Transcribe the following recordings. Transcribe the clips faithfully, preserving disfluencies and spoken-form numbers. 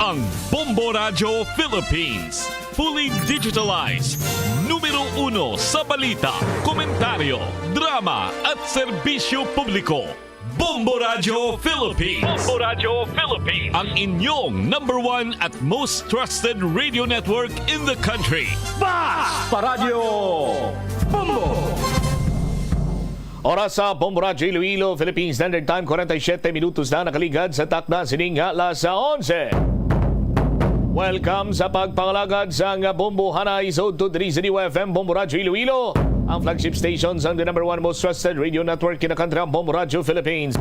Ang Bombo Radyo Philippines, fully digitalized, numero uno sa balita, komentaryo, drama at serbisyo publiko. Bombo Radyo Philippines. Bombo Radyo Philippines. Ang inyong number one at most trusted radio network in the country. Basta Radyo Bombo! Oras sa Bombo Radyo Iloilo, Philippine Standard Time, forty-seven minutos na nakaligad sa takna sining alas onse. Welcome sa pagpangalagad sang Bombo Hanay sa udto diri sa D Y F M Bombo Radyo Iloilo, ang flagship station sang the number one most trusted radio network in the country, ang Bombo Radyo Philippines.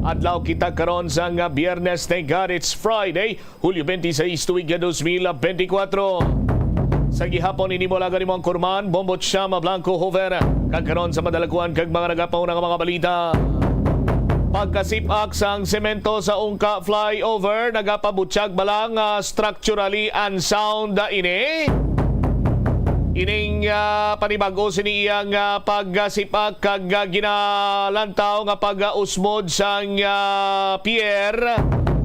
Adlaw kita karon sang Biyernes, thank God it's Friday, Hulyo twenty-six, tuig nga dos mil benti kwatro. Sa gihapon, ini mo alaga nimo ang kurman, Bombo Chama Blanco Hover. Kag karon sa madalakuan kag mga nagapauna nga mga balita. Pagkasip-ak sang semento sa Ungka Flyover, nagapabutyag bala nga structurally unsound ini. Ining, ah, panibag-o sini iya nga pagkasip-ak kag, ah, ginalantaw nga pag-usmod sang, ah, pier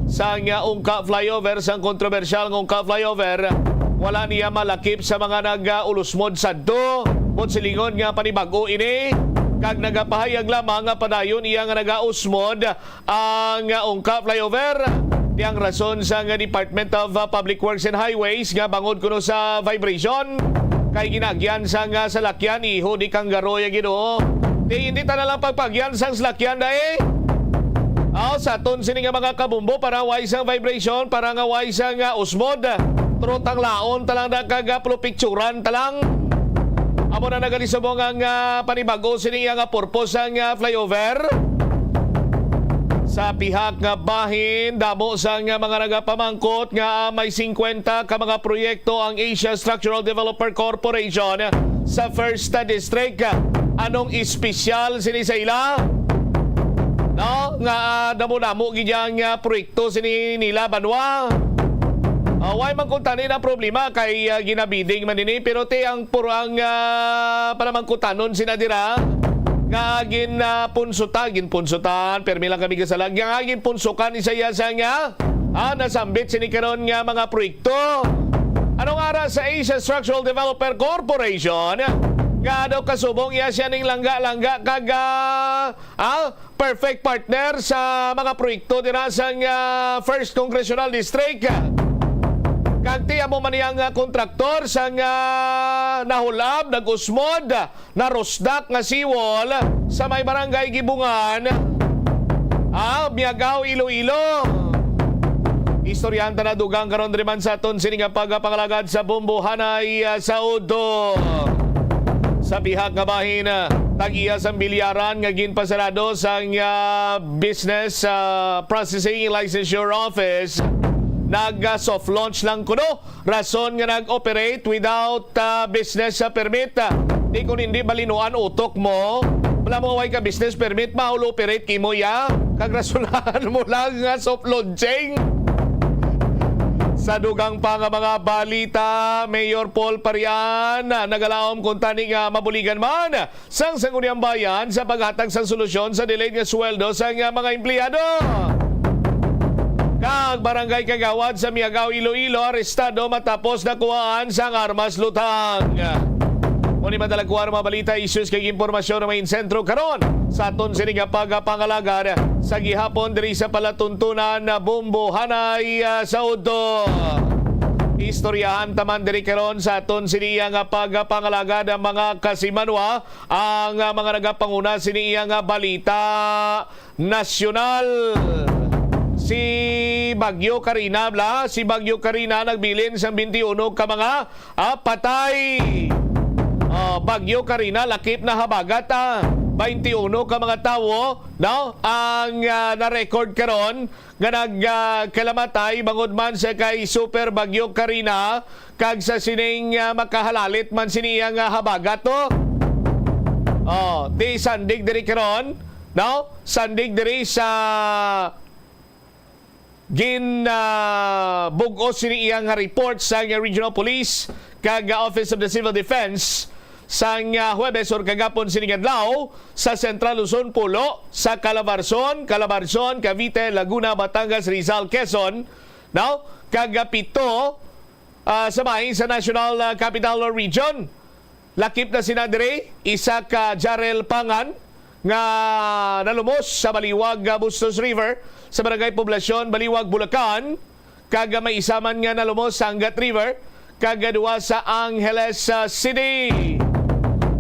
sang, ah, Ungka Flyover, sang kontrobersyal nga Ungka Flyover, wala niya malakip sa mga nag-, ah, ulusmod sadto. Buot silingon nga panibag-o ini, kag nagapahayag lamang nga padayon iya nga nagausmod ang, ah, Ungka Flyover. Di ang rason sang Department of, ah, Public Works and Highways nga bangod kuno sa vibration kay ginaagyan sang, ah, salakyan, iho di kanggaroy ang Ginoo. Di, hindi ta na lang pagpaagyan sang salakyan dai. Aw, sa aton sini nga mga kabumbo, para way sang vibration, para nga way sang, ah, usmod. Trot ang laon ta lang na kag, ah, picturan ta lang. Amo na nagalisubong ang, ah, panibag-o sini nga purpose sang, ah, flyover. Sa pihak nga bahin, damo sang, ah, mga nagapamangkot nga, ah, may singkwenta ka mga proyekto ang Asia Structural Developer Corporation sa First District. Anong espesyal sini sa ila? No, nga, ah, damo-damo gid yang, ah, proyekto sini nila banwa. Ah, why man kuntani na problema kay, ah, ginabiding man ini, pero ti ang puro ang, ah, panamangkutanon sina dira nga gin, ah, punsuta, ginpunsutan, permi lang kami kasalag, nga ginpunsukan ni Isaias nga, ah, nasambit sini karon nga mga proyekto. Anong ara sa Asia Structural Developer Corporation nga daw kasubong iya siya ning langga-langga kag, ah, ah, perfect partner sa mga proyekto dira sang, ah, First Congressional District. Kag ti amo man iya nga kontraktor sang, ah, nahulab, nag-usmod, narusdak nga seawall sa may barangay Gibungan, ah, Miagao, Iloilo. Istoryahan ta na dugang karon diri man sa aton sini nga pagpangalagad sa Bombo Hanay, ah, sa udto. Sa pihak nga bahin, ah, tag-iya sang bilyaran nga ginpasarado sang, ah, Business, ah, Processing Licensure Office, nag, ah, soft launch lang kuno. Rason nga nag-operate without, ah, business, ah, permit. Ah, di kun hindi balinuan utok mo, wala mo way ka business permit, ma-operate kimo ya. Kag rasunahan mo lang nga soft launching. Sa dugang pa nga mga balita, Mayor Paul Parian, ah, nagalaom kung tani nga mabuligan man sang Sangguniang Bayan sa paghatag sang solusyon sa delayed nga sweldo sang, ah, mga empleyado. Kag barangay kagawad sa Miagao, Iloilo, arestado matapos nakuhaan sang armas lutang. Mao ni madalakuan mga balita, issues kag impormasyon nga may insentro karon sa aton sini nga pagpangalagad sa gihapon diri sa palatuntunan na Bombo Hanay, ah, sa udto. Istoryahan ta man diri karon sa aton sini nga pagpangalagad ang mga kasimanwa, ang, ah, mga nagapanguna sini iya nga balita nasyonal. Si Bagyo Karina, bla, si Bagyo Karina nagbilin sang twenty-one ka mga, ah, patay. Ah, Bagyo Karina, lakip na habagat, ah, twenty-one ka mga tawo, no, ang, ah, na-record karon nga nag, ah, kalamatay bangod man sa kay Super Bagyo Karina, kag sa sining, ah, makahalalit man sini iya nga habagat, no? Oh, ti sandig diri karon, no? Sandig diri sa gin, ah, bug-os sini iya nga report sa Regional Police kag, ah, Office of the Civil Defense sang, ah, Huwebes or kagapon sining adlaw sa Central Luzon, Pulo, sa Calabarzon, Calabarzon, Cavite, Laguna, Batangas, Rizal, Quezon, no? kag pito, ah, sa bahin sa National, ah, Capital Region. Lakip na sina diri, isa ka Jarel Pangan nga nalumos sa Baliwag, ah, Bustos River sa Barangay Poblasyon, Baliwag, Bulacan, kag may isa man nga nalumos sa Angat River, kag duha sa Angeles, ah, City.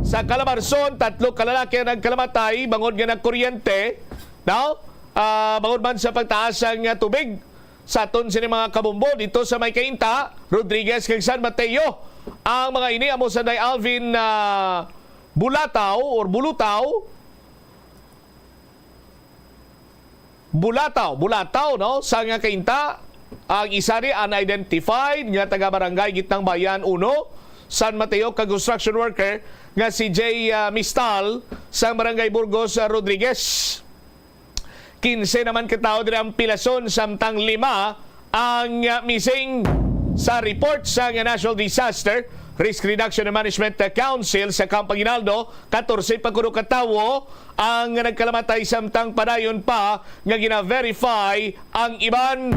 Sa Calabarzon, tatlo ka lalaki ang nagkalamatay bangod nga nakuryente, no? Ah, bangod man sa pagtaas sang, ah, tubig. Sa aton sini mga kabumbo dito sa may Cainta, Rodriguez kag San Mateo. Ang mga ini amo sa Day Alvin, ah, Bulataw or Bulutaw. Bulataw, Bulataw, no? Sa nga Cainta, ang isa ni unidentified nga taga Barangay Gitnang Bayan uno, San Mateo, kag construction worker nga si Jay, ah, Mistal sa Barangay Burgos, ah, Rodriguez. Kinse naman ka tawo diri ang pilason, samtang lima ang, ah, missing. Sa report sa nga National Disaster Risk Reduction and Management Council sa Camp Aguinaldo, katorse pa kuno ka tawo ang nagkalamatay, samtang padayon pa nga gina-verify ang iban.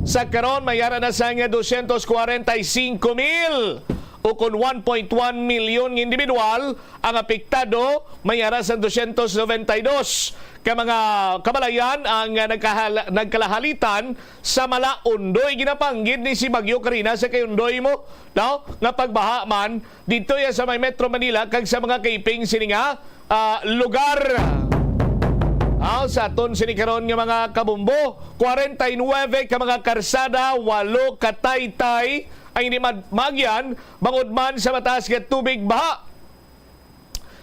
Sa karon, may ara na sang dosyentos kwarenta y singko mil, o kon one point one milyon nga individual ang apektado. May ara sang dosyentos noventa y dos ka mga kabalayan ang, ah, nagkahal-, nagkalahalitan sa malaundoy, ginapanggid ni si Bagyo Karina sa kay undoy mo, no? Nga pagbaha man dito ya sa may Metro Manila kag sa mga kaiping sini nga, ah, lugar. Ah, sa aton sini karon nga mga kabumbo, kwarenta y nuebe ka mga karsada, walo ka taytay ang hindi mad-, maagyan bangod man sa mataas nga tubig baha.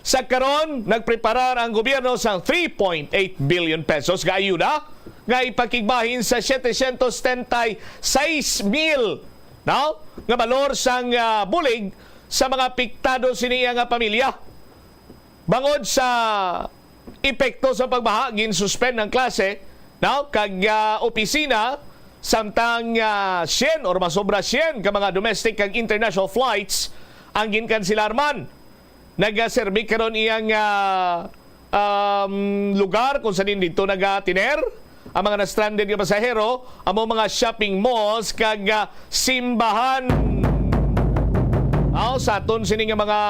Sa karon, nagpreparar ang gobyerno sang three point eight billion pesos nga ayuda nga ipakigbahin sa setecientos setenta y seis mil, no, nga balor sang, ah, bulig sa mga apektado sini nga pamilya. Bangod sa epekto sa pagbaha, ginsuspend ang klase, no, kag, ah, opisina, samtang, ah, syen or masobra syen ka mga domestic kag international flights ang ginkansilar man. Nagaserbi karon iyang, ah, um, lugar kung saan dito nagatiner ang mga na-stranded nga pasahero, amo mga shopping malls kag, ah, simbahan. Aw, sa aton sini nga mga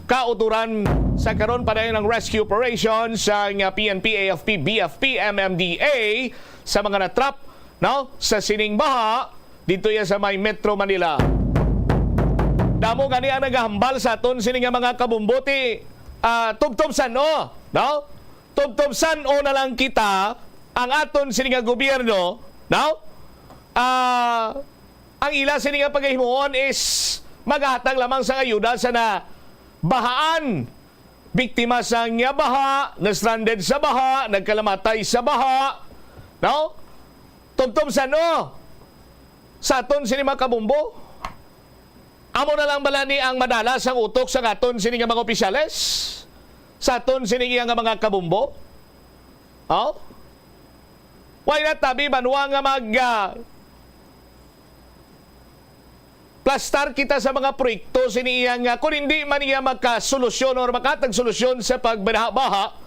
kauturan, sa karon padayon ang rescue operation sa nga P N P, A F P, B F P, M M D A sa mga natrap, no, sa sining baha dito ya sa may Metro Manila. Damo gani ang nagahambal sa aton sini nga mga kabumbo ti, ah, tubtob san-o, no? Tubtob san-o na lang kita ang aton sini nga gobyerno, no? Ah, ang ila sini nga pagahimuon is maghatag lamang sang ayuda sa nabahaan, biktima sang nga baha, na-stranded sa baha, nagkalamatay sa baha, no? Tubtob san-o sa aton sini mga kabumbo? Amo na lang bala ni ang madala sang utok sa aton sini nga mga opisyales? Sa aton sini nga mga kabumbo? Oh? Why not, tabi banwa nga mag, ah, plastar kita sa mga proyekto sini iya nga kung hindi man iya makasolusyon or makatag solusyon sa pagbaha-baha,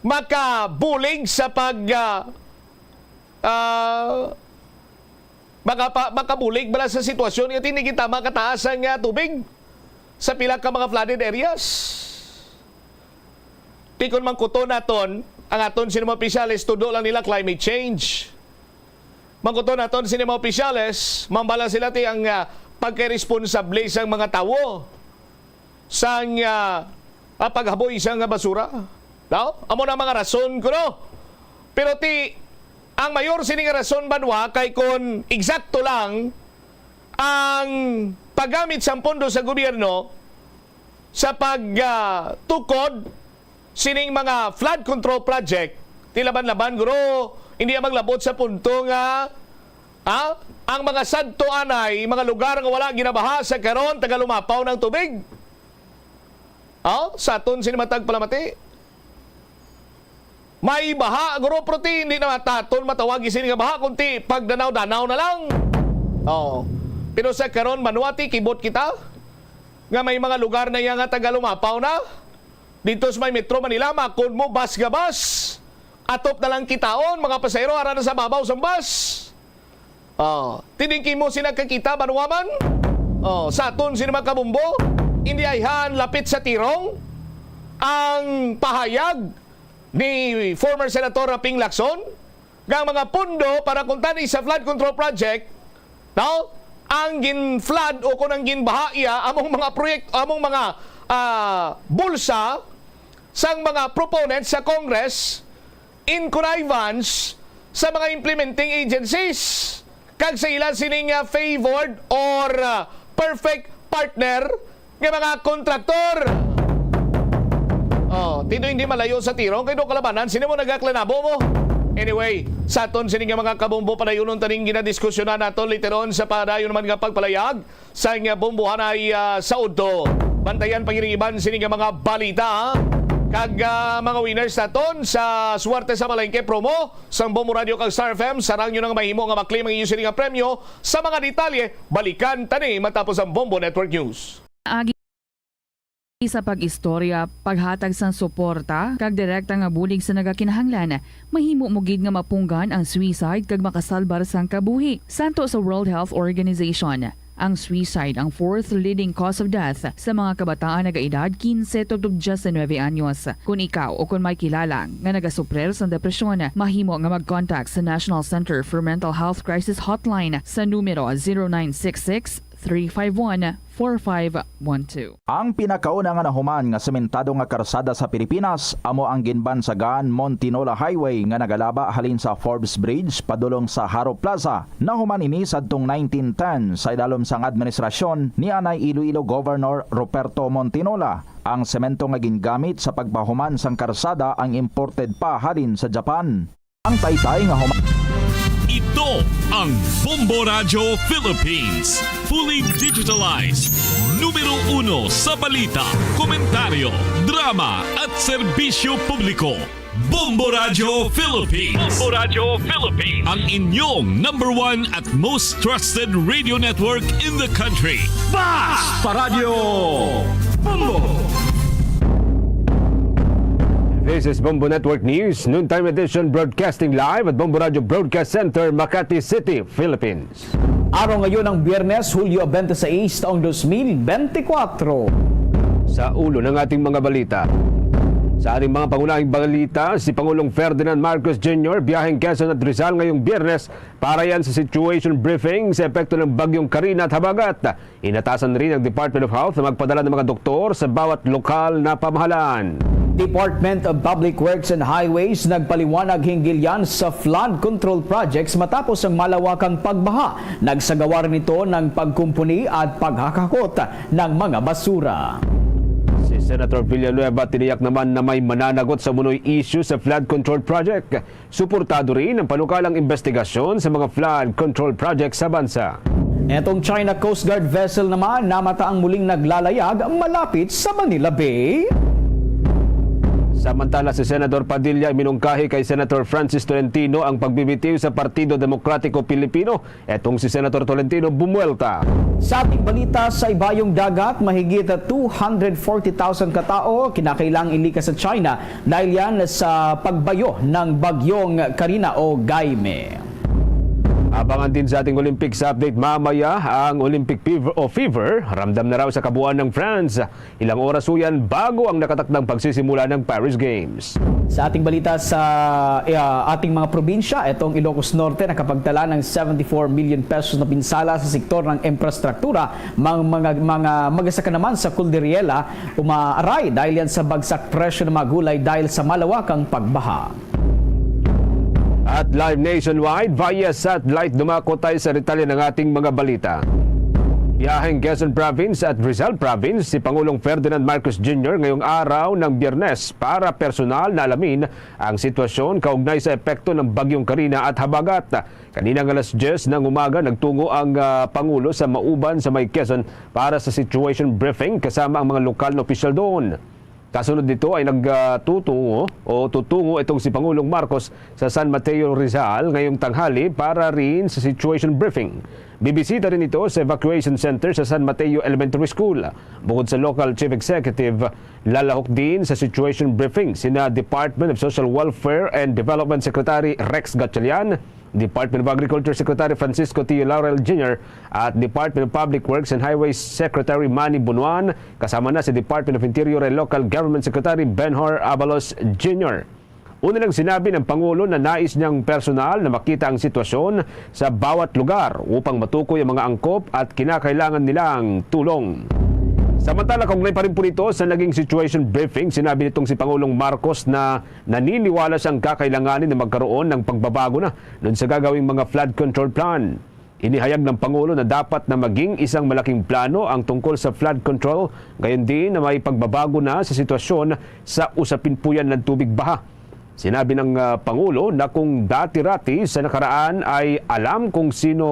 makabulig sa pag, ah, ah, makapa-, makabulig bala sa sitwasyon nga hindi kita makataas ang, ah, tubig sa pila ka mga flooded areas. Di kon mangkuton naton, ang aton sini mga opisyales, tudo lang nila climate change. Mangkuton naton sini mga opisyales, mambala sila ti ang, ah, pagkaresponsable sang mga tawo sang, ah, ah, paghaboy sang basura. No? Amo na mga rason kuno. Pero ti, ang mayor sini nga rason, banwa, kay kon eksakto lang ang paggamit sang pondo sa gobyerno, sa pag, ah, tukod sining mga flood control project, ti laban-laban, guro, hindi ang maglabot sa punto nga, ah, ang mga sadto anay, mga lugar nga wala ginabaha sa karon, tagalumapaw ng tubig. Oh, sa aton sini matag palamati. May baha, guro, pero ti hindi na taton matawag isin nga baha, kundi pagdanaw-danaw na lang. Oh. Pero sa karon, banwa ti, kibot kita nga may mga lugar na iya nga tagalumapaw na. Dito sa may Metro Manila, makon mo bus nga bus. Atop na lang kitaon, mga pasahero, ara na sa babaw sang bus. Oh, tining imo sina kakita, banwaman? Oh, sa aton sini mga kabumbo, indi ayhan lapit sa tirong ang pahayag ni former Senator Raping Lacson nga ang mga pondo para kuntani sa flood control project, no? Ang gin-flood o kung ang ginbaha iya, among mga proyekto, among mga, ah, bulsa sang mga proponents sa Congress in connivance sa mga implementing agencies, kag sa ila sining, ah, favored or, ah, perfect partner nga mga kontraktor. Oh, tino hindi malayo sa tirong kay do kalabanan, sino mo nagaklanabo mo? Anyway, sa aton sini nga mga kabumbo, padayunon taning ginadiskusyonan naton later on sa padayon naman nga pagpalayag sa nga bumbuhanay, ah, sa udto. Bantayan pagiriban sini nga mga balita, ha? Kag, ah, mga winners naton sa Swerte sa Palengke promo sang Bombo Radio kag Star F M, sarang nyo nang mahimo nga maklim ang inyo sini nga premyo. Sa mga detalye, balikan tani matapos ang Bombo Network News. Agi sa pag-istorya, paghatag sang suporta, kag direkta nga bulig sa nagakinahanglan, mahimo mo gid nga mapunggan ang suicide kag makasalbar sang kabuhi. Santo sa World Health Organization, ang suicide ang fourth leading cause of death sa mga kabataan nagaedad kinse tubtob diyes nuebe anyos. Kun ikaw o kun may kilala nga nagasuprir sang depresyon, mahimo nga mag-contact sa National Center for Mental Health Crisis Hotline sa numero zero nine six six, three five one, four five one two. Ang pinakauna nga nahuman nga sementado nga karsada sa Pilipinas amo ang ginbansagan Montinola Highway nga nagalaba halin sa Forbes Bridge padulong sa Jaro Plaza. Nahuman ini sadtong nineteen ten sa idalom sang administrasyon ni anay Iloilo Governor Ruperto Montinola. Ang semento nga gingamit sa pagpahuman sang karsada ang imported pa halin sa Japan. Ang taytay nga human. Ito ang Bombo Radyo Philippines. Fully digitalized. Numero uno sa balita, komentaryo, drama, at serbisyo publiko. Bombo Radyo Philippines. Bombo Radyo Philippines. Ang inyong number one at most trusted radio network in the country. Bas Paradyo Bombo! This is Bombo Network News, noontime edition, broadcasting live at Bombo Radio Broadcast Center, Makati City, Philippines. Araw ngayon ang Biyernes, Hulyo twenty-six, taong dos mil bente kwatro. Sa ulo ng ating mga balita. Sa ating mga pangunahing balita, si Pangulong Ferdinand Marcos Junior biyaheng Quezon at Rizal ngayong Biyernes para yan sa situation briefing sa epekto ng Bagyong Karina at Habagat. Inatasan rin ang Department of Health na magpadala ng mga doktor sa bawat lokal na pamahalaan. Department of Public Works and Highways nagpaliwanag hinggil yan sa flood control projects matapos ang malawakang pagbaha. Nagsagawa rin ito ng pagkumpuni at paghakakot ng mga basura. Si Senator Villanueva tiniyak naman na may mananagot sa umunoy issue sa flood control project. Suportado rin ang panukalang investigasyon sa mga flood control project sa bansa. Etong China Coast Guard vessel naman namataang muling naglalayag malapit sa Manila Bay. Samantala, si Senador Padilla minungkahi kay Senator Francis Tolentino ang pagbibitiw sa Partido Demokratiko Pilipino. Etong si Senator Tolentino bumuwelta. Sa ating balita, sa Ibayong Dagat, mahigit two hundred forty thousand ka tawo kinakailangang ilikas sa China dahil yan sa pagbayo ng Bagyong Karina o Gaime. Abangan din sa ating Olympics update mamaya ang Olympic fever o fever. Ramdam na raw sa kabuuan ng France. Ilang oras ho yan bago ang nakatakdang pagsisimula ng Paris Games. Sa ating balita sa, eh, ating mga probinsya, itong Ilocos Norte nakapagtala ng seventy-four million pesos na pinsala sa sektor ng infrastruktura, mga, mga, mga magasaka naman sa Calderiela, umaaray dahil yan sa bagsak presyo ng mga gulay dahil sa malawakang pagbaha. At live nationwide via satellite, dumako tayo sa detalye ng ating mga balita. Biyaheng Quezon Province at Rizal Province si Pangulong Ferdinand Marcos Junior ngayong araw ng Biyernes para personal na alamin ang sitwasyon kaugnay sa epekto ng Bagyong Karina at Habagat. Kaninang alas diyes ng umaga, nagtungo ang, ah, Pangulo sa Mauban sa May Quezon para sa situation briefing kasama ang mga lokal na opisyal doon. Kasunod nito ay nagtutungo o tutungo itong si Pangulong Marcos sa San Mateo, Rizal ngayong tanghali para rin sa situation briefing. Bibisita rin ito sa evacuation center sa San Mateo Elementary School. Bukod sa local chief executive, lalahok din sa situation briefing sina Department of Social Welfare and Development Secretary Rex Gatchalian, Department of Agriculture Secretary Francisco T. Laurel Junior at Department of Public Works and Highways Secretary Manny Bonoan, kasama na si Department of Interior and Local Government Secretary Benhur Abalos Junior. Una nang sinabi ng Pangulo na nais niyang personal na makita ang sitwasyon sa bawat lugar upang matukoy ang mga angkop at kinakailangan nilang tulong. Samantala, kaugnay pa rin po nito sa naging situation briefing, sinabi nitong si Pangulong Marcos na naniniwala siyang kakailanganin na magkaroon ng pagbabago na dun sa gagawing mga flood control plan. Inihayag ng Pangulo na dapat na maging isang malaking plano ang tungkol sa flood control, gayon din na may pagbabago na sa sitwasyon sa usapin po yan ng tubig baha. Sinabi ng, ah, Pangulo na kung dati-rati sa nakaraan ay alam kung sino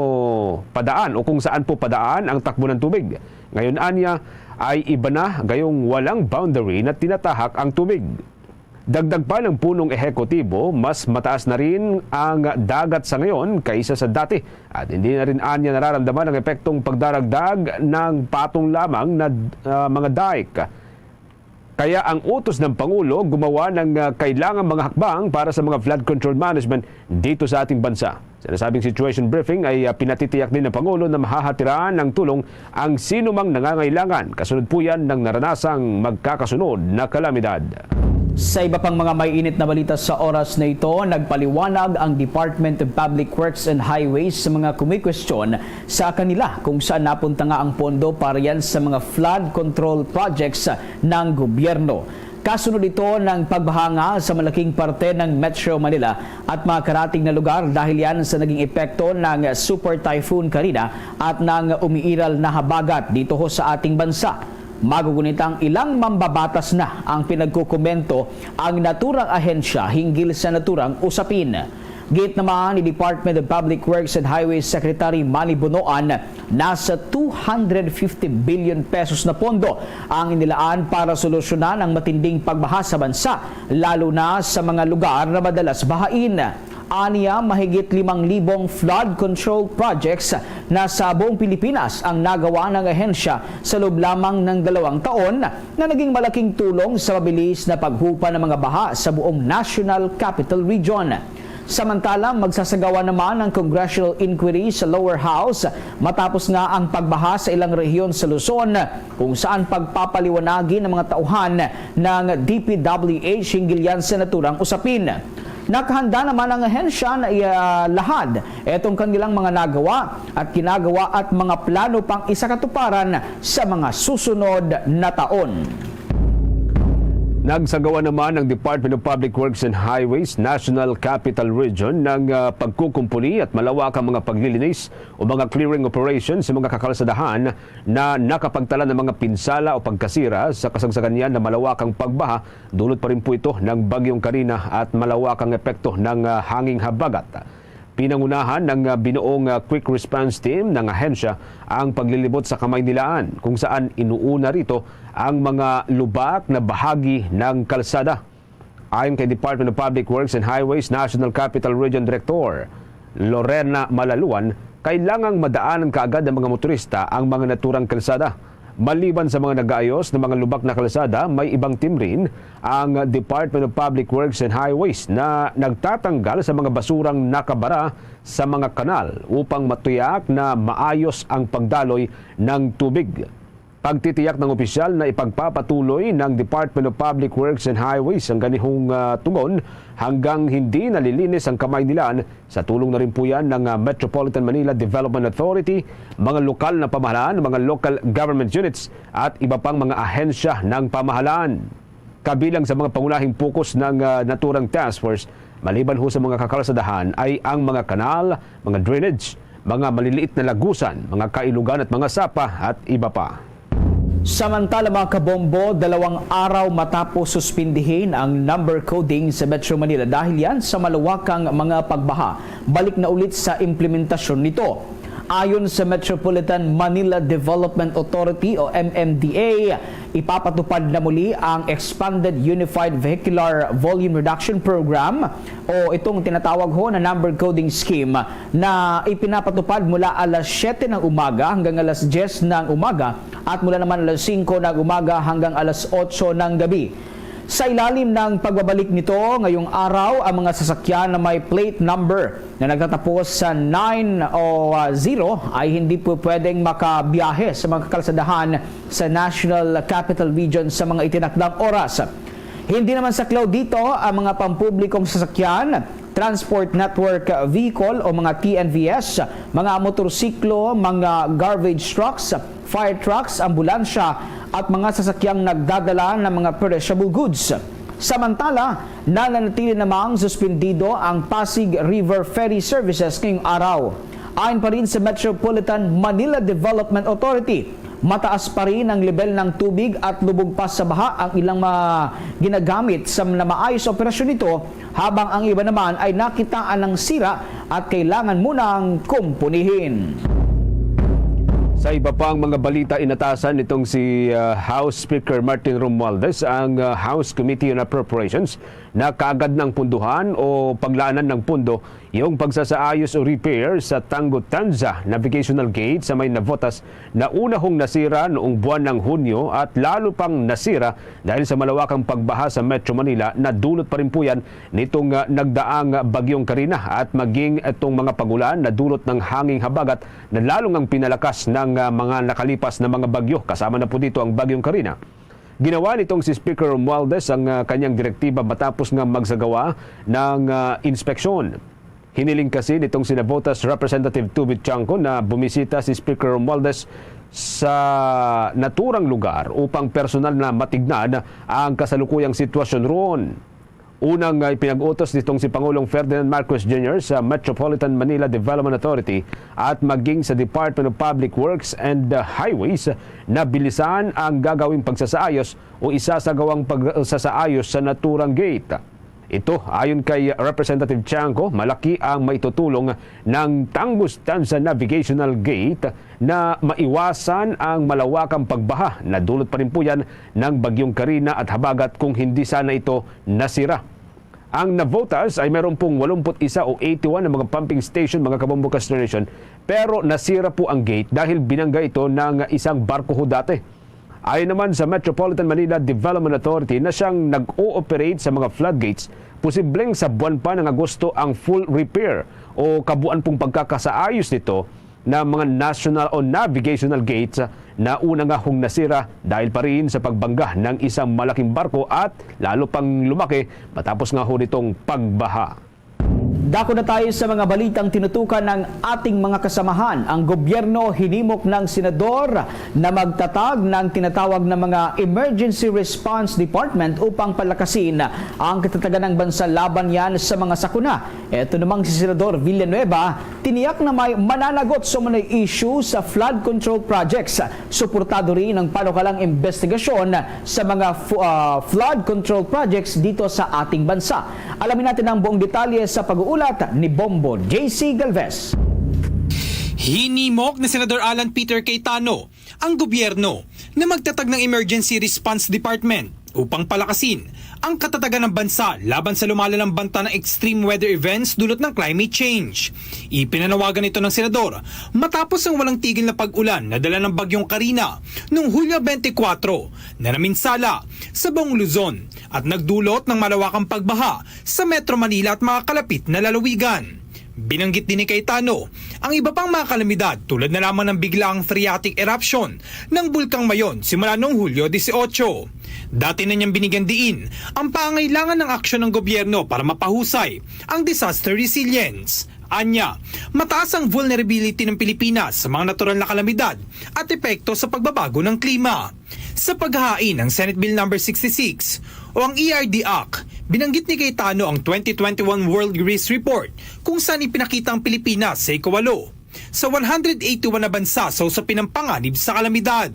padaan o kung saan po padaan ang takbo ng tubig, ngayon anya ay iba na, gayong walang boundary na tinatahak ang tubig. Dagdag pa ng punong ehekutibo, mas mataas na rin ang dagat sa ngayon kaysa sa dati at hindi na rin anya nararamdaman ang epektong pagdaragdag ng patong lamang na, ah, mga dike. Kaya ang utos ng Pangulo gumawa ng, ah, kailangang mga hakbang para sa mga flood control management dito sa ating bansa. Sa nasabing situation briefing ay, ah, pinatitiyak din ng Pangulo na mahahatiran ng tulong ang sino mang nangangailangan kasunod po yan ng naranasang magkakasunod na kalamidad. Sa iba pang mga may init na balita sa oras na ito, nagpaliwanag ang Department of Public Works and Highways sa mga kumikwestiyon sa kanila kung saan napunta nga ang pondo para yan sa mga flood control projects ng gobyerno. Kasunod ito ng pagbahanga sa malaking parte ng Metro Manila at mga karating na lugar dahil yan sa naging epekto ng Super Typhoon Karina at ng umiiral na habagat dito ho sa ating bansa. Magugunitang ilang mambabatas na ang pinagkukomento ang naturang ahensya hinggil sa naturang usapin. Giit naman ni Department of Public Works and Highways Secretary Manny Bonoan, nasa two hundred fifty billion pesos na pondo ang inilaan para solusyonan ang matinding pagbaha sa bansa, lalo na sa mga lugar na madalas bahain. Aniya, mahigit limang libong flood control projects na sa buong Pilipinas ang nagawa ng ahensya sa loob lamang ng dalawang taon, na naging malaking tulong sa mabilis na paghupa ng mga baha sa buong National Capital Region. Samantala, magsasagawa naman ang congressional inquiry sa lower house matapos nga ang pagbaha sa ilang rehiyon sa Luzon, kung saan pagpapaliwanagi ng mga tauhan ng D P W H hinggil yan sa naturang usapin. Nakahanda naman ang ahensya na ialahad etong kanilang mga nagawa at ginagawa at mga plano pang isakatuparan sa mga susunod na taon. Nagsagawa naman ang Department of Public Works and Highways National Capital Region ng, ah, pagkukumpuni at malawakang mga paglilinis o mga clearing operation sa mga kakalsadahan na nakapagtala ng mga pinsala o pagkasira sa kasagsagan niyan na malawakang pagbaha. Dulot pa rin po ito ng Bagyong Karina at malawakang epekto ng, ah, hanging habagat. Pinangunahan ng, ah, binuong, ah, Quick Response Team ng ahensya ang paglilibot sa Kamaynilaan, kung saan inuuna rito ang mga lubak na bahagi ng kalsada. Ayon kay Department of Public Works and Highways National Capital Region Director Lorena Malaluan, kailangang madaanan kaagad ng mga motorista ang mga naturang kalsada. Maliban sa mga nagaayos na mga lubak na kalsada, may ibang team rin ang Department of Public Works and Highways na nagtatanggal sa mga basurang nakabara sa mga kanal upang matiyak na maayos ang pagdaloy ng tubig. Pagtitiyak ng opisyal na ipagpapatuloy ng Department of Public Works and Highways ang ganihong, ah, tugon hanggang hindi nalilinis ang Kamaynilaan. Sa tulong na rin po yan ng, ah, Metropolitan Manila Development Authority, mga lokal na pamahalaan, mga local government units, at iba pang mga ahensya ng pamahalaan. Kabilang sa mga pangunahing focus ng, ah, naturang task force, maliban ho sa mga kakalsadahan, ay ang mga kanal, mga drainage, mga maliliit na lagusan, mga kailugan at mga sapa, at iba pa. Samantala, mga kabombo, dalawang araw matapos suspindihin ang number coding sa Metro Manila dahil yan sa malawakang mga pagbaha, balik na ulit sa implementasyon nito. Ayon sa Metropolitan Manila Development Authority o M M D A, ipapatupad na muli ang Expanded Unified Vehicular Volume Reduction Program o itong tinatawag ho na number coding scheme na ipinapatupad mula alas siyete ng umaga hanggang alas diyes ng umaga at mula naman alas singko ng umaga hanggang alas otso ng gabi. Sa ilalim ng pagbabalik nito ngayong araw, ang mga sasakyan na may plate number na nagtatapos sa nine o, ah, zero ay hindi po pwedeng makabiyahe sa mga kalsadahan sa National Capital Region sa mga itinakdang oras. Hindi naman saklaw dito ang mga pampublikong sasakyan, transport network vehicle o mga T N V S, mga motorsiklo, mga garbage trucks, fire trucks, ambulansya, at mga sasakyang nagdadala ng mga perishable goods. Samantala, nananatili namang suspendido ang Pasig River Ferry Services ngayong araw. Ayon pa rin sa Metropolitan Manila Development Authority, mataas pa rin ang level ng tubig at lubog pa sa baha ang ilang mga ginagamit sa na maayos operasyon nito, habang ang iba naman ay nakitaan ng sira at kailangan munang kumpunihin. Sa iba pang mga balita, inatasan nitong si, ah, House Speaker Martin Romualdez ang, ah, House Committee on Appropriations na kaagad ng punduhan o paglaanan ng pundo yung pagsasaayos o repair sa Tango Tanza Navigational Gate sa may Navotas na una hong nasira noong buwan ng Hunyo at lalo pang nasira dahil sa malawakang pagbaha sa Metro Manila na dulot pa rin po yan nitong, ah, nagdaang Bagyong Karina at maging itong mga pagulan na dulot ng hanging habagat na lalong ang pinalakas ng, ah, mga nakalipas na mga bagyo, kasama na po dito ang Bagyong Karina. Ginawa nitong si Speaker Romualdez ang, ah, kanyang direktiba matapos nga magsagawa ng, ah, inspeksyon. Hiniling kasi nitong si Navotas Representative Tubit Tiangco na bumisita si Speaker Romualdez sa naturang lugar upang personal na matignan ang kasalukuyang sitwasyon roon. Unang, ah, ipinag-utos nitong si Pangulong Ferdinand Marcos Junior sa Metropolitan Manila Development Authority at maging sa Department of Public Works and, ah, Highways na bilisan ang gagawing pagsasaayos o isasagawang pagsasaayos sa naturang gate. Ito, ayon kay Representative Tiangco, malaki ang maitutulong ng Tango Tanza Navigational Gate na maiwasan ang malawakang pagbaha na dulot pa rin po yan ng Bagyong Karina at habagat kung hindi sana ito nasira. Ang Navotas ay meron pong walumput isa o eighty-one na mga pumping station, mga kabombo, Castro Nation, pero nasira po ang gate dahil binangga ito ng isang barko ho dati. Ayon naman sa Metropolitan Manila Development Authority na siyang nag-ooperate sa mga floodgates, posibleng sa buwan pa ng Agosto ang full repair o kabuan pong pagkakasaayos nito na mga national o navigational gates na una nga hong nasira dahil pa rin sa pagbangga ng isang malaking barko at lalo pang lumaki matapos nga ho nitong pagbaha. Dako na tayo sa mga balitang tinutukan ng ating mga kasamahan. Ang gobyerno hinimok ng senador na magtatag ng tinatawag na mga Emergency Response Department upang palakasin ang katatagan ng bansa laban yan sa mga sakuna. Eto namang si Senador Villanueva, tiniyak na may mananagot sa mga issue sa flood control projects. Suportado rin ang panukalang investigasyon sa mga fu-, ah, flood control projects dito sa ating bansa. Alamin natin ang buong detalye sa pag-uulat ni Bombo J C Galvez. Hinimok ni Senador Alan Peter Cayetano ang gobyerno na magtatag ng Emergency Response Department upang palakasin ang katatagan ng bansa laban sa lumalalang banta ng extreme weather events dulot ng climate change. Ipinanawagan ito ng senador matapos ang walang tigil na pag-ulan na dala ng Bagyong Karina noong Hulyo twenty-four na naminsala sa buong Luzon at nagdulot ng malawakang pagbaha sa Metro Manila at mga kalapit na lalawigan. Binanggit din ni Cayetano ang iba pang mga kalamidad tulad na lamang ng biglaang phreatic eruption ng Bulkang Mayon simula noong Hulyo dieciocho. Dati na niyang binigyan diin ang pangangailangan ng aksyon ng gobyerno para mapahusay ang disaster resilience. Anya, mataas ang vulnerability ng Pilipinas sa mga natural na kalamidad at epekto sa pagbabago ng klima. Sa paghahain ng Senate Bill number sixty-six o ang E R D Act, binanggit ni Cayetano ang twenty twenty-one World Risk Report, kung saan ipinakita ang Pilipinas sa ikawalo sa one hundred eighty-one na bansa sa usapin ng panganib sa kalamidad.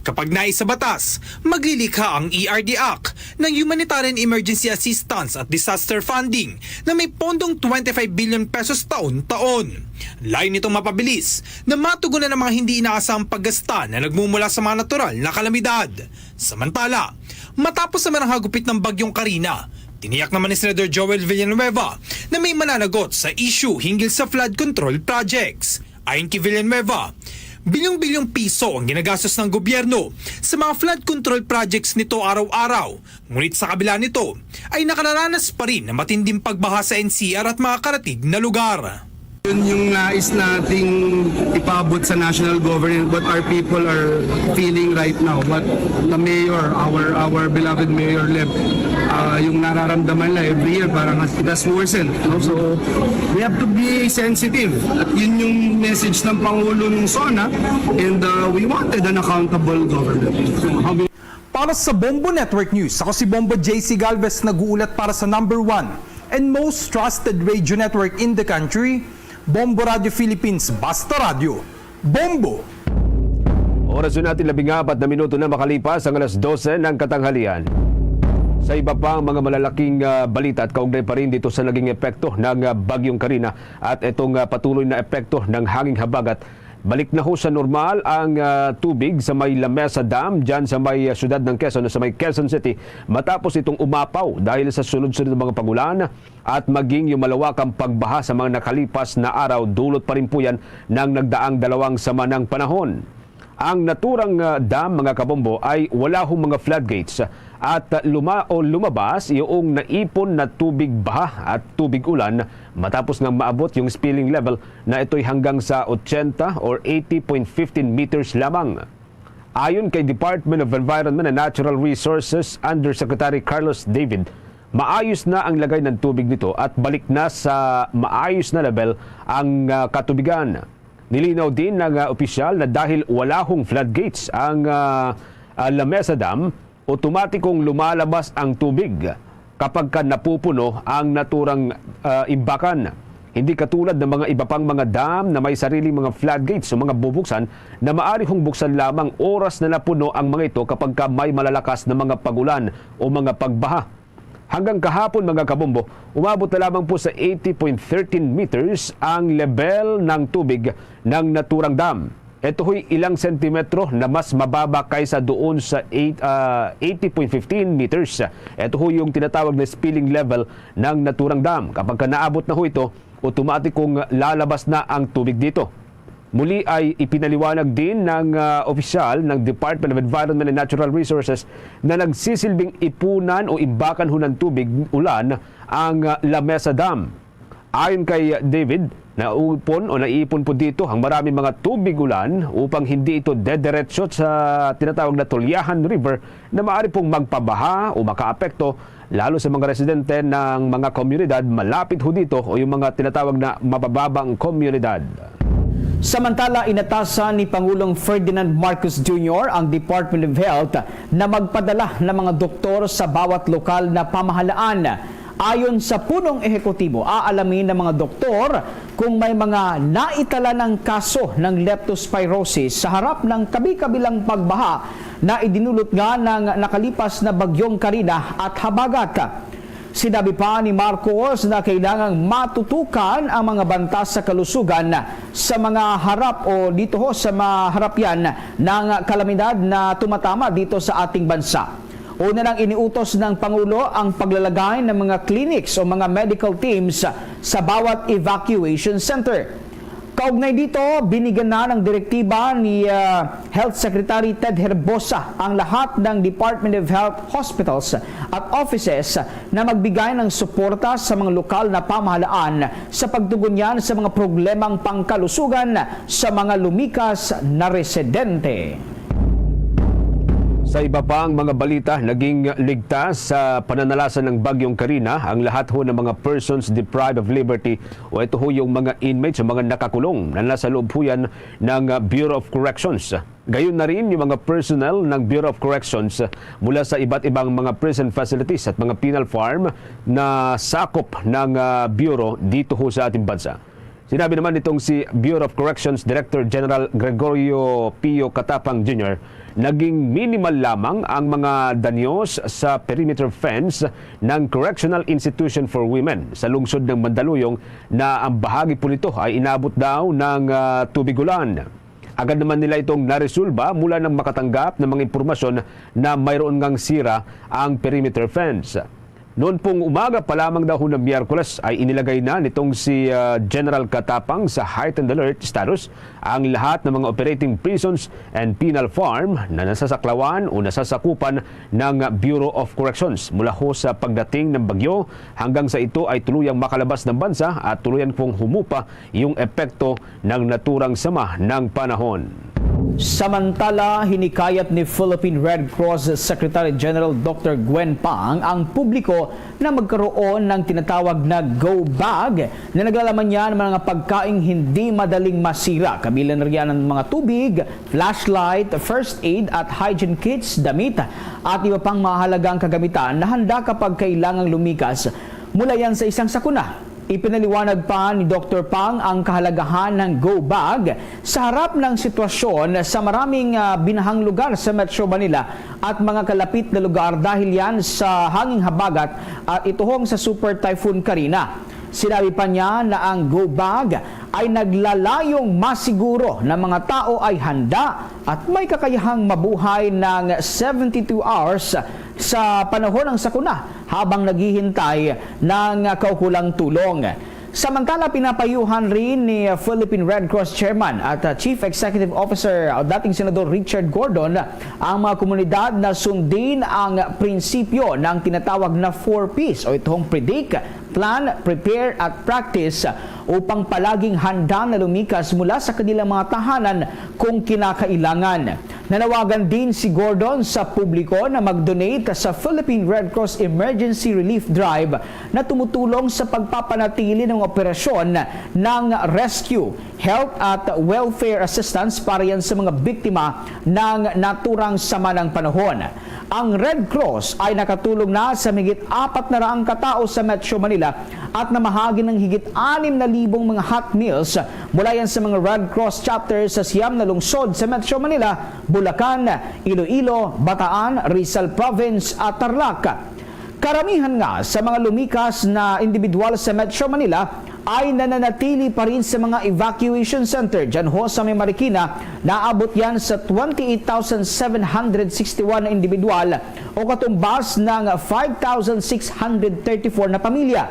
Kapag naisabatas, maglilikha ang E R D Act ng Humanitarian Emergency Assistance at Disaster Funding na may pondong twenty-five billion pesos taon-taon. Layo nitong mapabilis na matugunan ang mga hindi inaasahang paggasta na nagmumula sa mga natural na kalamidad. Samantala, matapos naman ang hagupit ng Bagyong Karina, tiniyak naman ni Senador Joel Villanueva na may mananagot sa issue hinggil sa flood control projects. Ayon kay Villanueva, Bilyong-bilyong piso ang ginagastos ng gobyerno sa mga flood control projects nito araw-araw, ngunit sa kabila nito ay nakararanas pa rin ng matinding pagbaha sa N C R at mga karatig na lugar. Yun yung nais nating ipabot sa national government, what our people are feeling right now, what the mayor, our our beloved Mayor Leb, uh, yung nararamdaman na every year, parang it has worsened. No? So, we have to be sensitive. At yun yung message ng Pangulo nung SONA, and uh, we wanted an accountable government. So, how we Para sa Bombo Network News, ako si Bombo J C Galvez, nag-uulat para sa number one and most trusted radio network in the country, Bombo Radio Philippines, Basta Radio, Bombo! Oras na natin, labing apat na minuto na makalipas ang alas dose ng katanghalian. Sa iba pang mga malalaking ah, balita at kaugnay pa rin dito sa naging epekto ng ah, Bagyong Karina at itong ah, patuloy na epekto ng hanging habagat, balik na ho sa normal ang ah, tubig sa may Lamesa Dam dyan sa may ah, siyudad ng Quezon, sa may Quezon City, matapos itong umapaw dahil sa sunod-sunod na mga pagulan at maging yung malawakang pagbaha sa mga nakalipas na araw, dulot pa rin po yan ng nagdaang dalawang samanang panahon. Ang naturang ah, dam, mga kabombo, ay wala hong mga floodgates at ah, luma o lumabas yung naipon na tubig baha at tubig ulan matapos nga maabot yung spilling level na ito'y hanggang sa eighty or eighty point fifteen meters lamang. Ayon kay Department of Environment and Natural Resources Undersecretary Carlos David, maayos na ang lagay ng tubig nito at balik na sa maayos na level ang ah, katubigan. Nilinaw din ng ah, opisyal na dahil wala hong floodgates ang ah, ah, Lamesa Dam, otomatikong lumalabas ang tubig kapag ka napupuno ang naturang ah, imbakan. Hindi katulad ng mga iba pang mga dam na may sariling mga floodgates o mga bubuksan na maari hong buksan lamang oras na napuno ang mga ito kapag ka may malalakas na mga pagulan o mga pagbaha. Hanggang kahapon, mga kabombo, umabot na lamang po sa eighty point thirteen meters ang level ng tubig ng naturang dam. Ito ho'y ilang sentimetro na mas mababa kaysa doon sa eight, ah, eighty point fifteen meters. Ito ho yung tinatawag na spilling level ng naturang dam. Kapag ka naabot na ho ito, automatic kong lalabas na ang tubig dito. Muli ay ipinaliwanag din ng ah, opisyal ng Department of Environment and Natural Resources na nagsisilbing ipunan o imbakan ho ng tubig ulan ang ah, Lamesa Dam. Ayon kay David, naupon o naipon po dito ang maraming mga tubig ulan upang hindi ito dederetso sa tinatawag na Tulyahan River na maaari pong magpabaha o makaapekto lalo sa mga residente ng mga komunidad malapit ho dito o yung mga tinatawag na mabababang komunidad. Samantala, inatasan ni Pangulong Ferdinand Marcos Junior ang Department of Health na magpadala ng mga doktor sa bawat lokal na pamahalaan. Ayon sa punong ehekutibo, aalamin ng mga doktor kung may mga naitala ng kaso ng leptospirosis sa harap ng kabi-kabilang pagbaha na idinulot nga ng nakalipas na Bagyong Karina at Habagat. Sinabi pa ni Marcos na kailangang matutukan ang mga banta sa kalusugan sa mga harap o dito ho sa maharapyan ng kalamidad na tumatama dito sa ating bansa. Una nang iniutos ng Pangulo ang paglalagay ng mga clinics o mga medical teams sa bawat evacuation center. Kaugnay dito, binigyan na ng direktiba ni ah, Health Secretary Ted Herbosa ang lahat ng Department of Health hospitals at offices na magbigay ng suporta sa mga lokal na pamahalaan sa pagtugon niyan sa mga problemang pangkalusugan sa mga lumikas na residente. Sa iba pang mga balita, naging ligtas sa pananalasa ng Bagyong Karina ang lahat ho ng mga persons deprived of liberty o ito ho yung mga inmates o mga nakakulong na nasa loob ho yan ng ah, Bureau of Corrections. Gayon na rin yung mga personnel ng Bureau of Corrections mula sa iba't ibang mga prison facilities at mga penal farm na sakop ng ah, Bureau dito ho sa ating bansa. Sinabi naman nitong si Bureau of Corrections Director General Gregorio Pio Catapang Junior, naging minimal lamang ang mga danyos sa perimeter fence ng Correctional Institution for Women sa lungsod ng Mandaluyong na ang bahagi po nito ay inabot daw ng ah, tubig ulan. Agad naman nila itong naresolba mula nang makatanggap ng mga impormasyon na mayroon ngang sira ang perimeter fence. Noon pong umaga pa lamang daw na Miyerkules ay inilagay na nitong si, ah, General Katapang sa heightened alert status ang lahat ng mga operating prisons and penal farm na nasasaklawan o nasasakupan ng Bureau of Corrections mula ho sa pagdating ng bagyo hanggang sa ito ay tuluyang makalabas ng bansa at tuluyan pong humupa yung epekto ng naturang sama ng panahon. Samantala, hinikayat ni Philippine Red Cross Secretary General Doctor Gwen Pang ang publiko na magkaroon ng tinatawag na go bag na naglalaman niya ng mga pagkaing hindi madaling masira, kabilang na riyan ang mga tubig, flashlight, first aid at hygiene kits, damit at iba pang mahalagang kagamitan na handa kapag kailangang lumikas mula yan sa isang sakuna. Ipinaliwanag pa ni Doktor Pang ang kahalagahan ng go bag sa harap ng sitwasyon sa maraming, ah, binahang lugar sa Metro Manila at mga kalapit na lugar dahil yan sa hanging habagat at ituhong sa Super Typhoon Karina. Sinabi pa niya na ang go bag ay naglalayong masiguro na mga tao ay handa at may kakayahang mabuhay ng seventy-two hours sa panahon ng sakuna habang naghihintay ng kaukulang tulong. Samantala, pinapayuhan rin ni Philippine Red Cross Chairman at, uh, Chief Executive Officer, uh, dating Senador Richard Gordon, ang mga komunidad na sundin ang prinsipyo ng tinatawag na four Ps o itong predict, plan, prepare, at practice upang palaging handa na lumikas mula sa kanilang mga tahanan kung kinakailangan. Nanawagan din si Gordon sa publiko na mag-donate sa Philippine Red Cross Emergency Relief Drive na tumutulong sa pagpapanatili ng operasyon ng rescue, health at welfare assistance para yan sa mga biktima ng naturang sama ng panahon. Ang Red Cross ay nakatulong na sa mahigit apat na raang katao sa Metro Manila at namahagi ng higit anim na libong mga hot meals mula yan sa mga Red Cross chapters sa siyam na lungsod sa Metro Manila, Bulacan, Iloilo, Bataan, Rizal Province at Tarlac. Karamihan nga sa mga lumikas na individual sa Metro Manila ay nananatili pa rin sa mga evacuation center. Diyan ho sa may Marikina, naabot yan sa twenty-eight thousand seven hundred sixty-one na individual o katumbas ng five thousand six hundred thirty-four na pamilya.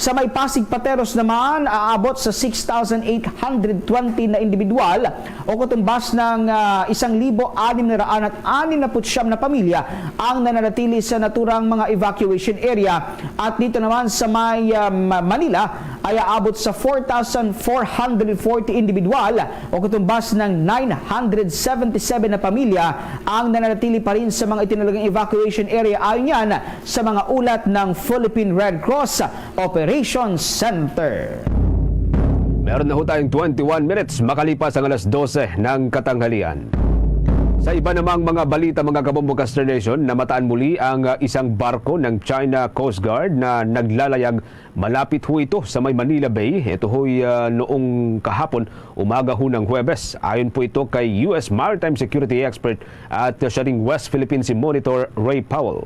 Sa may Pasig Pateros naman, aabot sa six thousand eight hundred twenty na individual o katumbas ng, ah, isang libo anim na raan at anim na putsyam na pamilya ang nananatili sa naturang mga evacuation area. At dito naman sa may, ah, Ma-, Manila ay aabot sa four thousand four hundred forty individual o katumbas ng nine hundred seventy-seven na pamilya ang nananatili pa rin sa mga itinalagang evacuation area, ayon yan sa mga ulat ng Philippine Red Cross Operation Center. Meron na ho tayong twenty-one minutes makalipas ang alas dose ng katanghalian. Sa iba namang mga balita, mga kabombo, Caster Nation, namataan muli ang, ah, isang barko ng China Coast Guard na naglalayag malapit ho ito sa may Manila Bay. Ito ho'y, ah, noong kahapon, umaga ho ng Huwebes. Ayon po ito kay U S Maritime Security Expert at siya ring West Philippine Sea Monitor Ray Powell.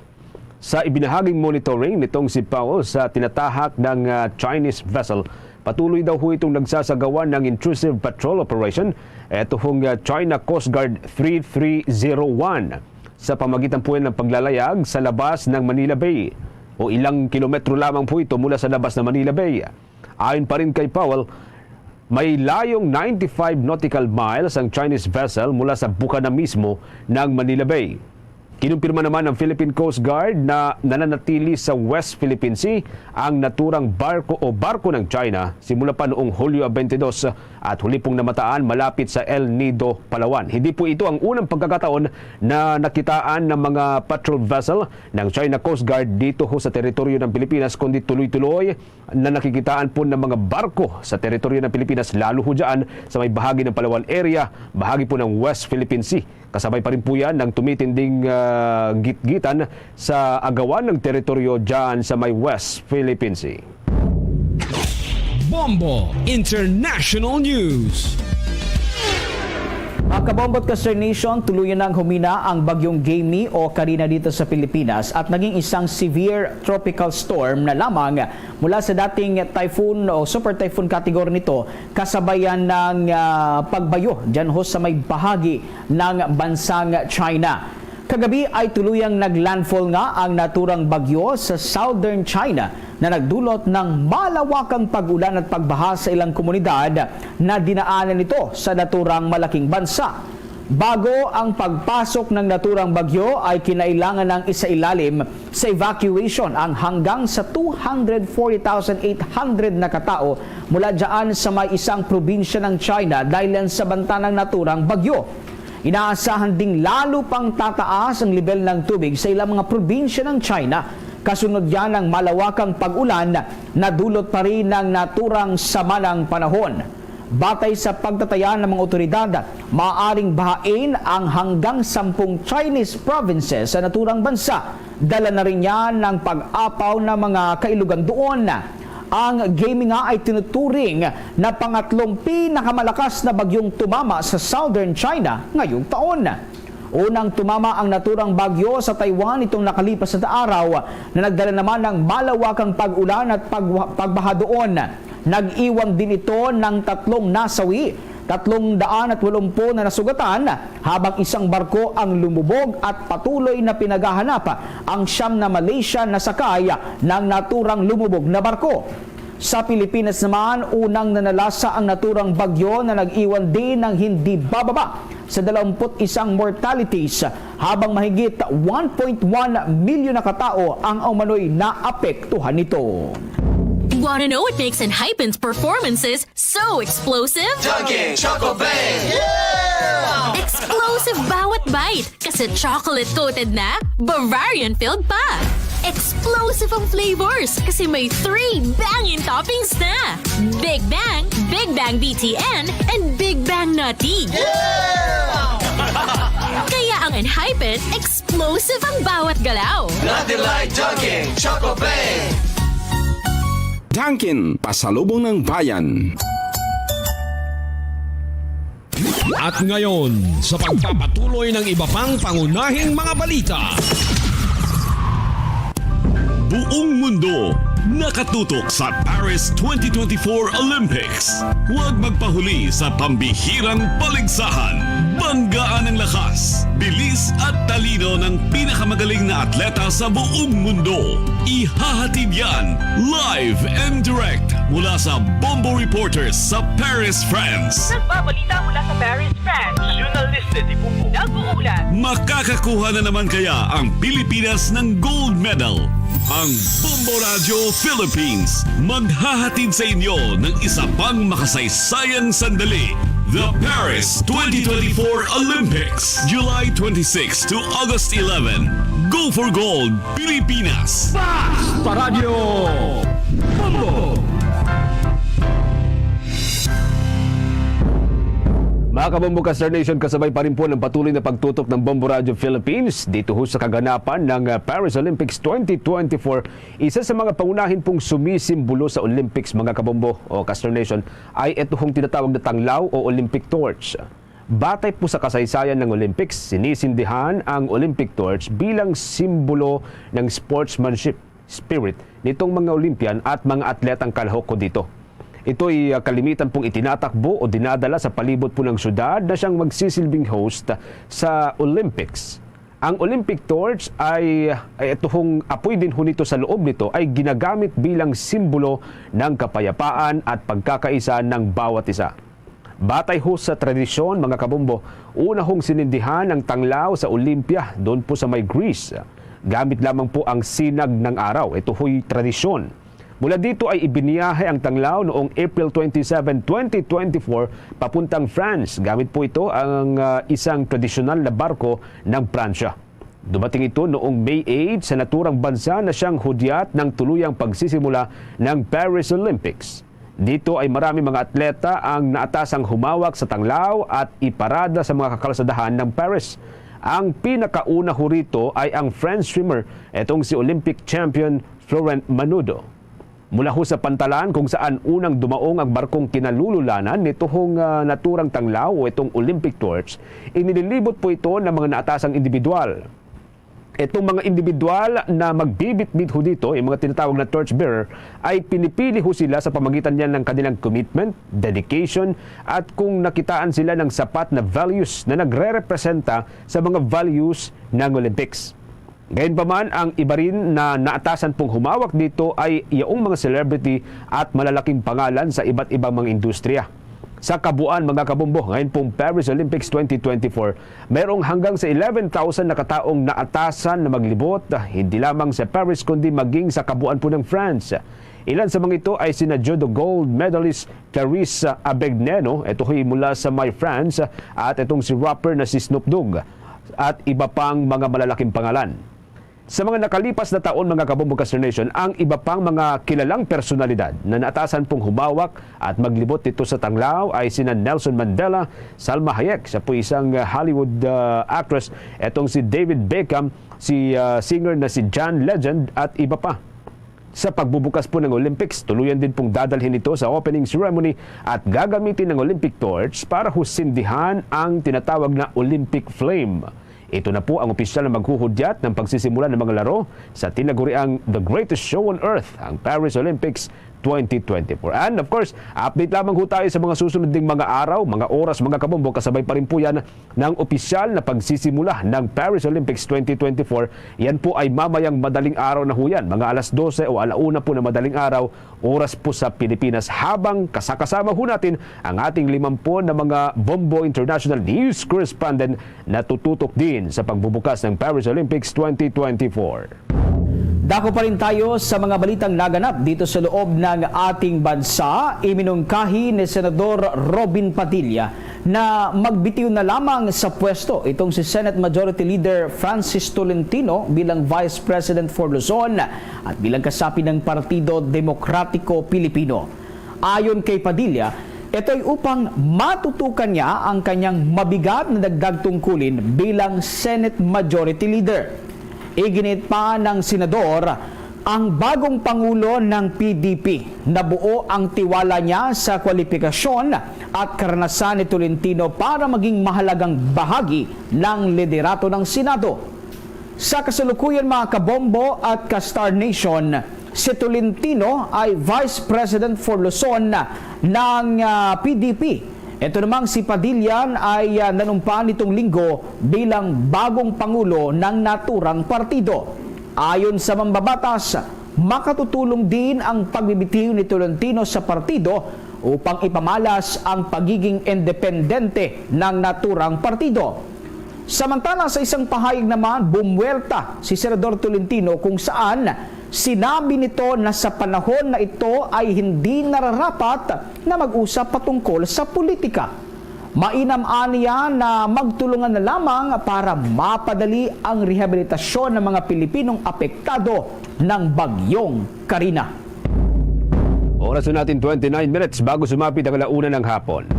Sa ibinahaging monitoring nitong si Powell sa tinatahak ng, ah, Chinese vessel, patuloy daw ho itong nagsasagawa ng intrusive patrol operation. Ito hong, ah, China Coast Guard three three zero one sa pamagitan po ng paglalayag sa labas ng Manila Bay o ilang kilometro lamang po ito mula sa labas ng Manila Bay. Ayon pa rin kay Powell, may layong ninety-five nautical miles ang Chinese vessel mula sa bukana mismo ng Manila Bay. Kinumpirma naman ng Philippine Coast Guard na nananatili sa West Philippine Sea ang naturang barko o barko ng China simula pa noong Hulyo twenty-two at huli pong namataan malapit sa El Nido, Palawan. Hindi po ito ang unang pagkakataon na nakitaan ng mga patrol vessel ng China Coast Guard dito ho sa teritoryo ng Pilipinas, kundi tuloy-tuloy na nakikitaan po ng mga barko sa teritoryo ng Pilipinas, lalo ho dyan sa may bahagi ng Palawan area, bahagi po ng West Philippine Sea. Kasabay pa rin po yan ng tumitinding, ah, gitgitan sa agawan ng teritoryo dyan sa may West Philippine Sea. Bombo International News. Mga kabombo at Caster Nation, tuluyan nang humina ang Bagyong Jamie o Karina dito sa Pilipinas at naging isang severe tropical storm na lamang mula sa dating typhoon o super typhoon category nito, kasabayan ng, ah, pagbayo dyan ho sa may bahagi ng bansang China. Kagabi ay tuluyang naglandfall nga ang naturang bagyo sa southern China na nagdulot ng malawakang pag-ulan at pagbaha sa ilang komunidad na dinaanan nito sa naturang malaking bansa. Bago ang pagpasok ng naturang bagyo ay kinailangan ng isailalim sa evacuation ang hanggang sa two hundred forty thousand eight hundred na katao mula dyan sa may isang probinsya ng China dahil sa banta ng naturang bagyo. Inaasahan ding lalo pang tataas ang lebel ng tubig sa ilang mga probinsya ng China kasunod yan ng malawakang pag-ulan na dulot pa rin ng naturang sama ng panahon. Batay sa pagtataya ng mga otoridad, maaaring bahain ang hanggang sampung Chinese provinces sa naturang bansa. Dala na rin yan ng pag-apaw ng mga kailugan doon. Ang Gaemi nga ay tinuturing na pangatlong pinakamalakas na bagyong tumama sa southern China ngayong taon. Unang tumama ang naturang bagyo sa Taiwan nitong nakalipas na araw na nagdala naman ng malawakang pag-ulan at pag- pagbaha doon. Nag-iwan din ito ng tatlong nasawi, tatlong daan at walumpo na nasugatan, habang isang barko ang lumubog at patuloy na pinaghahanap ang siyam na Malaysian na sakay ng naturang lumubog na barko. Sa Pilipinas naman, unang nanalasa ang naturang bagyo na nag-iwan din ng hindi bababa sa dalawampu't isang mortalities, habang mahigit one point one milyon na katao ang umano'y naapektuhan nito. Want to know what makes Enhypen's performances so explosive? Dunkin' Choco Bang! Explosive bawat bite kasi chocolate-coated na, Bavarian-filled pa. Explosive ang flavors kasi may three banging toppings na. Big Bang, Big Bang B T N, and Big Bang Nutty. Kaya ang Enhypen, explosive ang bawat galaw. Nothing like Dunkin' Choco Bang! Dunkin', pasalubong ng bayan. At ngayon, sa pagpapatuloy ng iba pang pangunahing mga balita. Buong mundo nakatutok sa Paris twenty twenty-four Olympics. Huwag magpahuli sa pambihirang paligsahan. Banggaan ang lakas, bilis at talino ng pinakamagaling na atleta sa buong mundo. Ihahatid yan live and direct mula sa Bombo Reporters sa Paris, France. Nagbabalita mula sa Paris, France. Journalista di Bubo. Nag-uulat. Makakakuha na naman kaya ang Pilipinas ng gold medal? Ang Bombo Radyo Philippines maghahatid sa inyo ng isa pang makasaysayang sandali. The Paris twenty twenty-four Olympics, July twenty-six to August eleven. Go for Gold, Pilipinas! Paradyo Bombo! Mga kabombo, Kastar Nation, kasabay pa rin po ng patuloy na pagtutok ng Bombo Radio Philippines dito ho sa kaganapan ng uh, Paris Olympics twenty twenty-four. Isa sa mga pangunahin pong sumisimbolo sa Olympics, mga kabombo o Kastar Nation, ay ito hong tinatawag na tanglaw o Olympic torch. Batay po sa kasaysayan ng Olympics, sinisindihan ang Olympic torch bilang simbolo ng sportsmanship spirit nitong mga Olympian at mga atletang kalahok ko dito. Ito'y uh, kalimitan pong itinatakbo o dinadala sa palibot po ng syudad na siyang magsisilbing host sa Olympics. Ang Olympic torch ay, ay ito hong apoy din ho nito sa loob nito ay ginagamit bilang simbolo ng kapayapaan at pagkakaisa ng bawat isa. Batay ho sa tradisyon, mga kabombo, una hong sinindihan ang tanglaw sa Olympia doon po sa may Greece. Gamit lamang po ang sinag ng araw. Ito ho'y tradisyon. Mula dito ay ibiniyahe ang tanglaw noong April twenty-seven, twenty twenty-four, papuntang France. Gamit po ito ang uh, isang tradisyonal na barko ng Pransya. Dumating ito noong May eight sa naturang bansa na siyang hudyat ng tuluyang pagsisimula ng Paris Olympics. Dito ay marami mga atleta ang naatasang humawak sa tanglaw at iparada sa mga kakalsadahan ng Paris. Ang pinakauna ho rito ay ang French swimmer, itong si Olympic champion Florent Manudo. Mula ho sa pantalan kung saan unang dumaong ang barkong kinalululanan nituhong uh, naturang tanglaw o itong Olympic torch, inililibot po ito ng mga naatasang individual. Itong mga individual na magbibitbit ho dito, yung mga tinatawag na torch bearer, ay pinipili ho sila sa pamagitan niya ng kanilang commitment, dedication, at kung nakitaan sila ng sapat na values na nagre-representa sa mga values ng Olympics. Gayunpaman, ang iba rin na naatasan pong humawak dito ay yaong mga celebrity at malalaking pangalan sa iba't ibang mga industriya. Sa kabuuan, mga kabombo, ngayon pong Paris Olympics twenty twenty-four, mayroong hanggang sa eleven thousand na kataong naatasan na maglibot, ah, hindi lamang sa Paris kundi maging sa kabuuan po ng France. Ilan sa mga ito ay sina judo gold medalist Clarisse Abegneno, ito ho'y mula sa May France, at itong si rapper na si Snoop Dogg, at iba pang mga malalaking pangalan. Sa mga nakalipas na taon, mga kabombo, Kastner Nation, ang iba pang mga kilalang personalidad na naatasan pong humawak at maglibot dito sa tanglaw ay sina Nelson Mandela, Salma Hayek, siya po isang, uh, Hollywood, uh, actress, etong si David Beckham, si, uh, singer na si John Legend, at iba pa. Sa pagbubukas po ng Olympics, tuluyan din pong dadalhin ito sa opening ceremony at gagamitin ng Olympic torch para husindihan ang tinatawag na Olympic flame. Ito na po ang opisyal na maghuhudyat ng pagsisimula ng mga laro sa tinaguriang The Greatest Show on Earth, ang Paris Olympics twenty twenty-four. And of course, update lamang ho tayo sa mga susunod ding mga araw, mga oras, mga kabombo, kasabay pa rin po yan ng opisyal na pagsisimula ng Paris Olympics twenty twenty-four. Yan po ay mamayang madaling araw na ho yan, mga alas dose o alauna po na madaling araw, oras po sa Pilipinas, habang kasakasama ho natin ang ating limampon na mga Bombo International News Correspondent na tututok din sa pagbubukas ng Paris Olympics twenty twenty-four. Dako pa rin tayo sa mga balitang naganap dito sa loob ng ating bansa. Iminungkahi ni Senador Robin Padilla na magbitiw na lamang sa pwesto itong si Senate Majority Leader Francis Tolentino bilang Vice President for Luzon at bilang kasapi ng Partido Demokratiko Pilipino. Ayon kay Padilla, ito'y upang matutukan niya ang kanyang mabigat na dagdag tungkulin bilang Senate Majority Leader. Iginit pa ng senador, ang bagong pangulo ng P D P, nabuo ang tiwala niya sa kwalipikasyon at karanasan ni Tolentino para maging mahalagang bahagi ng liderato ng Senado. Sa kasalukuyan, mga kabombo at ka-Star Nation, si Tolentino ay Vice President for Luzon ng, ah, P D P. Ito namang si Padilla ay, ah, nanumpa nitong linggo bilang bagong pangulo ng naturang partido. Ayon sa mambabatas, makatutulong din ang pagbibitiw ni Tolentino sa partido upang ipamalas ang pagiging independente ng naturang partido. Samantala, sa isang pahayag naman, bumuwelta si Senador Tolentino kung saan sinabi nito na sa panahon na ito ay hindi nararapat na mag-usap patungkol sa politika. Mainam aniya na magtulungan na lamang para mapadali ang rehabilitasyon ng mga Pilipinong apektado ng Bagyong Karina. Oras na natin, twenty-nine minutes bago sumapit ang alauna ng hapon.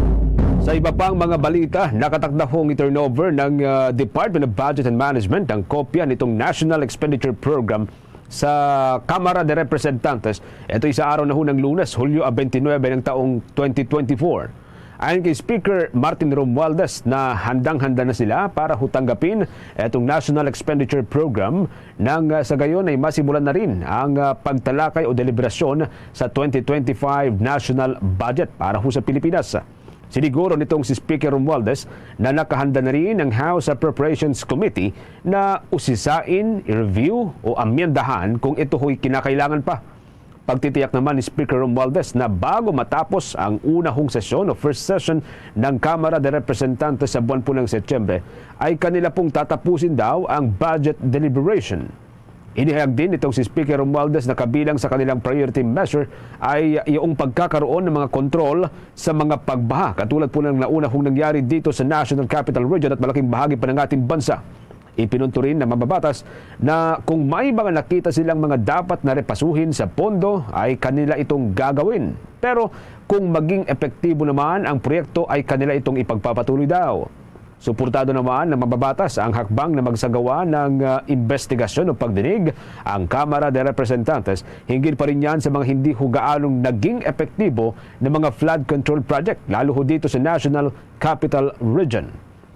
Sa iba pang mga balita, nakatakda hong i-turnover ng, ah, Department of Budget and Management ang kopya nitong National Expenditure Program sa Kamara de Representantes. Ito ay sa araw na ho ng Lunes, Hulyo twenty-nine ng taong twenty twenty-four. Ayon kay Speaker Martin Romualdez na handang-handa na sila para ho tanggapin itong National Expenditure Program nang, ah, sa gayon ay masimulan na rin ang, ah, pagtalakay o deliberasyon sa twenty twenty-five national budget para ho sa Pilipinas. Siniguro nitong si Speaker Romualdez na nakahanda na rin ang House Appropriations Committee na usisain, i-review o amyendahan kung ito ho'y kinakailangan pa. Pagtitiyak naman ni Speaker Romualdez na bago matapos ang unahong sesyon o first session ng Kamara de Representantes sa buwan po ng Setyembre, ay kanila pong tatapusin daw ang budget deliberation. Inihayag din nitong si Speaker Romualdez na kabilang sa kanilang priority measure ay yung pagkakaroon ng mga kontrol sa mga pagbaha, katulad po ng nauna hong nangyari dito sa National Capital Region at malaking bahagi pa ng ating bansa. Ipinunto rin ng mambabatas na kung may mga nakita silang mga dapat na repasuhin sa pondo, ay kanila itong gagawin. Pero kung maging epektibo naman ang proyekto, ay kanila itong ipagpapatuloy daw. Suportado naman ng mambabatas ang hakbang na magsagawa ng, ah, investigasyon o pagdinig ang Kamara de Representantes hinggil pa rin yan sa mga hindi ho gaanong naging epektibo na mga flood control project, lalo ho dito sa National Capital Region.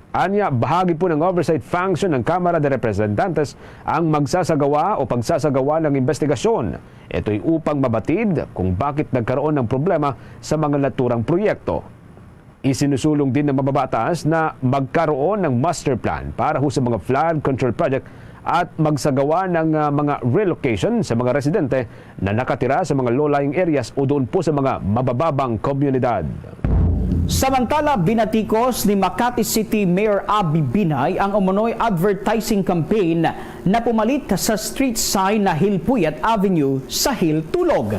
Anya, bahagi po ng oversight function ng Kamara de Representantes ang magsasagawa o pagsasagawa ng investigasyon. Ito'y upang mabatid kung bakit nagkaroon ng problema sa mga naturang proyekto. Isinusulong din ng mababatas na magkaroon ng master plan para ho sa mga flood control project at magsagawa ng, ah, mga relocation sa mga residente na nakatira sa mga low-lying areas o doon po sa mga mabababang komunidad. Samantala, binatikos ni Makati City Mayor Abby Binay ang umano'y advertising campaign na pumalit sa street sign na Hill Puyat Avenue sa Hill Tulog.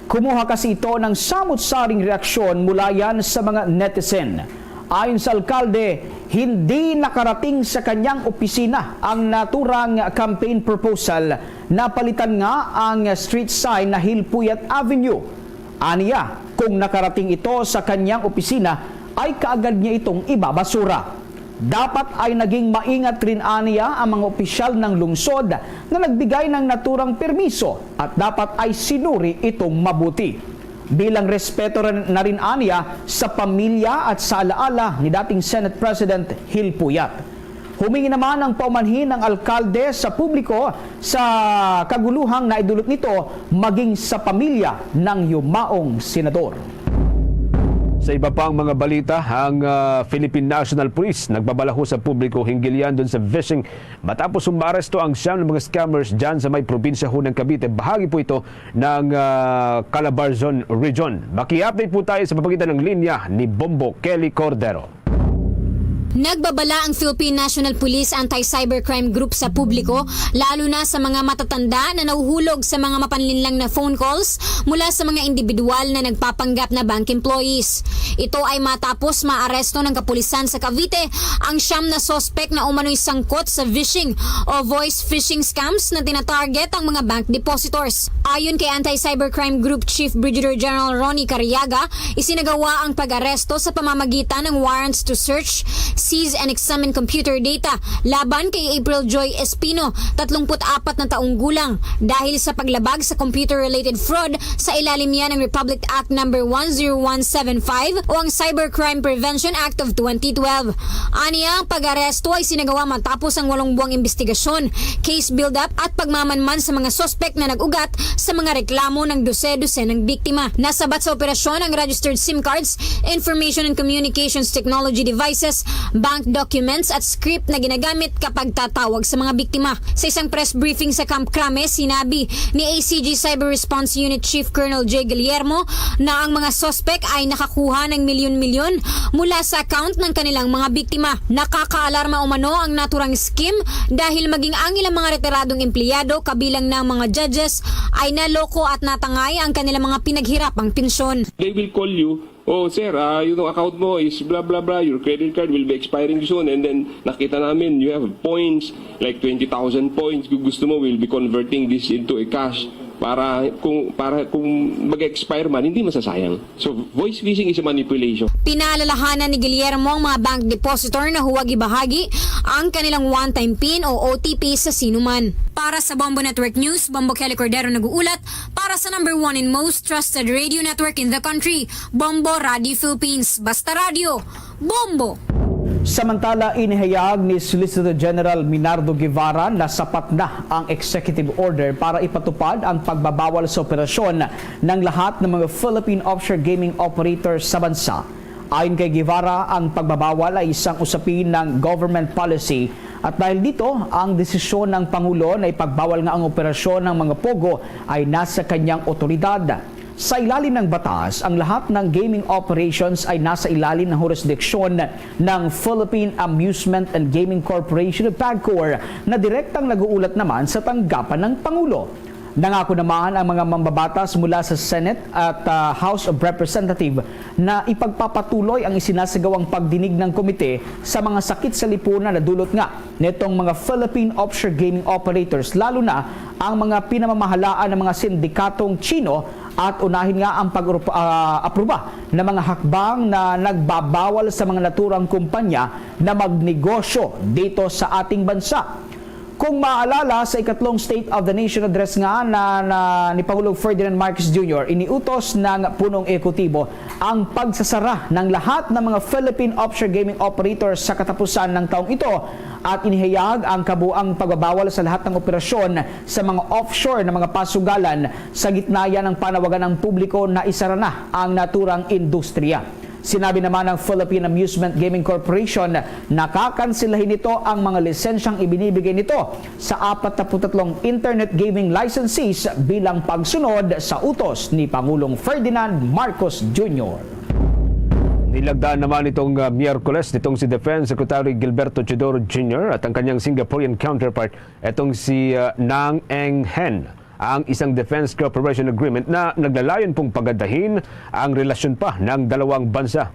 Kumuha kasi ito ng samot-saring reaksyon mula yan sa mga netizen. Ayon sa alkalde, hindi nakarating sa kanyang opisina ang naturang campaign proposal. Napalitan nga ang street sign na Hill Puyat Avenue. Aniya, kung nakarating ito sa kanyang opisina, ay kaagad niya itong ibabasura. Dapat ay naging maingat rin aniya ang mga opisyal ng lungsod na nagbigay ng naturang permiso at dapat ay sinuri itong mabuti. Bilang respeto rin, na rin aniya sa pamilya at sa alaala ni dating Senate President Hill Puyat. Humingi naman ang paumanhin ng alkalde sa publiko sa kaguluhang naidulot nito maging sa pamilya ng yumaong senador. Sa iba pang mga balita, ang, ah, Philippine National Police nagbabalaho sa publiko hinggil yan dun sa phishing matapos umaaresto ang siyam na mga scammers dyan sa may probinsya ho ng Cavite. Bahagi po ito ng, ah, Calabarzon Region. Maki-update po tayo sa pamamagitan ng linya ni Bombo Kelly Cordero. Nagbabala ang Philippine National Police Anti-Cybercrime Group sa publiko, lalo na sa mga matatanda na nahuhulog sa mga mapanlinlang na phone calls mula sa mga individual na nagpapanggap na bank employees. Ito ay matapos maaresto ng kapulisan sa Cavite ang siyam na suspek na umano'y sangkot sa phishing o voice phishing scams na tinatarget ang mga bank depositors. Ayon kay Anti-Cybercrime Group Chief Brigadier General Ronnie Cariaga, isinagawa ang pag-aresto sa pamamagitan ng warrants to search, seize and examine computer data laban kay April Joy Espino, tatlumpu't apat na taong gulang, dahil sa paglabag sa computer-related fraud sa ilalim niya ng Republic Act Number one zero one seven five o ang Cybercrime Prevention Act of twenty twelve. Aniya, ang pag-aresto ay sinagawa matapos ang walong buwang investigasyon, case build-up at pagmamanman sa mga suspek na nag-ugat sa mga reklamo ng dose-dose ng biktima. Nasabat sa operasyon ang registered SIM cards, information and communications technology devices, bank documents at script na ginagamit kapag tatawag sa mga biktima. Sa isang press briefing sa Camp Crame, sinabi ni A C G Cyber Response Unit Chief Colonel Jay Guillermo na ang mga suspek ay nakakuha ng milyon-milyon mula sa account ng kanilang mga biktima. Nakakaalarma umano ang naturang scheme dahil maging ang ilang mga retiradong empleyado, kabilang na ang mga judges, ay naloko at natangay ang kanilang mga pinaghirapang pensyon. They will call you, "Oh, sir, ah, yung account mo is blah, blah, blah. Your credit card will be expiring soon." And then, nakita namin, you have points, like twenty thousand points. Kung gusto mo, we'll be converting this into a cash para kung, para kung mag-expire man, hindi masasayang. So, voice phishing is a manipulation. Pinaalalahanan ni Guillermo ang mga bank depositor na huwag ibahagi ang kanilang one-time pin o O T P sa sinuman. Para sa Bombo Network News, Bombo Kelly Cordero nag-uulat para sa number one and most trusted radio network in the country, Bombo Radio Philippines. Basta radyo, Bombo! Samantala, inihayag ni Solicitor General Minardo Guevara na sapat na ang executive order para ipatupad ang pagbabawal sa operasyon ng lahat ng mga Philippine offshore gaming operators sa bansa. Ayon kay Guevara, ang pagbabawal ay isang usapin ng government policy at dahil dito, ang desisyon ng Pangulo na ipagbawal nga ang operasyon ng mga pogo ay nasa kanyang otoridad. Sa ilalim ng batas, ang lahat ng gaming operations ay nasa ilalim ng hurisdiksyon ng Philippine Amusement and Gaming Corporation o PAGCOR na direktang nag-uulat naman sa tanggapan ng Pangulo. Nangako naman ang mga mambabatas mula sa Senate at, ah, House of Representative na ipagpapatuloy ang isinasagawang pagdinig ng komite sa mga sakit sa lipunan na dulot nga nitong mga Philippine offshore gaming operators, lalo na ang mga pinamamahalaan ng mga sindikatong Chino at unahin nga ang pag-aproba ng mga hakbang na nagbabawal sa mga naturang kumpanya na magnegosyo dito sa ating bansa. Kung maalala, sa ikatlong State of the Nation Address nga na, na ni Pangulong Ferdinand Marcos Junior, iniutos ng punong ehekutibo ang pagsasara ng lahat ng mga Philippine offshore gaming operators sa katapusan ng taong ito at inihayag ang kabuang pagbabawal sa lahat ng operasyon sa mga offshore na mga pasugalan sa gitna yan ng panawagan ng publiko na isara na ang naturang industriya. Sinabi naman ng Philippine Amusement Gaming Corporation na kakansilahin nito ang mga lisensyang ibinibigay nito sa apat na put tatlong internet gaming licensees bilang pagsunod sa utos ni Pangulong Ferdinand Marcos Junior. Nilagdaan naman itong uh, Miyerkules nitong si Defense Secretary Gilberto Teodoro Junior at ang kanyang Singaporean counterpart, itong si uh, Nang Eng Hen, ang isang Defense Cooperation Agreement na naglalayon pong pagadahin ang relasyon pa ng dalawang bansa.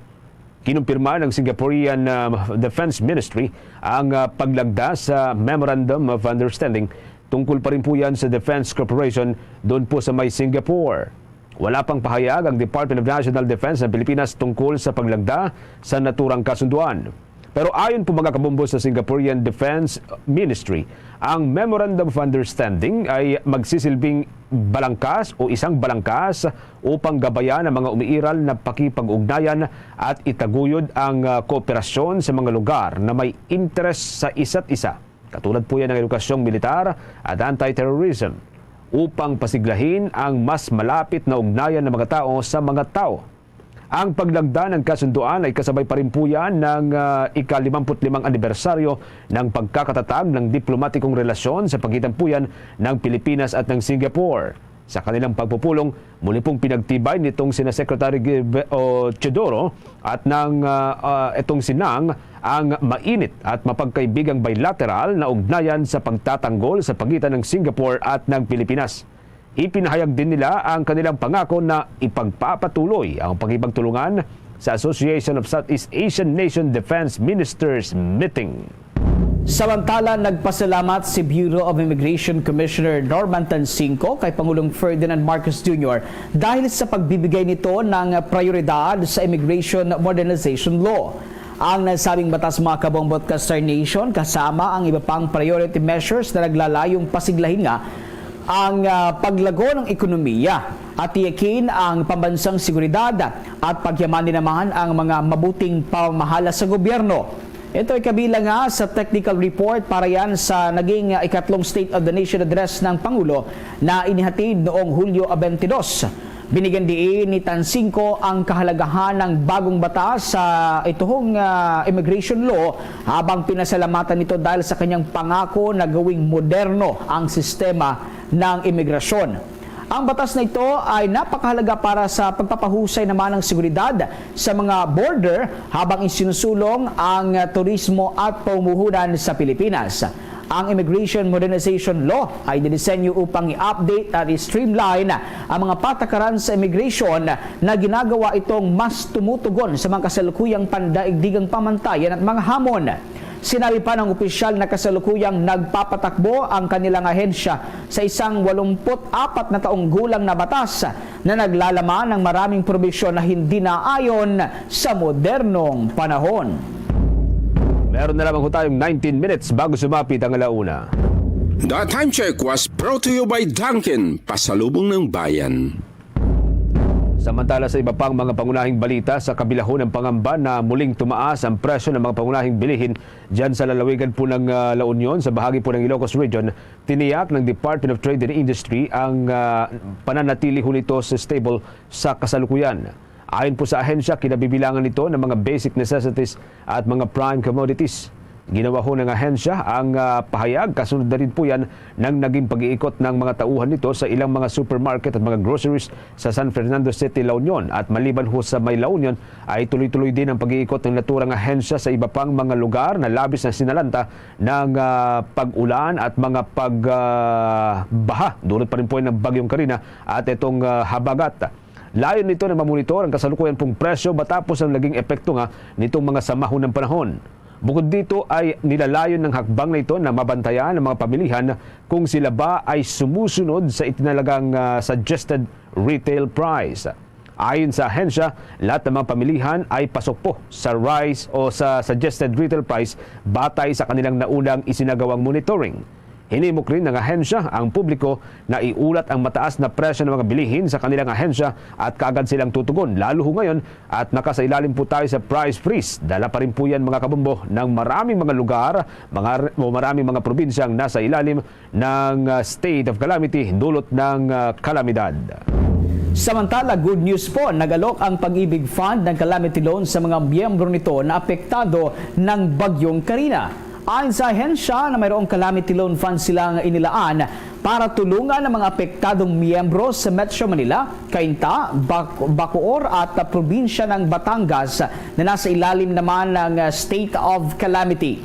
Kinumpirma ng Singaporean uh, Defense Ministry ang uh, paglagda sa Memorandum of Understanding tungkol pa rin po yan sa Defense Cooperation doon po sa may Singapore. Wala pang pahayag ang Department of National Defense ng Pilipinas tungkol sa paglagda sa naturang kasunduan. Pero ayon po mga kabombo sa Singaporean Defense Ministry, ang Memorandum of Understanding ay magsisilbing balangkas o isang balangkas upang gabayan ang mga umiiral na pakipag-ugnayan at itaguyod ang ah, kooperasyon sa mga lugar na may interes sa isa't isa. Katulad po yan ng edukasyong militar at anti-terrorism upang pasiglahin ang mas malapit na ugnayan ng mga tao sa mga tao. Ang paglagda ng kasunduan ay kasabay pa rin po yan ng ah, ika-limampu't limang anibersaryo ng pagkakatatag ng diplomatikong relasyon sa pagitan po yan ng Pilipinas at ng Singapore. Sa kanilang pagpupulong, muli pong pinagtibay nitong sina Secretary Gilbe- o Teodoro at ng ah, ah, itong si Nang ang mainit at mapagkaibigang bilateral na ugnayan sa pagtatanggol sa pagitan ng Singapore at ng Pilipinas. Ipinahayag din nila ang kanilang pangako na ipagpapatuloy ang pakipagtulungan sa Association of Southeast Asian Nation Defense Ministers Meeting. Samantala, nagpasalamat si Bureau of Immigration Commissioner Norman Tansingco kay Pangulong Ferdinand Marcos Junior dahil sa pagbibigay nito ng prioridad sa Immigration Modernization Law. Ang nasabing batas, mga kabombo at ka-Star Nation, kasama ang iba pang priority measures na naglalayong pasiglahin nga ang ah, paglago ng ekonomiya at tiyakin ang pambansang seguridad at pagyamanin naman ang mga mabuting pamamahala sa gobyerno. Ito ay kabilang nga sa technical report para yan sa naging ah, ikatlong State of the Nation Address ng Pangulo na inihatid noong Hulyo twenty-two. Binigyan diin ni Tansingco ang kahalagahan ng bagong batas sa ituhong ah, immigration law, habang pinasalamatan nito dahil sa kanyang pangako na gawing moderno ang sistema ng imigrasyon. Ang batas na ito ay napakahalaga para sa pagpapahusay naman ng seguridad sa mga border, habang isinusulong ang turismo at pamumuhunan sa Pilipinas. Ang Immigration Modernization Law ay dinisenyo upang i-update at i-streamline ang mga patakaran sa immigration na ginagawa itong mas tumutugon sa mga kasalukuyang pandaigdigang pamantayan at mga hamon. Sinabi pa ng opisyal na kasalukuyang nagpapatakbo ang kanilang ahensya sa isang walumpu't apat na taong gulang na batas na naglalaman ng maraming probisyon na hindi naayon sa modernong panahon. Meron na lamang po tayong nineteen minutes bago sumapit ang alauna. The Time Check was brought to you by Dunkin, pasalubong ng bayan. Samantala, sa iba pang mga pangunahing balita, sa kabilahon ng pangamba na muling tumaas ang presyo ng mga pangunahing bilihin dyan sa lalawigan po ng ah, La Union, sa bahagi po ng Ilocos Region, tiniyak ng Department of Trade and Industry ang ah, pananatili ho nito sa stable sa kasalukuyan. Ayon po sa ahensya, kinabibilangan nito ng mga basic necessities at mga prime commodities. Ginawa ho ng ahensya ang ah, pahayag kasunod na rin po yan ng naging pag-iikot ng mga tauhan nito sa ilang mga supermarket at mga groceries sa San Fernando City, La Union. At maliban ho sa may La Union, ay tuloy-tuloy din ang pag-iikot ng naturang ahensya sa iba pang mga lugar na labis na sinalanta ng ah, pag-ulan at mga pagbaha. Dulot pa rin po yan ng Bagyong Karina at itong ah, habagat. Layon nito na mamonitor ang kasalukuyan pong presyo matapos ang naging epekto nga nitong mga samahon ng panahon. Bukod dito ay nilalayon ng hakbang na ito na mabantayan ang mga pamilihan kung sila ba ay sumusunod sa itinalagang ah, suggested retail price. Ayon sa ahensya, lahat ng mga pamilihan ay pasok po sa rice o sa suggested retail price batay sa kanilang naunang isinagawang monitoring. Hinimok rin ng ahensya ang publiko na iulat ang mataas na presyo ng mga bilihin sa kanilang ahensya at kaagad silang tutugon, lalo ho ngayon at nakasailalim po tayo sa price freeze. Dala pa rin po yan, mga kabombo, ng maraming mga lugar, mga, o maraming mga probinsyang nasa ilalim ng, ah, state of calamity, dulot ng, ah, kalamidad. Samantala, good news po, nag-alok ang Pag-ibig Fund ng calamity loan sa mga miyembro nito na apektado ng Bagyong Karina. Ayon sa ahensya na mayroong calamity loan fund silang inilaan para tulungan ang mga apektadong miyembro sa Metro Manila, Cainta, Bac-, Bacoor at probinsya ng Batangas na nasa ilalim naman ng state of calamity.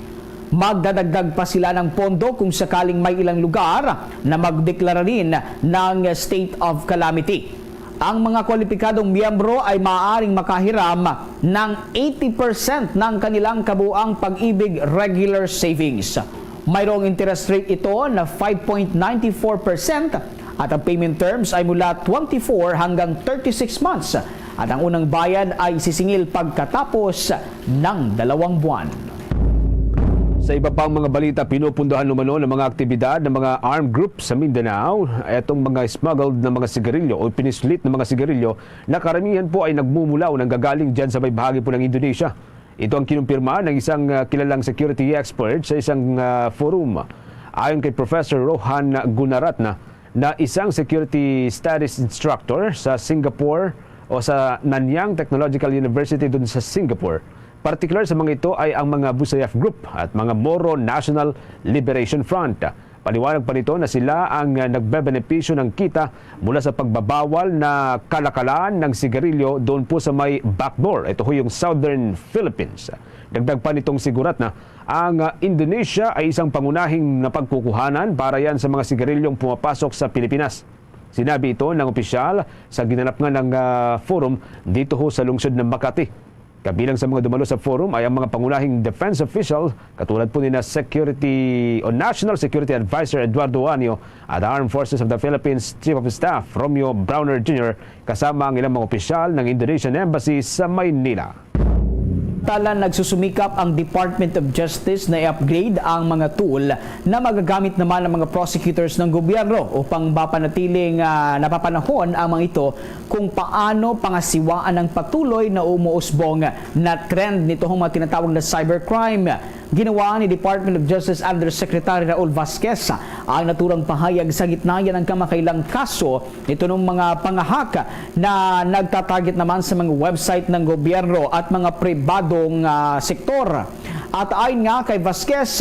Magdadagdag pa sila ng pondo kung sakaling may ilang lugar na magdeklara rin ng state of calamity. Ang mga kwalipikadong miyembro ay maaaring makahiram ng eighty percent ng kanilang kabuang Pag-ibig regular savings. Mayroong interest rate ito na five point nine four percent at ang payment terms ay mula twenty-four hanggang thirty-six months at ang unang bayad ay sisingil pagkatapos ng dalawang buwan. Sa iba pang mga balita, pinupundahan umano ng mga aktibidad ng mga armed group sa Mindanao itong mga smuggled na mga sigarilyo o pinislit na mga sigarilyo na karamihan po ay nagmumula o nanggagaling dyan sa may bahagi po ng Indonesia. Ito ang kinumpirma ng isang, ah, kilalang security expert sa isang, ah, forum. Ayon kay Professor Rohan Gunaratna, na isang security studies instructor sa Singapore o sa Nanyang Technological University dun sa Singapore, partikular sa mga ito ay ang mga Busayaf Group at mga Moro National Liberation Front. Paliwanag pa nito na sila ang, ah, nagbebenepisyo ng kita mula sa pagbabawal na kalakalan ng sigarilyo doon po sa may Bacnor. Ito ho yung Southern Philippines. Dagdag pa nitong si Guratna, ang, ah, Indonesia ay isang pangunahing napagkukuhanan para yan sa mga sigarilyong pumapasok sa Pilipinas. Sinabi ito ng opisyal sa ginanap nga ng, ah, forum dito ho sa lungsod ng Makati. Kabilang sa mga dumalo sa forum ay ang mga pangunahing defense official, katulad po ni na Security o National Security Advisor Eduardo Anyo at Armed Forces of the Philippines Chief of Staff Romeo Brawner Junior, kasama ang ilang mga opisyal ng Indonesian Embassy sa Maynila. Tala, nagsusumikap ang Department of Justice na i-upgrade ang mga tool na magagamit naman ng mga prosecutors ng gobyerno upang mapanatiling, ah, napapanahon ang mga ito kung paano pangasiwaan ang patuloy na umuusbong na trend nitong mga tinatawag na cybercrime. Ginawa ni Department of Justice Undersecretary Raul Vasquez ang naturang pahayag sa gitna yan ng kamakailang kaso nito ng mga pangahak na nagtatarget naman sa mga website ng gobyerno at mga pribadong, ah, sektor. At ayon nga kay Vasquez,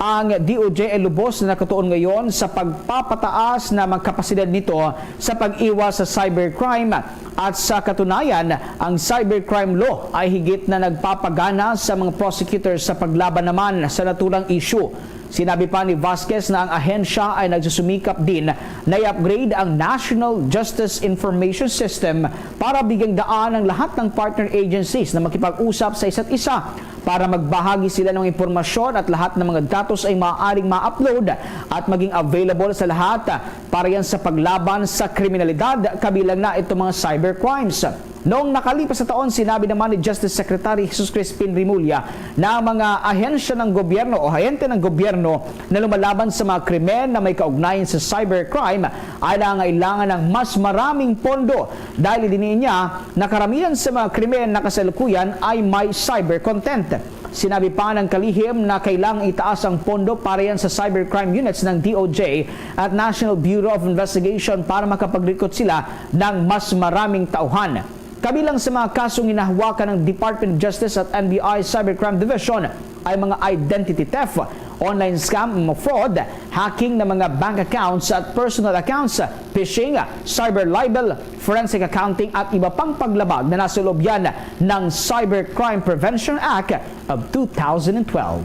ang D O J ay lubos na nakatuon ngayon sa pagpapataas na mga kapasidad nito sa pag-iwas sa cybercrime. At sa katunayan, ang cybercrime law ay higit na nagpapagana sa mga prosecutors sa paglaban naman sa naturang issue. Sinabi pa ni Vasquez na ang ahensya ay nagsusumikap din na i-upgrade ang National Justice Information System para bigyang daan ang lahat ng partner agencies na makipag-usap sa isa't isa para magbahagi sila ng impormasyon at lahat ng mga datos ay maaaring ma-upload at maging available sa lahat para yan sa paglaban sa kriminalidad, kabilang na itong mga cybercrimes. Noong nakalipas na taon, sinabi naman ni Justice Secretary Jesus Crispin Remulla na ang mga ahensya ng gobyerno o ahente ng gobyerno na lumalaban sa mga krimen na may kaugnayan sa cybercrime ay nangangailangan ng mas maraming pondo dahil idiniin niya na karamihan sa mga krimen na kasalukuyan ay may cyber content. Sinabi pa ng kalihim na kailangang itaas ang pondo para yan sa cybercrime units ng D O J at National Bureau of Investigation para makapag-recruit sila ng mas maraming tauhan. Kabilang sa mga kasong hinahawakan ng Department of Justice at N B I Cybercrime Division ay mga identity theft, online scam, fraud, hacking ng mga bank accounts at personal accounts, phishing, cyber libel, forensic accounting at iba pang paglabag na nasa loob yan ng Cybercrime Prevention Act of two thousand twelve.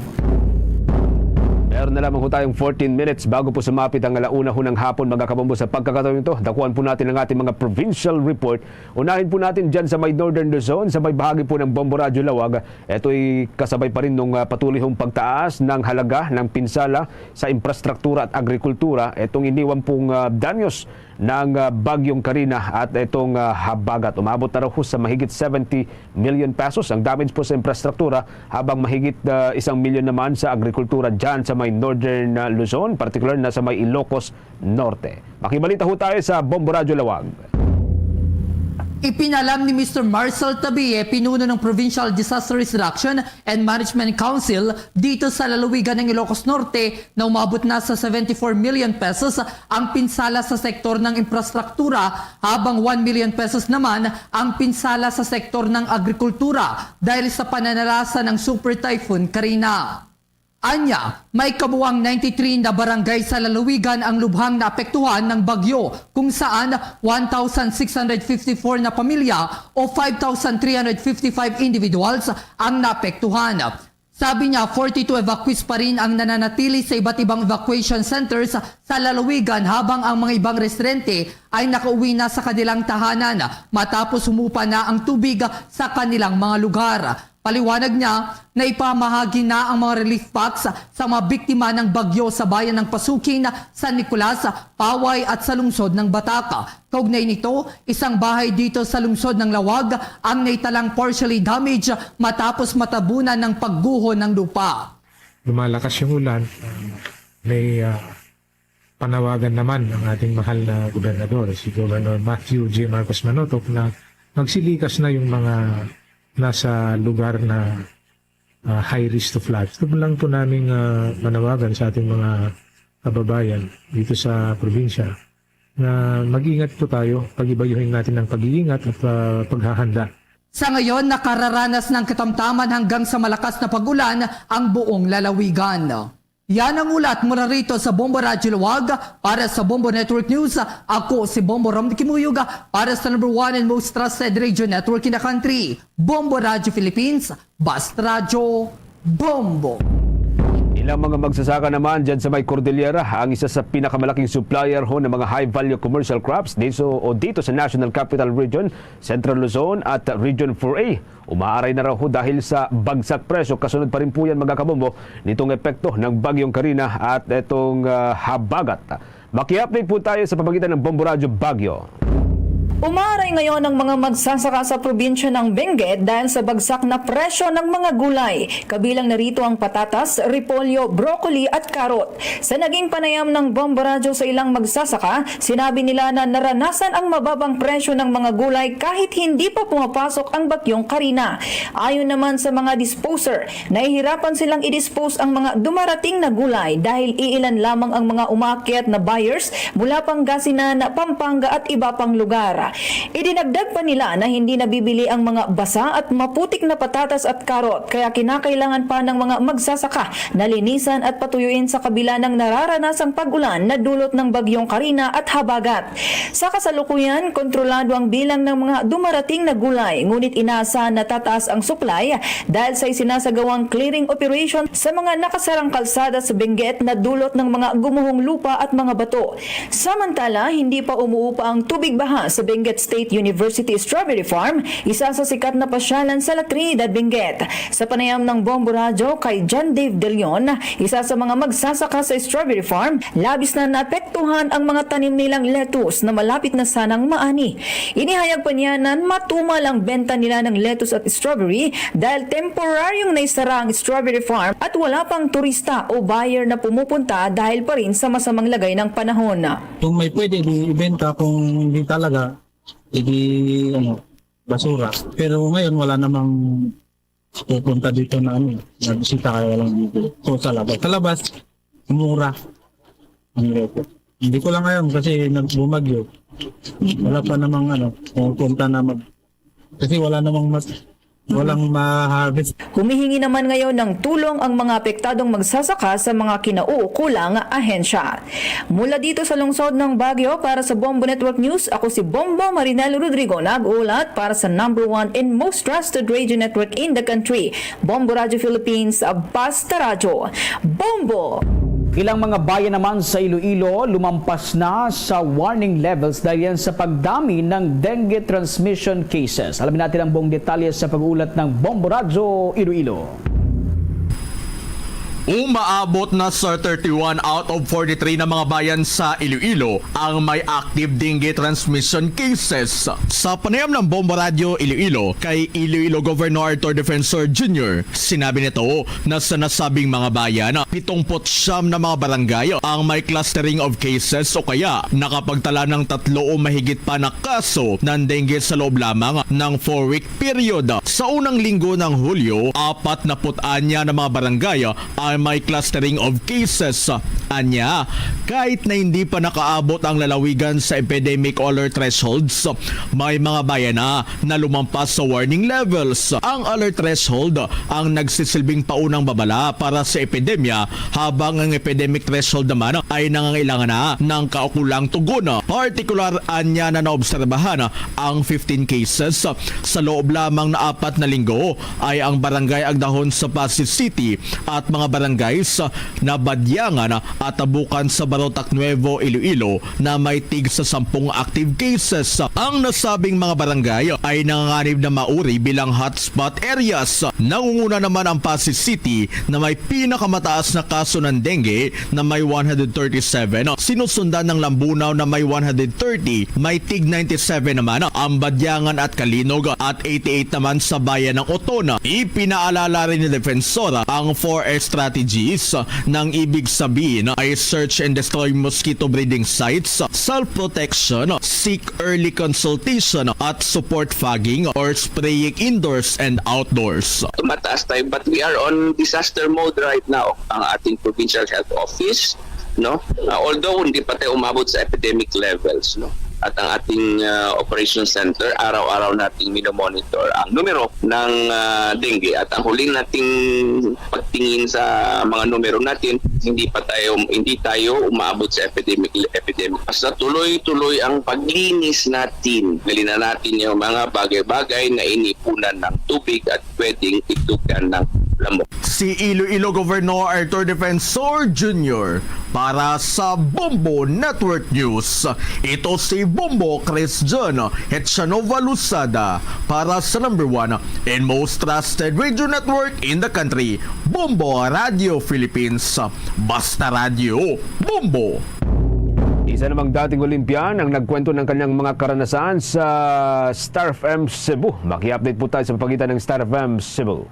Meron na lamang ho tayong fourteen minutes bago po sumapit ang alauna ho ng hapon, mga kabombo. Sa pagkakataon ito, dakuan po natin ang ating mga provincial report. Unahin po natin dyan sa may Northern Luzon, sa may bahagi po ng Bombo Radyo Lawag. Ito'y kasabay pa rin nung, ah, patuloy hong pagtaas ng halaga ng pinsala sa infrastruktura at agrikultura. Itong iniwan pong, ah, danyos ng, ah, Bagyong Karina at itong, ah, habagat. Umabot na raw ho sa mahigit seventy million pesos ang damage po sa infrastruktura, habang mahigit, ah, isang milyon naman sa agrikultura dyan sa may Northern, ah, Luzon, partikular na sa may Ilocos Norte. Makibalita ho tayo sa Bombo Radyo Lawag. Ipinalam ni Mister Marcel Tabie, pinuno ng Provincial Disaster Risk Reduction and Management Council dito sa lalawigan ng Ilocos Norte, na umabot na sa seventy-four million pesos ang pinsala sa sektor ng infrastruktura, habang one million pesos naman ang pinsala sa sektor ng agrikultura dahil sa pananalasa ng Super Typhoon Karina. Anya, may kabuang ninety-three na barangay sa lalawigan ang lubhang naapektuhan ng bagyo, kung saan one thousand six hundred fifty-four na pamilya o five thousand three hundred fifty-five individuals ang naapektuhan. Sabi niya, forty-two evacuees pa rin ang nananatili sa iba't ibang evacuation centers sa lalawigan, habang ang mga ibang residente ay nakauwi na sa kanilang tahanan matapos humupa na ang tubig sa kanilang mga lugar. Paliwanag niya na ipamahagi na ang mga relief packs sa mga biktima ng bagyo sa bayan ng Pasukin, San Nicolas, Paway at sa lungsod ng Batac. Kaugnay nito, isang bahay dito sa lungsod ng Lawag ang naitalang partially damaged matapos matabunan ng pagguho ng lupa. Lumalakas yung ulan, may, ah, panawagan naman ang ating mahal na gobernador, si Governor Matthew J. Marcos Manotoc, na magsilikas na yung mga nasa lugar na, ah, high risk to flood. Gusto lang po naming, ah, manawagan sa ating mga kababayan dito sa probinsya na mag-ingat po tayo, pag-ibayuhin natin ang pag-iingat at, ah, paghahanda. Sa ngayon, nakararanas ng katamtaman hanggang sa malakas na pag-ulan ang buong lalawigan. Yan ang ulat mula rito sa Bombo Radyo Luwag. Para sa Bombo Network News, ako si Bombo Rom Kimuyog para sa number one and most trusted radio network in the country, Bombo Radyo Philippines, Basta Radyo, Bombo. Ilang mga magsasaka naman dyan sa may Cordillera ang isa sa pinakamalaking supplier ho ng mga high-value commercial crops dito, o dito sa National Capital Region, Central Luzon at Region four A. Umaaray na raw ho dahil sa bagsak presyo. Kasunod pa rin po yan, mga kabombo, nitong epekto ng Bagyong Karina at itong, ah, habagat. Maki-update po tayo sa pamagitan ng Bombo Radyo Baguio. Umaaray ngayon ang mga magsasaka sa probinsya ng Benguet dahil sa bagsak na presyo ng mga gulay. Kabilang na rito ang patatas, repolyo, broccoli at karot. Sa naging panayam ng Bombo Radyo sa ilang magsasaka, sinabi nila na naranasan ang mababang presyo ng mga gulay kahit hindi pa pumapasok ang Bagyong Karina. Ayon naman sa mga disposer, nahihirapan silang i-dispose ang mga dumarating na gulay dahil iilan lamang ang mga umaakyat na buyers mula Pangasinan, Pampanga at iba pang lugar. Idinagdag pa nila na hindi nabibili ang mga basa at maputik na patatas at karot, kaya kinakailangan pa ng mga magsasaka na linisan at patuyuin sa kabila ng nararanasang pag-ulan na dulot ng Bagyong Karina at habagat. Sa kasalukuyan, kontrolado ang bilang ng mga dumarating na gulay, ngunit inaasahan na tataas ang supply dahil sa isinasagawang clearing operation sa mga nakasarang kalsada sa Benguet na dulot ng mga gumuhong lupa at mga bato. Samantala, hindi pa umuupa ang tubig baha sa Benguet State University Strawberry Farm, isa sa sikat na pasyalan sa La Trinidad, Benguet. Sa panayam ng Bombo Radyo kay John Dave De Leon, isa sa mga magsasaka sa strawberry farm, labis na naapektuhan ang mga tanim nilang lettuce na malapit na sanang maani. Inihayag pa niya na matumal ang benta nila ng lettuce at strawberry dahil temporaryong naisara ang strawberry farm at wala pang turista o buyer na pumupunta dahil pa rin sa masamang lagay ng panahon. Kung may pwede, di ibenta. Kung hindi talaga, edi, ano, basura. Pero ngayon, wala namang pupunta dito na, ano, na bisita, kaya walang bibili. So, sa labas, sa labas, mura ang loto. Hindi ko lang ngayon kasi nagbumagyo. Wala pa namang, ano, pupunta na mag-, kasi wala namang mas-, walang ma-harvest. Humihingi naman ngayon ng tulong ang mga apektadong magsasaka sa mga kinauukulang ahensya. Mula dito sa lungsod ng Baguio, para sa Bombo Network News, ako si Bombo Marinel Rodrigo, nag-uulat para sa number one and most trusted radio network in the country, Bombo Radyo Philippines, Basta Radyo. Bombo! Ilang mga bayan naman sa Iloilo lumampas na sa warning levels dahil yan sa pagdami ng dengue transmission cases. Alamin natin ang buong detalye sa pag-uulat ng Bombo Radyo Iloilo. Umaabot na sa thirty-one out of forty-three na mga bayan sa Iloilo ang may active dengue transmission cases. Sa panayam ng Bombo Radyo Iloilo kay Iloilo Governor Arthur Defensor Junior, sinabi nito na sa nasabing mga bayan, pitong putsyam na mga barangay ang may clustering of cases o kaya nakapagtala ng tatlo o mahigit pa na kaso ng dengue sa loob lamang ng four-week period. Sa unang linggo ng Hulyo, apat na put-anya na mga barangay ang may clustering of cases. Anya, kahit na hindi pa nakaabot ang lalawigan sa epidemic alert thresholds, may mga bayan na na lumampas sa warning levels. Ang alert threshold ang nagsisilbing paunang babala para sa epidemya, habang ang epidemic threshold naman ay nangangailangan na ng kaukulang tugon. Partikular anya na naobserbahan ang fifteen cases. Sa loob lamang na apat na linggo ay ang barangay Agdahon sa Passi City at mga barangays na Badyangan at Tabukan sa Barotac Nuevo, Iloilo, na may tig sa sampung active cases. Ang nasabing mga barangay ay nanganganib na mauri bilang hotspot areas. Nangunguna naman ang Passi City na may pinakamataas na kaso ng dengue na may one hundred thirty-seven, sinusundan ng Lambunao na may one hundred thirty, may tig ninety-seven naman ang Badyangan at Calinog at eighty-eight naman sa bayan ng Oton. Ipinaalala rin ni Defensor ang four S strategies, nang ibig sabihin ay search and destroy mosquito breeding sites, self-protection, seek early consultation at support fogging or spraying indoors and outdoors. Tumataas tayo, but we are on disaster mode right now. Ang ating provincial health office, no? Ah, although hindi pa tayo umabot sa epidemic levels, no? At ang ating ah, operation center, araw-araw nating minomonitor ang numero ng ah, dengue. At ang huli nating pagtingin sa mga numero natin, hindi pa tayo hindi tayo umaabot sa epidemic epidemic. Basta tuloy-tuloy ang paglinis natin. Dali na natin yung mga bagay-bagay na inipunan ng tubig at pwedeng itugan ng lamok. Si Iloilo Governor Arthur Defensor Junior para sa Bombo Network News. Ito si Bombo Chris John Hetchanova Luzada para sa number one and most trusted radio network in the country, Bombo Radio Philippines. Basta Radio, Bombo! Isa namang dating Olympian ang nagkwento ng kanyang mga karanasan sa Star F M Cebu. Maki-update po tayo sa pagitan ng Star F M Cebu.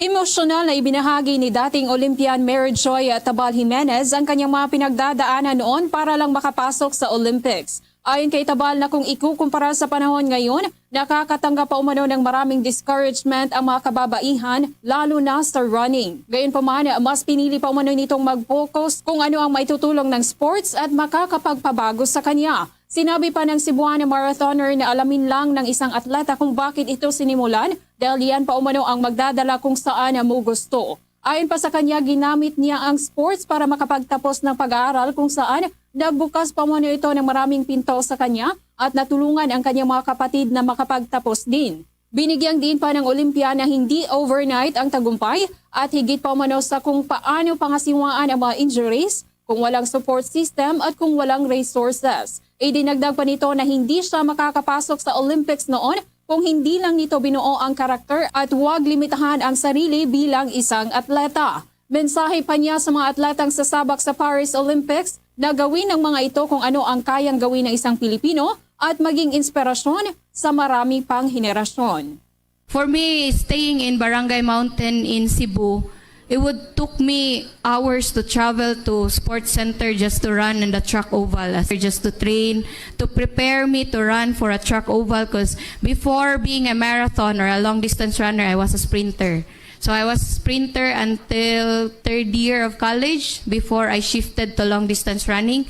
Emosyonal na ibinahagi ni dating Olympian Mary Joy Tabal Jimenez ang kanyang mga pinagdadaanan noon para lang makapasok sa Olympics. Ayon kay Tabal, na kung ikukumpara sa panahon ngayon, nakakatanggap pa umano ng maraming discouragement ang mga kababaihan, lalo na sa running. Gayunpaman, mas pinili pa umano nitong mag-focus kung ano ang maitutulong ng sports at makakapagpabago sa kanya. Sinabi pa ng Cebuana marathoner na alamin lang ng isang atleta kung bakit ito sinimulan, dahil yan pa umano ang magdadala kung saan mo gusto. Ayon pa sa kanya, ginamit niya ang sports para makapagtapos ng pag-aaral, kung saan nagbukas pa umano ito ng maraming pinto sa kanya at natulungan ang kanyang mga kapatid na makapagtapos din. Binigyang diin pa ng Olympia na hindi overnight ang tagumpay at higit pa umano sa kung paano pangasiwaan ang mga injuries, kung walang support system at kung walang resources. Idinagdag pa nito na hindi siya makakapasok sa Olympics noon kung hindi lang nito binuo ang karakter at huwag limitahan ang sarili bilang isang atleta. Mensahe pa niya sa mga atletang sasabak sa Paris Olympics na gawin ang mga ito kung ano ang kayang gawin ng isang Pilipino at maging inspirasyon sa marami pang henerasyon. For me, staying in Barangay Mountain in Cebu, it would took me hours to travel to sports center just to run in the track oval, as just to train, to prepare me to run for a track oval. Because before being a marathon or a long distance runner, I was a sprinter. So I was a sprinter until third year of college before I shifted to long distance running.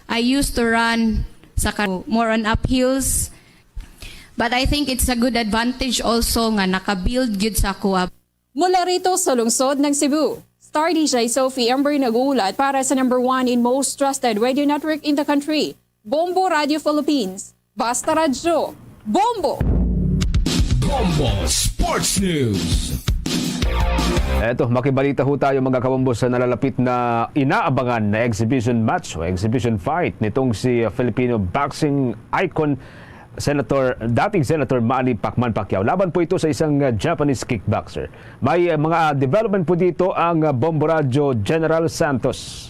I used to run sa ka-, more on uphills. But I think it's a good advantage also nga naka-build gyud sa ako. Mula rito sa lungsod ng Cebu, Star D J Sophie Ember nag-uulat para sa number one and most trusted radio network in the country, Bombo Radio Philippines. Basta Radyo, Bombo! Bombo Sports News. Eto, makibalita ho tayo, mga kabombo, sa nalalapit na inaabangan na exhibition match o exhibition fight nitong si Filipino boxing icon Senator, dating Senator Manny Pacman Pacquiao. Laban po ito sa isang, uh, Japanese kickboxer. May, uh, mga development po dito ang, uh, Bombo Radyo General Santos.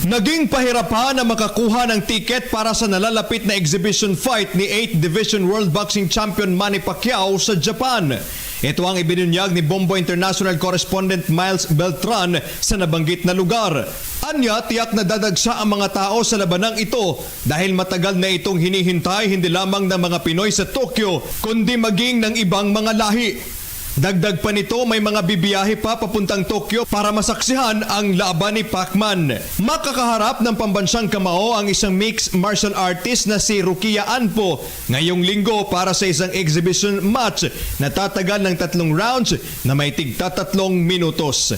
Naging pahirapan ang makakuha ng tiket para sa nalalapit na exhibition fight ni eighth Division World Boxing Champion Manny Pacquiao sa Japan. Ito ang ibinunyag ni Bombo International Correspondent Miles Beltran sa nabanggit na lugar. Anya, tiyak na dadagsa ang mga tao sa labanang ito dahil matagal na itong hinihintay hindi lamang ng mga Pinoy sa Tokyo, kundi maging ng ibang mga lahi. Dagdag pa nito, may mga bibiyahe pa papuntang Tokyo para masaksihan ang laban ni Pacman. Makakaharap ng pambansang kamao ang isang mixed martial artist na si Rukia Anpo ngayong linggo para sa isang exhibition match na tatagal ng tatlong rounds na may tigtatatlong minutos.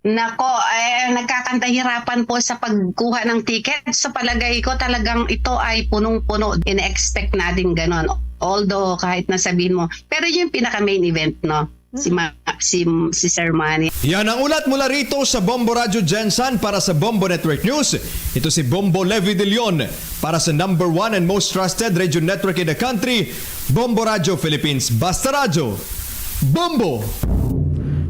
Nako, eh, nagkakandahirapan po sa pagkuha ng ticket. Sa palagay ko, talagang ito ay punong-puno. Ina-expect natin ganon. Although, kahit na sabihin mo, pero yung pinaka-main event, no? Si, Ma- si, si Sir Manny. Yan ang ulat mula rito sa Bombo Radyo Gensan para sa Bombo Network News. Ito si Bombo Levi De Leon para sa number one and most trusted radio network in the country, Bombo Radyo Philippines. Basta Radyo, Bombo!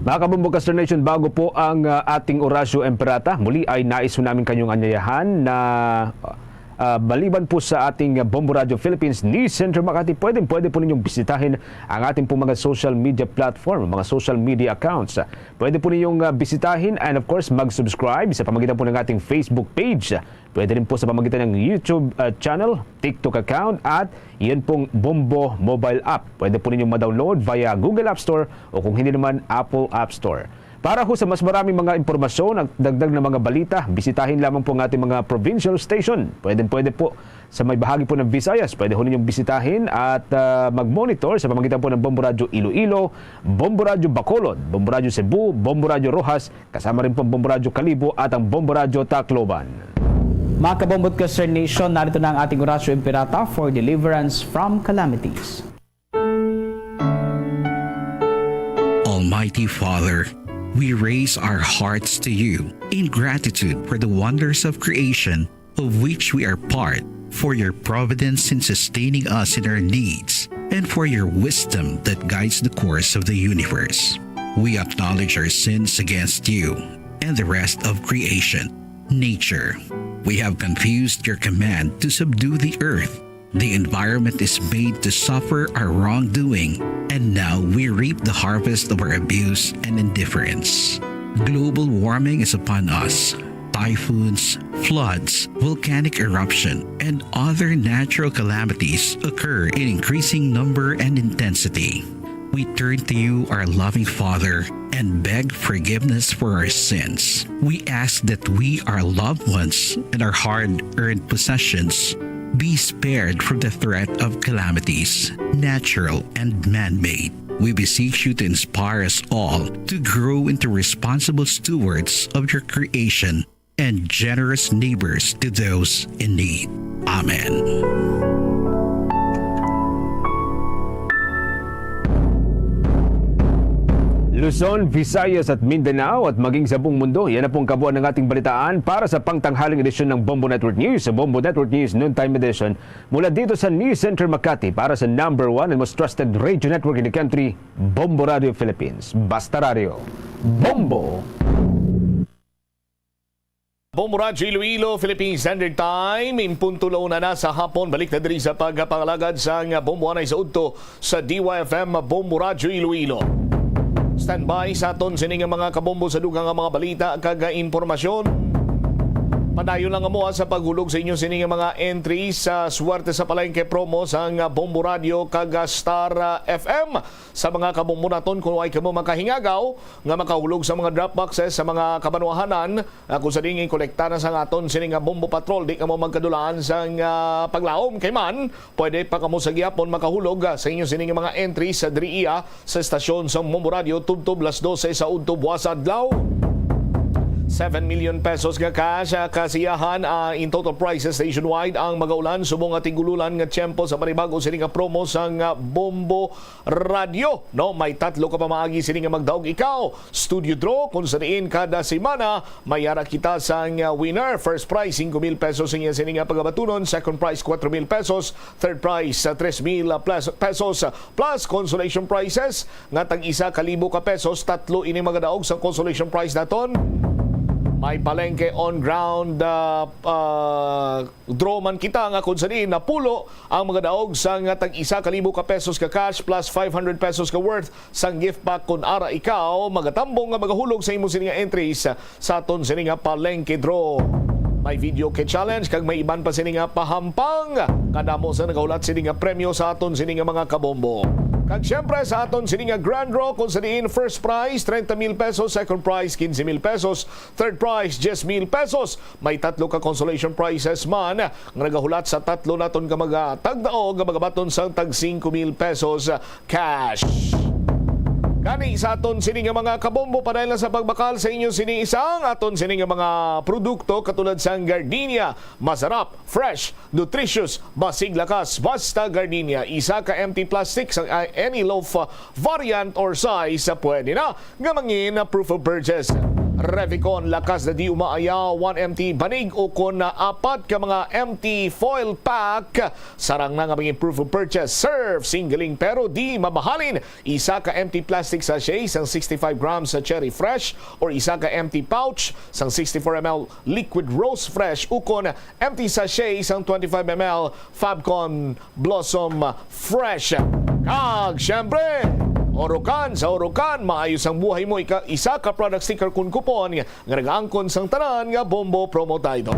Mga Kabombo Caster Nation, bago po ang, ah, ating Orasyo Emperata, muli ay nais po namin kanyong anyayahan na, ah, maliban po sa ating Bombo Radyo Philippines News Center Makati, pwede, pwede po ninyong bisitahin ang ating pong mga social media platform, mga social media accounts. Pwede po ninyong, ah, bisitahin and of course mag-subscribe sa pamagitan po ng ating Facebook page. Pwede rin po sa pamagitan ng YouTube, ah, channel, TikTok account at yan pong Bombo mobile app. Pwede po ninyong ma-download via Google App Store o kung hindi naman Apple App Store. Para ho sa mas maraming mga impormasyon at dagdag na mga balita, bisitahin lamang po ang ating mga provincial station. Pwede, pwede po sa may bahagi po ng Visayas, pwede ho ninyong bisitahin at, ah, mag-monitor sa pamagitan po ng Bombo Radyo Iloilo, Bombo Radyo Bacolod, Bombo Radyo Cebu, Bombo Radyo Roxas, kasama rin po ang Bombo Radyo Kalibo at ang Bombo Radyo Tacloban. Mga Kabombo at Caster Nation, narito na ang ating Orasyo Imperata for deliverance from calamities. Almighty Father, we raise our hearts to you in gratitude for the wonders of creation of which we are part, for your providence in sustaining us in our needs, and for your wisdom that guides the course of the universe. We acknowledge our sins against you and the rest of creation, nature. We have confused your command to subdue the earth. The environment is made to suffer our wrongdoing, and now we reap the harvest of our abuse and indifference. Global warming is upon us. Typhoons, floods, volcanic eruption, and other natural calamities occur in increasing number and intensity. We turn to you, our loving Father, and beg forgiveness for our sins. We ask that we, our loved ones, and our hard-earned possessions be spared from the threat of calamities, natural and man-made. We beseech you to inspire us all to grow into responsible stewards of your creation and generous neighbors to those in need. Amen. Luzon, Visayas at Mindanao at maging sa buong mundo, yan na pong kabuuan ng ating balitaan para sa pangtanghaling edisyon ng Bombo Network News, sa Bombo Network News Noontime Edition. Mula dito sa News Center Makati para sa number one and most trusted radio network in the country, Bombo Radio Philippines. Basta Radio, Bombo! Bombo Radyo Iloilo, Philippine Standard Time, in punto la una na sa hapon. Balik na diri sa pagpangalagad sang Bombo anay sa udto sa D Y F M Bombo Radyo Iloilo. Standby sa aton sini nga mga kabombo sa dugang nga mga balita kag impormasyon. Padayon lang kamo, ah, sa paghulog sa inyo sini nga mga entry sa Swerte sa Palengke promo sang Bombo Radyo kag Star, ah, F M. Sa mga kabombo naton, kung way kamo makahingagaw nga makahulog sa mga drop boxes sa mga kabanwahanan, ah, kung sa diin kolekta na sa aton sini nga Bombo Patrol, di kamo magkadulaan sang, ah, paglaom. Kay man, pwede pa kamo sa gihapon makahulog, ah, sa inyo sini nga mga entry sa diri iya sa estasyon sa Bombo Radio tubtob las dose sa udto buwas adlaw. Seven million pesos nga cash, ah, kasiyahan, ah, in total prizes nationwide ang magaulan subong nga tigululan nga tiyempo sa panibag-o sini nga promo sang, ah, Bombo Radyo. No, may tatlo ka pamaagi sini nga magdaog ikaw. Studio draw, kung sa diin kada semana, may ara kita sang, ah, winner. First prize, singko mil pesos ang iya sini nga pagabatunon. Second prize, kwatro mil pesos. Third prize, ah, tres mil, ah, plus, pesos, ah, plus consolation prizes nga tag isa ka libo ka pesos. Tatlo ini magadaog sa consolation prize naton. May palengke on ground, ah, ah, draw man kita nga kung sa diin napulo ang magadaog sa nga tag isa ka libo ka pesos ka cash plus five hundred pesos ka worth sang gift pack. Kung ara ikaw magatambong nga magahulog sa imo sini nga entries sa aton sini nga palengke draw. May video key challenge kag may iban pa sini nga pahampang kadamo sa nagahulat sini nga premyo sa aton sini nga mga kabombo. Kag siyempre sa aton sini nga grand draw kung sa diin first prize treinta mil pesos, second prize quince mil pesos, third prize diyes mil pesos. May tatlo ka consolation prizes man nga nagahulat sa tatlo naton ka mga tagdaog nga magabaton sang tag singko mil pesos cash. Gani sa aton sini nga mga kabombo, padayon lang sa pagbakal sa inyo sini isang aton sini nga mga produkto katulad sang Gardenia, masarap, fresh, nutritious, basig lakas, basta Gardenia. Isa ka empty plastic sang, ah, any loaf, ah, variant or size, ah, pwede na nga mangin, ah, proof of purchase. Revicon, lakas na di umaayaw, one empty banig o kon, ah, apat ka mga empty foil pack. Sarang na nga mangin proof of purchase. Serve, singling pero di mamahalin. Isa ka empty plastic sachet sang sixty-five grams sa Cherry Fresh or isa ka empty pouch sang sixty-four M L liquid Rose Fresh ukon empty sachet sang twenty-five M L Fabcon Blossom Fresh. Kag, siyempre, Orocan, sa Orocan, maayo sang buhay mo, ika-, isa ka product sticker kun coupon nga nagaangkon sang tanan nga Bombo Promo Title.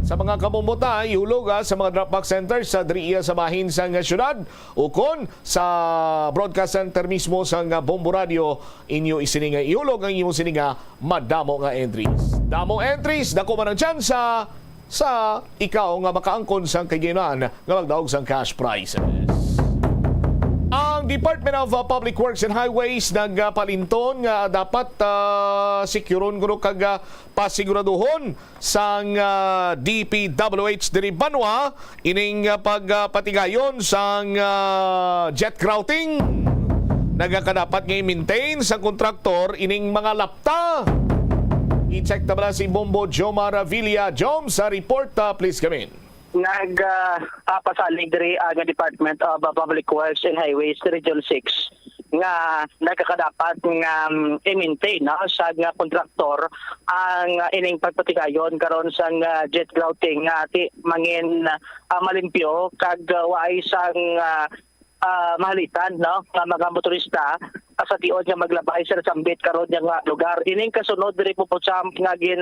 Sa mga kabombo tay, ihulog, ah, sa mga drop box centers sa diri iya sa bahin sang syudad ukon sa broadcast center mismo sang Bombo Radio. Inyo isini nga ihulog ang imo sini nga madamo nga entries. Damo entries, dako man ang tsansa sa ikaw nga makaangkon sang kaginahan nga magdaog sang cash prizes. Ang Department of, uh, Public Works and Highways nagpalinton nga dapat, uh, sikuron kuno kag, uh, pasiguraduhon sang, uh, D P W H diri banwa ining, uh, pagpatigayon sang, uh, jet grouting. Nagakadapat nga i-maintain sa kontraktor ining mga lapta. I-check ta bala si Bombo Jomar Avila. Jom, sa report, ah, please come in. Nag, ah, ah, pasalig diri ang Department of, ah, Public Works and Highways Region six nga nagakadapat nga, um, i-maintain, no, sa nga kontraktor ang, ah, ining pagpatigayon karon sa nga jet grouting nga ti mangin, ah, malimpyo kag, ah, waay sang, ah, ah, mahalitan, no, nga mga motorista, ah, sa tiod nga maglabay sa nasambit karon nga lugar. Ining kasunod diri po, po, Sam, nga gin,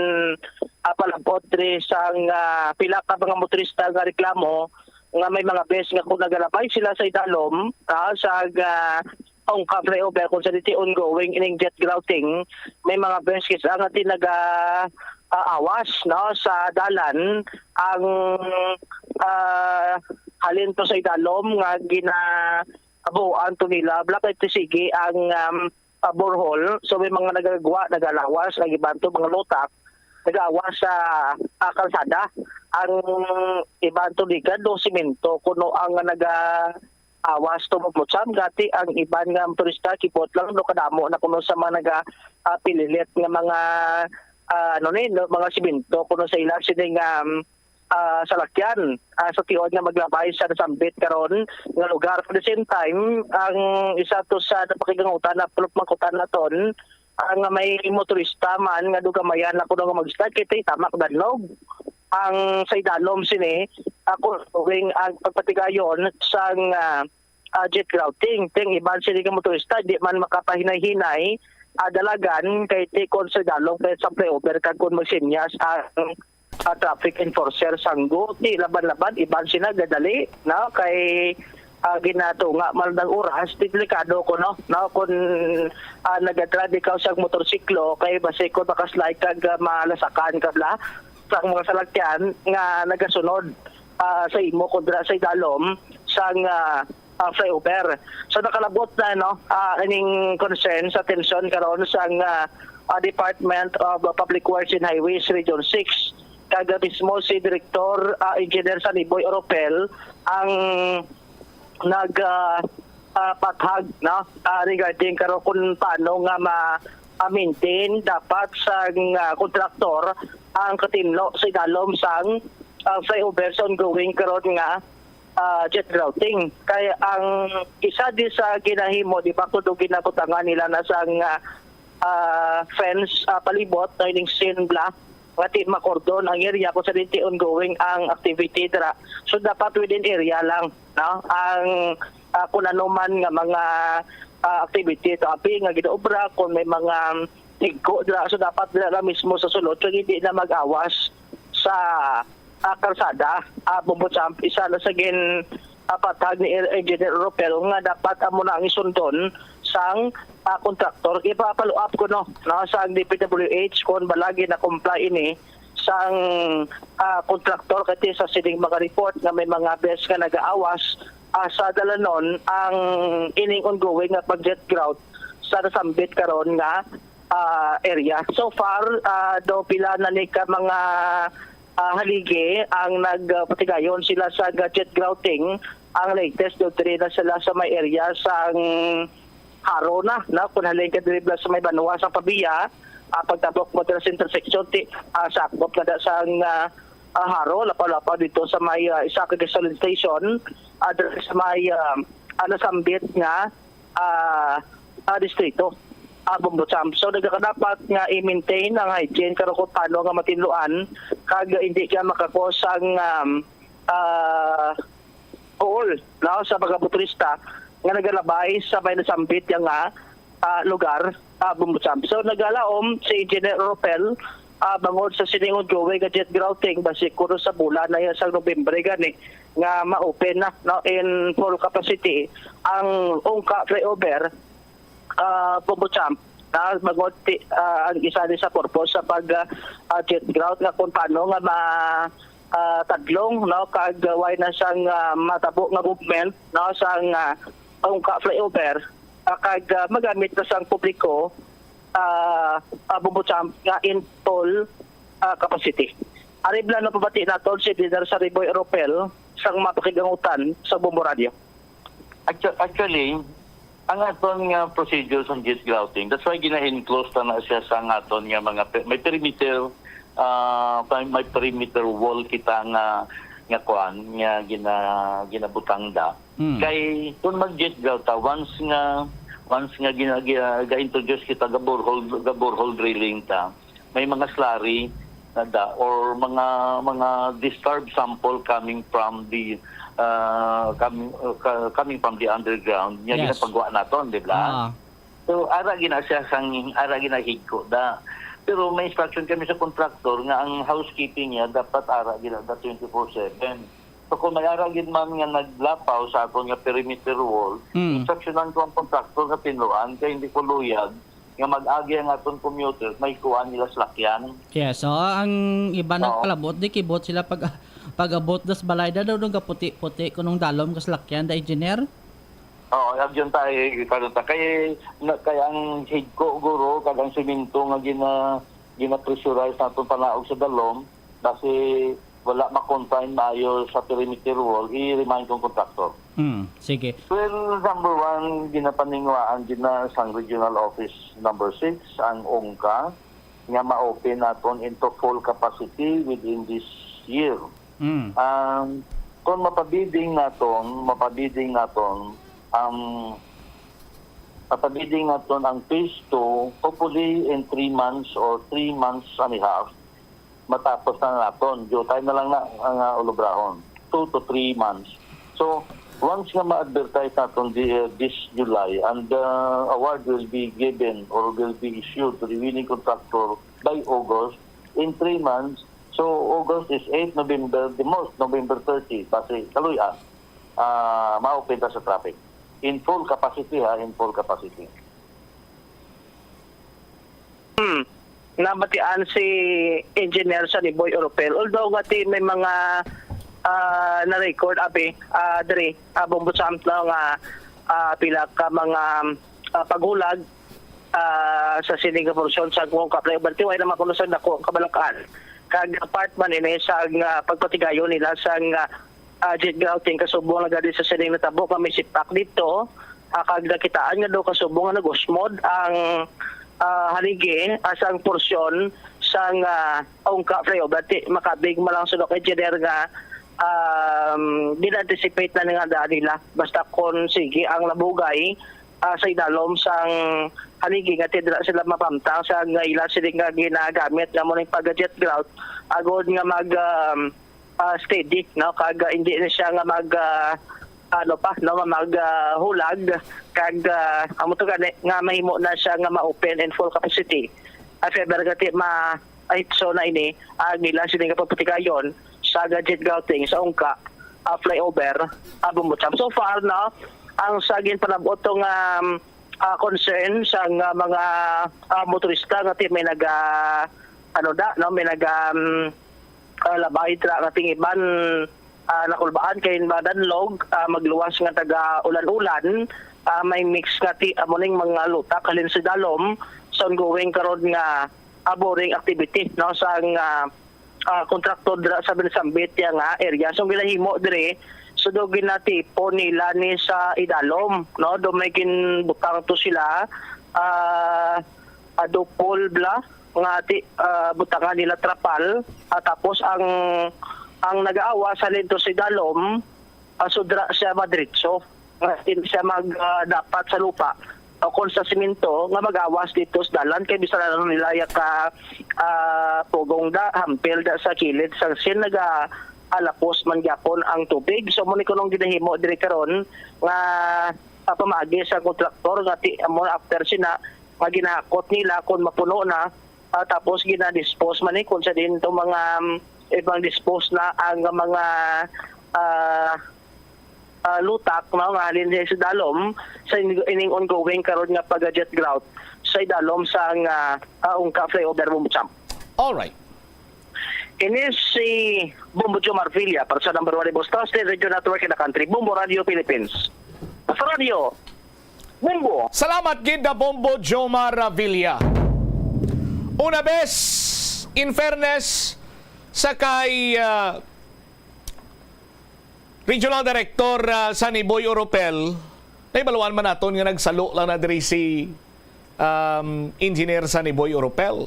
ah, palabot diri sang, ah, pila ka mga motorista nga reklamo nga may mga beses nga kung nagalabay sila sa idalom, ah, sa, ah, ungkab flyover kung sa diti ongoing ining jet grouting, may mga beses nga ti naga, ah, awas, no, sa dalan ang, ah, halin to sa idalom nga gina-, abuan to nila, wala kay ti sige ang, um, ah, borehole. So, may mga nagagwa, nagalawas, ang iban to mga lutak, nagawas sa, ah, kalsada. Ang iban to liga do simento, kuno ang nagaawas to magmutsam. Gati ang iban nga turista, kibot lang do kadamo na kuno sa mga naga, ah, pililit nga mga, ah, ano ni, no, mga simento, kuno sa ila sini nga, um, ah, salakyan, ah, sa tiod nga maglabay sa nasambit karon nga lugar. At the same time, ang isa to sa napakigangutan na pulot mangkutan naton, ang may motorista man nga dugamayan na kuno nga mag-start kay tamak danlog ang sa idalom sini, ako going ang pagpatigayon sang, ah, ah, jet grouting. Ting iban sini nga motorista di man makapahinay-hinay, ah, dalagan kay tikon sa idalom kay sa flyover kag kun magsinyas ang, ah, traffic enforcer sanggo ti laban-laban iban sina gadali, no, kay, ah, ginatunga man ang oras, ti delikado ko, no, no, kun, ah, nagadrive ikaw sa motorsiklo kay basi kun makaslide kag, ah, malasakan ka bla sa mga salakyan nga nagasunod, ah, sa imo kundra sa idalom sang, ah, ah, flyover. So, nakalabot na, no, ah, ining concern sa atensyon karon sang, ah, ah, Department of Public Works and Highways Region six, kag mismo si Direktor, ah, Engineer Saniboy Oropel ang nag, ah, ah, pathag, no, ah, regarding karon kung paano nga ma-, ah, maintain dapat sang, ah, kontraktor ang katinlo sa idalom sang, ah, flyover sa ongoing karon nga, ah, jet grouting. Kay ang isa di sa ginahimo, di ba, kuno ginabutangan nila na sang, ah, ah, fence, ah, palibot na ining seen block, nga di makordon ang area kung sa di ongoing ang activity dira. So, dapat within area lang, no? Ang, ah, kung ano man nga mga, ah, activity to api nga ginaobra, kung may mga higko dira, so dapat dira lang mismo sa sulod, so hindi na mag-awas sa, ah, kalsada. Ah, Bombo Champ, isa na sa gin, ah, patag ni Engineer Ropel nga dapat amo na ang isundon sang, ah, kontraktor. Ipa-follow up ko, no, no, sang D P W H kung bala gina-comply ini sang, ah, kontraktor, kay sa sining mga report nga may mga beses nga nag-aawas, ah, sa dalanon ang ining ongoing nga pag-jet grout sa nasambit karon nga, ah, area. So far, ah, do pila na ni ka mga, ah, haligi ang nagpatigayon sila sa jet grouting. Ang latest do diri na sila sa may area sang Haro na, no? Kung halin ka diri sa may banwa sa Pavia, ah, pagtabok mo dira sa intersection, ti, ah, sakop na da sang, ah, ah, Haro, lapaw-lapaw dito sa may, ah, isa ka gasoline station, ah, diri sa may, ah, ah, nasambit nga, ah, ah, distrito, ah, Bombo Champ. So, nagakadapat nga i-maintain ang hygiene, karon kung paano nga matinluan, kag hindi ka makakos ang, um, ah, Bohol, no, sa mga motorista nga nagalabay sa may nasambit ya nga, ah, lugar, ah, Bombo Champ. So, nagalaom si Engineer Ropel, ah, bangod sa sining ongoing nga jet grouting, basi kuno sa bulan na yan sa Nobyembre gani nga ma-open na, no, in full capacity ang Ungka flyover, ah, Bombo Champ, na bangod ti-, ah, ang isa ni sa purpose sa pag, ah, ah, jet grout nga kung paano nga ma-, ah, tadlong, no, kag way na sang, ah, matabo nga movement, no, sang, ah, Ungka flyover, ah, kag, ah, magamit na sang publiko, ah, ah, Bombo Champ nga in full, ah, capacity. Ari bala, no, pabati naton si Engineer Sariboy Ropel sang mapakigangutan sa Bombo Radio. Actu-, actually, ang aton nga procedure sa jet grouting, that's why gina-enclose ta na siya sa ang aton nga mga pe-, may perimeter, ah, may, may perimeter wall kita nga, nga kuan, nga gina-, ginabutang da. Hmm. Kay kung mag-jet grout ta, once nga, once nga gina-, gina-, ga-introduce kita ga borehole, ga borehole drilling ta, may mga slurry na da or mga, mga disturbed sample coming from the, uh, coming, uh, ka-, coming from the underground, nga Yes. ginapagawa naton, di ba? Ah. So, ara gina siya sang, ara ginahigko da. Pero may instruction kami sa contractor nga ang housekeeping niya dapat ara gina da twenty-four seven. So, kung may ara gid man nga naglapaw sa aton nga perimeter wall, Mm. instructionan ko ang contractor nga tinluan kay hindi ko luyag nga mag-agi ang aton commuters, may kuan nila salakyan. Yes, so ang iba Oo. nagpalabot, di kibot sila pag, pag-abot das balay da daw nung gaputi-puti kunong dalom ka salakyan da, engineer? Oo, agyon ta, eh, karon ta. Kay, na, kay ang higko, guro, kag ang semento nga gina-, gina-pressurize naton panaog sa dalom, basi wala ma-confine maayo sa perimeter wall, i-remind kong contractor. Hmm, sige. Well, number one, ginapaninguhaan gid na sang Regional Office number six, ang ungka, nga ma-open naton into full capacity within this year. Hmm. Um, kung mapabiding naton, mapabiding naton, um, mapabiding naton ang phase two, hopefully in three months or three months and a half, matapos na naton. Due time na lang na ang, ah, ulubrahon. Two to three months. So, once nga ma-advertise naton di, uh, this July, and the award will be given or will be issued to the winning contractor by August, in three months, so August is eight, November, the most, November thirty, basi kaluy-an, ah, ma-open ta sa traffic. In full capacity, ha, in full capacity. Hmm. Nabatian si Engineer Saniboy Oropel. Although nga ti may mga, Ah, na-record, abi, ah, diri, ah, Bombo Champ, no, nga, ah, pila ka mga, ah, paghulag, ah, sa sini nga porsyon sa Ungka Flyover. Tiway naman kuno sa dako ang kabalak-an. Kag part man ini sa nga pagpatigayon nila sa nga, ah, jet grouting kasubong na gani sa sining natabo nga may sipak dito, ah, kag nakitaan nga daw kasubong nga nag-usmod ang, ah, haligi, ah, sang porsyon sang, ah, Ungka Flyover. Ti, makabig man lang sulok engineer nga, um, gina-anticipate na nga daan nila. Basta kon sige ang labugay, ah, sa idalom sang haligi nga ti dira sila mapamtang sa nga ila sila nga ginagamit nga mo ning pag-jet grout agod nga mag, um, ah, steady, no? Kag, ah, hindi na siya nga mag, ah, ano pa, no, nga mag, ah, hulag. Kag, ah, amo to gani nga mahimo na siya nga ma-open in full capacity. If ever nga ti ma-, ay, so na ini, ang ila sini nga pagpatigayon sa jet grouting sa Ungka, ah, Flyover, ah, Bombo Champ. So far, no, ang sa ginpanab-ot to nga, um, ah, concern sa nga mga, ah, motorista nga ti may naga, ano da, no, may naga, um, ah, labay tra nga ting iban, ah, nakulbaan kay madanlog, ah, magluwas nga taga ulan-ulan, ah, may mix nga ti amo ning mga lutak halin sa dalom sa ongoing karon nga, ah, boring activity, no, sa nga, ah, kontraktor dira sa binasambit ya nga area. So, ang ginahimo diri, so, do ginatipon nila ni sa idalom, no, do may ginbutang to sila, ah, ah, dupol bla nga ti, ah, butangan nila trapal, ah, tapos ang, ang nagaawas halin to sa idalom, ah, sudra siya madiretso. Nga hindi siya mag, ah, dapat sa lupa o kon sa semento nga mag-awas dito sa dalan kay bisan ano nila ya ka, ah, pugong da, hampil da sa kilid sang sin naga alapos man gyapon ang tubig. So, mo ni kunong ginahimo diri karon nga, ah, pamaagi sa kontraktor nga ti, amo after sina nga ginahakot nila kung mapuno na, ah, tapos ginadispose man ni kung sa din to mga, um, ibang dispose na ang mga, ah, ah, lutak, no, nga halin sa dalom sa in-, ining ongoing karon nga pag-jet grout sa idalom sang, ah, ah, Ungka Flyover, Bombo Champ. All right. Ini si Bombo Jomar Villa para sa number one News Station, Radio Network in the country, Bombo Radio Philippines. Sa radyo, Bombo. Salamat gid na Bombo Jomar Villa. Una bes, in fairness sa kay, ah, Regional Director, ah, Sunny Boy Oropel, nahibaluan man naton nga nagsalo lang na diri si, um, Engineer Sunny Boy Oropel,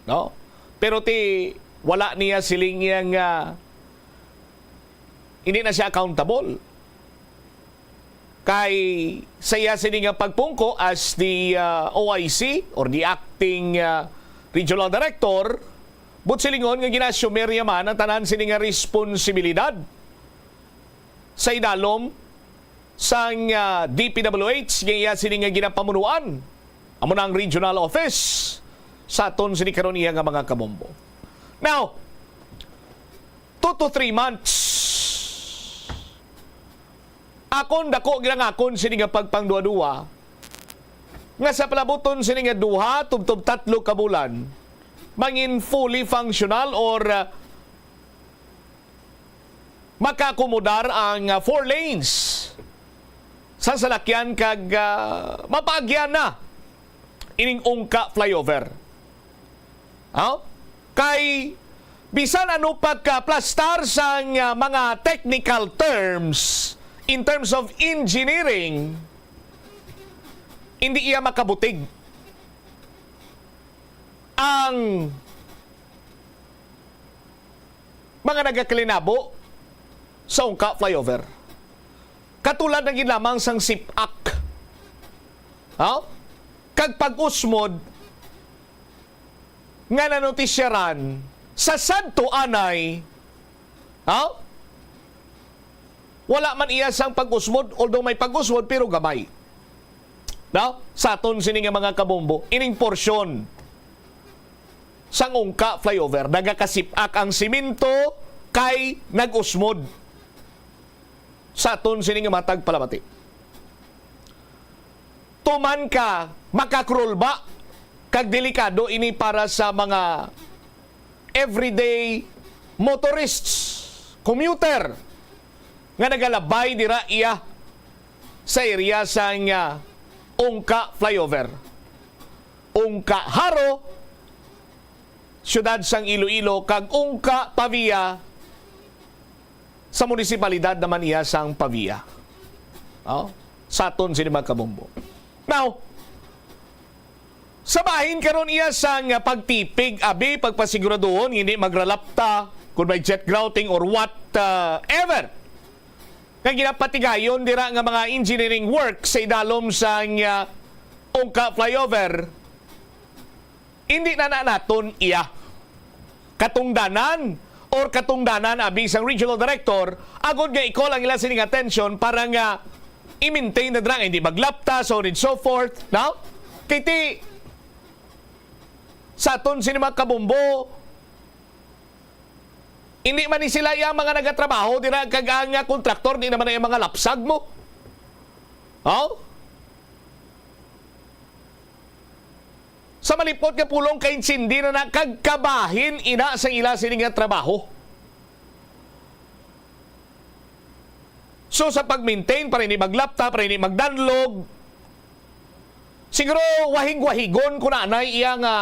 no? Pero ti, wala niya siling iya nga hindi na siya accountable. Kay sa iya sini nga pagpungko as the, ah, O I C or the acting, ah, regional director, but silingon nga gina-assume niya man ang tanan sini nga responsibilidad sa idalom sang, ah, D P W H nga iya sini nga ginapamunuan. Amo na ang regional office sa aton sini karon iya nga mga kabombo. Now, two to three months, akon dako ginangakon sini nga pagpangduwa-duwa nga sa palabuton sini nga duha tubtob tatlo ka bulan, mangin fully functional or, uh, makaakomodar ang, uh, four lanes sa salakyan kag, uh, mapaagyan na ining Ungka Flyover. Ha? Kay bisan ano pagkaplastar sang, ah, mga technical terms, in terms of engineering, hindi iya makabutig ang mga nagakalinabo sa Ungka Flyover. Katulad na gid lamang sang sip-ak. Ha? Kag pag-usmod nga nanotisyaran sa sadto anay, ha? Wala man iya sang pag-usmod, although may pag-usmod, pero gamay. No? Sa aton sini nga mga kabombo, ining porsyon sang Ungka Flyover, nagakasip-ak ang simento kay nag-usmod. Sa aton sini nga matag palamati. Tuman ka makakrulba, kag delikado ini para sa mga everyday motorists. commuter nga nagalabay dira iya sa area sang, ah, Ungka Flyover, Ungka Jaro, siyudad sang Iloilo, kag Ungka Pavia, sa munisipalidad naman iya sang Pavia. Oh, sa aton sini, mga kabombo. Now, sa bahin karon iya sang pagtipig, abi, pagpasiguraduhon, hindi magralapta kung may jet grouting or what, uh, ever. Nga ginapatigayon dira nga mga engineering work sa idalom sang, uh, Ungka Flyover, hindi na, na naton iya katungdanan or katungdanan, abi, sang regional director, agod nga i-call ang ila sining attention para nga i-maintain na dira nga hindi maglapta, so on and so forth, no? Kay ti, sa aton sini, mga kabombo, hindi man ni sila iya mga nagatrabaho dira, kag ang, ah, kontraktor di naman ang mga lapsag mo. Oh? Sa malipot nga pulong, kaintindi na na kag kabahin ina sa ila sini nga trabaho. So, sa pag-maintain, para hindi maglapta, para hindi magdanlog, siguro wahig-wahigon ko na anay iya nga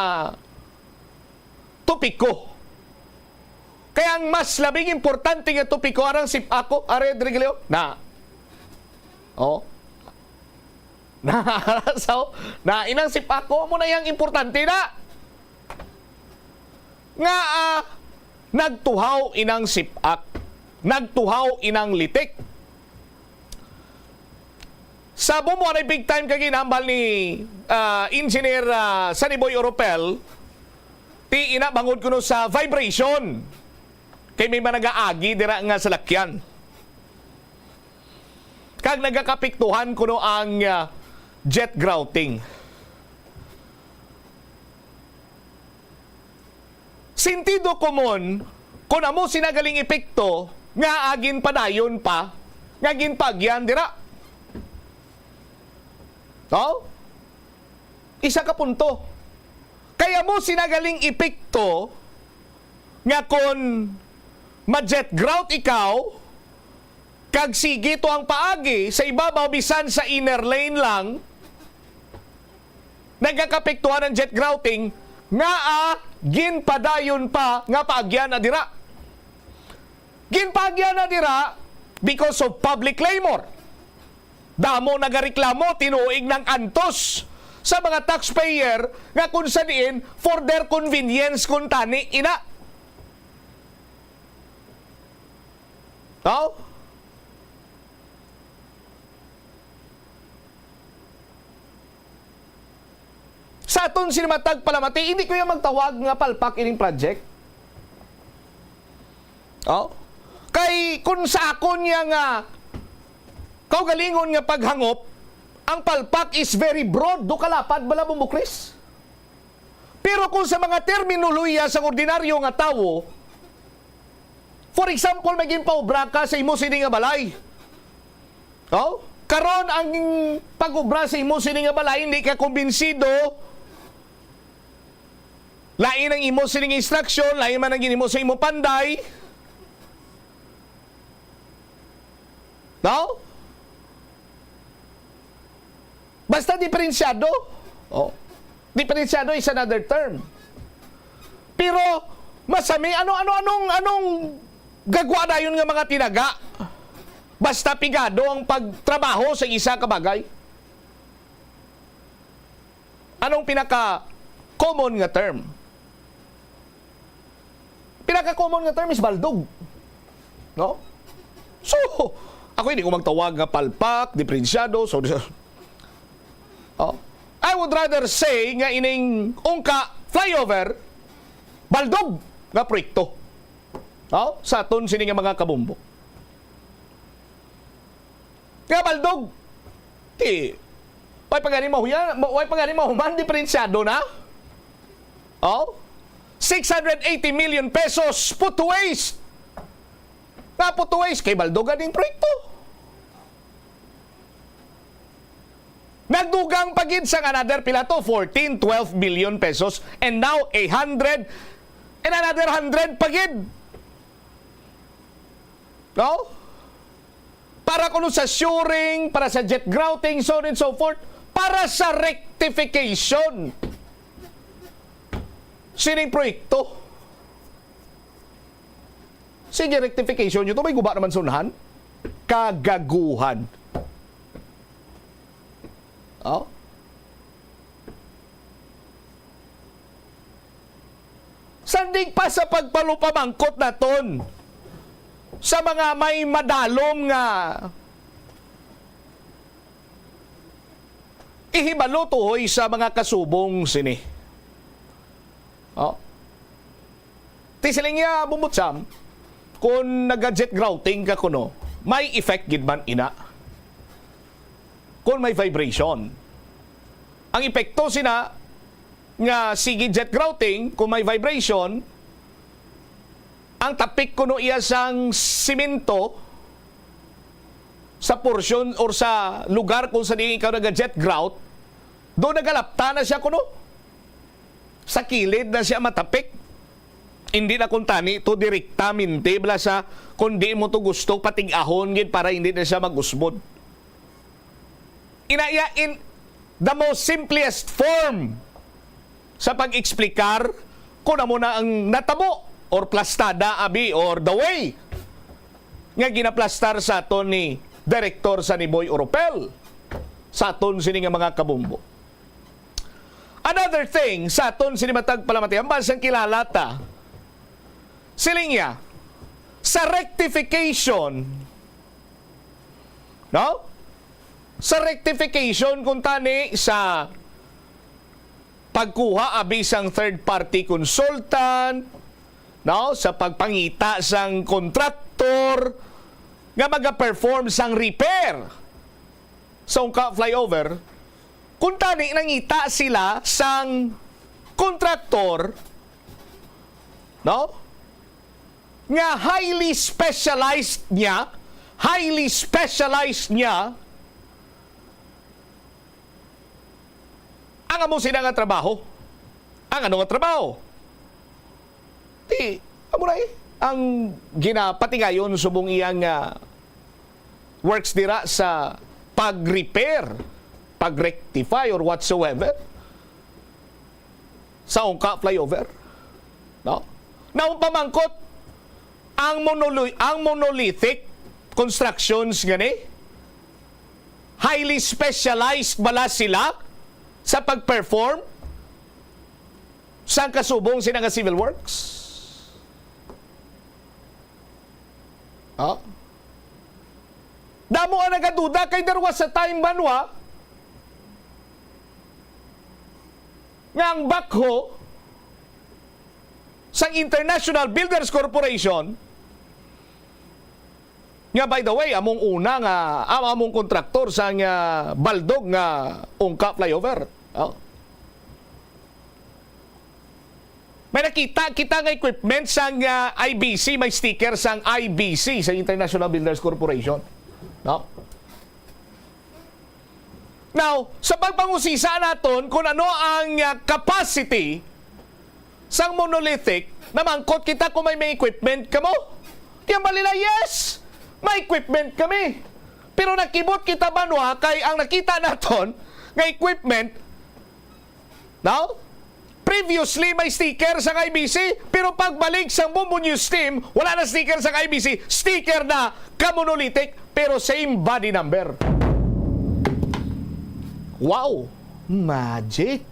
topiko. Kaya ang mas labing importante nga topiko, arang sip ako, Are Driglio, na. Oh. Na, so, na inang sip ako, mo na yang importante na. Nga, ah, nagtuhaw inang sip-ak, nagtuhaw inang litik. Sa bumuanay big time kag ginambal ni, ah, Engineer, ah, Sunny Boy Oropel, ti ina bangod kuno sa vibration. Kay may managaagi dira nga salakyan. Kag nagakapiktuhan kuno ang, ah, jet grouting. Sentido komon, kun amo sina galing epekto, nga agin padayon pa, nga ginpaagyan dira. No? Isa ka punto. Kay amo sina galing epekto nga kun ma-jet grout ikaw, kag sige to ang paagi sa ibabaw, bisan sa inner lane lang, nagakapektuhan ang jet grouting, nga, ah, ginpadayon pa nga paagyan na dira. Ginpaagyan na dira because of public clamor. Damo nagareklamo, tinuig nang antos sa mga taxpayer nga kung sa diin for their convenience kuntani ina. No? Sa aton sini matag palamati, hindi ko yung magtawag nga palpak ining project. Oh? Kay kung sa akon niya nga kaugalingon nga paghangop, ang palpak is very broad, do kalapad bala, Bombo Chris? Pero kung sa mga terminolohiya sang ordinaryo nga tawo, for example, may ginpaobra ka sa imo sini nga balay. Oh? Karon ang pag-obra sa imo sini nga balay, hindi ka kumbinsido. Lain ang imo sining instruction, lain man ang ginhimo sa imo panday. No? Basta diferensyado. Oh. Diferensyado is another term. Pero masami, ano, ano, anong, anong gagwa dayon nga mga tinaga? Basta pigado ang pagtrabaho sa isa ka bagay. Anong pinaka-common nga term? Pinaka-common nga term is baldog. No? So, ako hindi ko magtawag nga palpak, diferensyado, so, oh. I would rather say nga ining ungka flyover, baldog nga proyekto. Oh? Sa aton sini nga mga kabombo. Nga baldog. Ti, way pa gani mahuya-, ma-, way pa gani mahuman, diferensyado na. Oh? Six hundred eighty million pesos put to waste. Nga put to waste, kay baldog ganing proyekto. Nagdugang pa gid sang another pila to, fourteen, twelve billion pesos, and now a hundred, and another hundred pa gid. No? Para kuno sa shoring, para sa jet grouting, so on and so forth, para sa rectification sining proyekto. Sige, rectification nyo to, may guba naman sa unahan. Kagaguhan. Oh? Sanding pa sa pagpalupamangkot naton sa mga may madalom nga ihibalo tuhoy sa mga kasubong sini. Oh. Ti siling niya, Bumbutsam, kung naga-jet grouting ka kuno, may effect gid man ina. Kung may vibration. Ang epekto sina nga sige jet grouting, kung may vibration, ang tapik kuno iya sang simento sa portion or sa lugar kung sa diin ikaw naga-jet grout, do nagalapta na siya kuno. Sa kilid na siya matapik. Hindi na kuntani to direktamente, bala sa, kung di mo to gusto, patig-ahon gid para hindi na siya mag-usbod. Inaya, in the most simplest form sa pag-eksplikar kung amo na ang natabo or plastada, abi, or the way nga ginaplastar sa aton ni Direktor Sunny Boy Oropel sa aton sini nga mga kabumbo. Another thing, sa aton sini matag palamati, ang bansang kilala ta, siling niya, sa rectification, no? Sa rectification, kung tani sa pagkuha abi sang third party consultant, no? Sa pagpangita sang kontraktor nga maga-perform sang repair sa Ungka Flyover, kung tani nangita sila sang kontraktor, no? Nga highly specialized niya, highly specialized niya ang amo sina nga trabaho. Ang ano nga trabaho? Ti, amo na eh, ang ginapatingayon subong iyang, ah, works dira sa pag-repair, pag-rectify, or whatsoever sa Ungka Flyover. No? Now, pamangkot, ang monolo-, ang monolithic constructions nga ni, highly specialized bala sila sa pag-perform sang kasubong sina nga civil works? Oh? Damo ang nagaduda kay there was a time, banwa, nga ang backhoe sang International Builders Corporation, nga, by the way, among una nga, am-, among kontraktor sang, ah, Baldog nga Ungka Flyover. Oh. May nakita kita nga equipment sang, ah, I B C, may sticker sang I B C, sa International Builders Corporation. No? Now, sa pagpangusisa naton kung ano ang, ah, capacity sang monolithic, namangkot kita kung may, may equipment kamo. Kaya balila, yes, may equipment kami. Pero nakibot kita, banwa, kay ang nakita naton nga equipment, no? Previously, may sticker sang I B C, pero pagbalik sang Bombo News Team, wala na sticker sang I B C, sticker na ka-monolithic, pero same body number. Wow! Magic!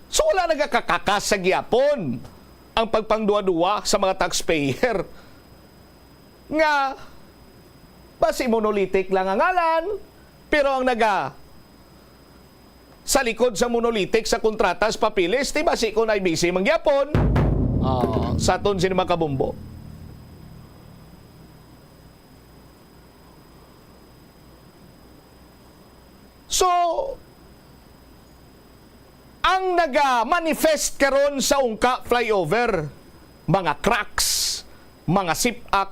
So, wala nagakakakas sa gihapon ang pagpangduwa-duwa sa mga taxpayer nga basi monolithic lang ang ngalan, pero ang naga sa likod sa monolithic sa kontrata sa papeles, ti basi kon I B C man gihapon. Ah, sa aton sini mga kabumbo. So, ang naga-manifest karon sa Ungka Flyover, mga cracks, mga sip-ak,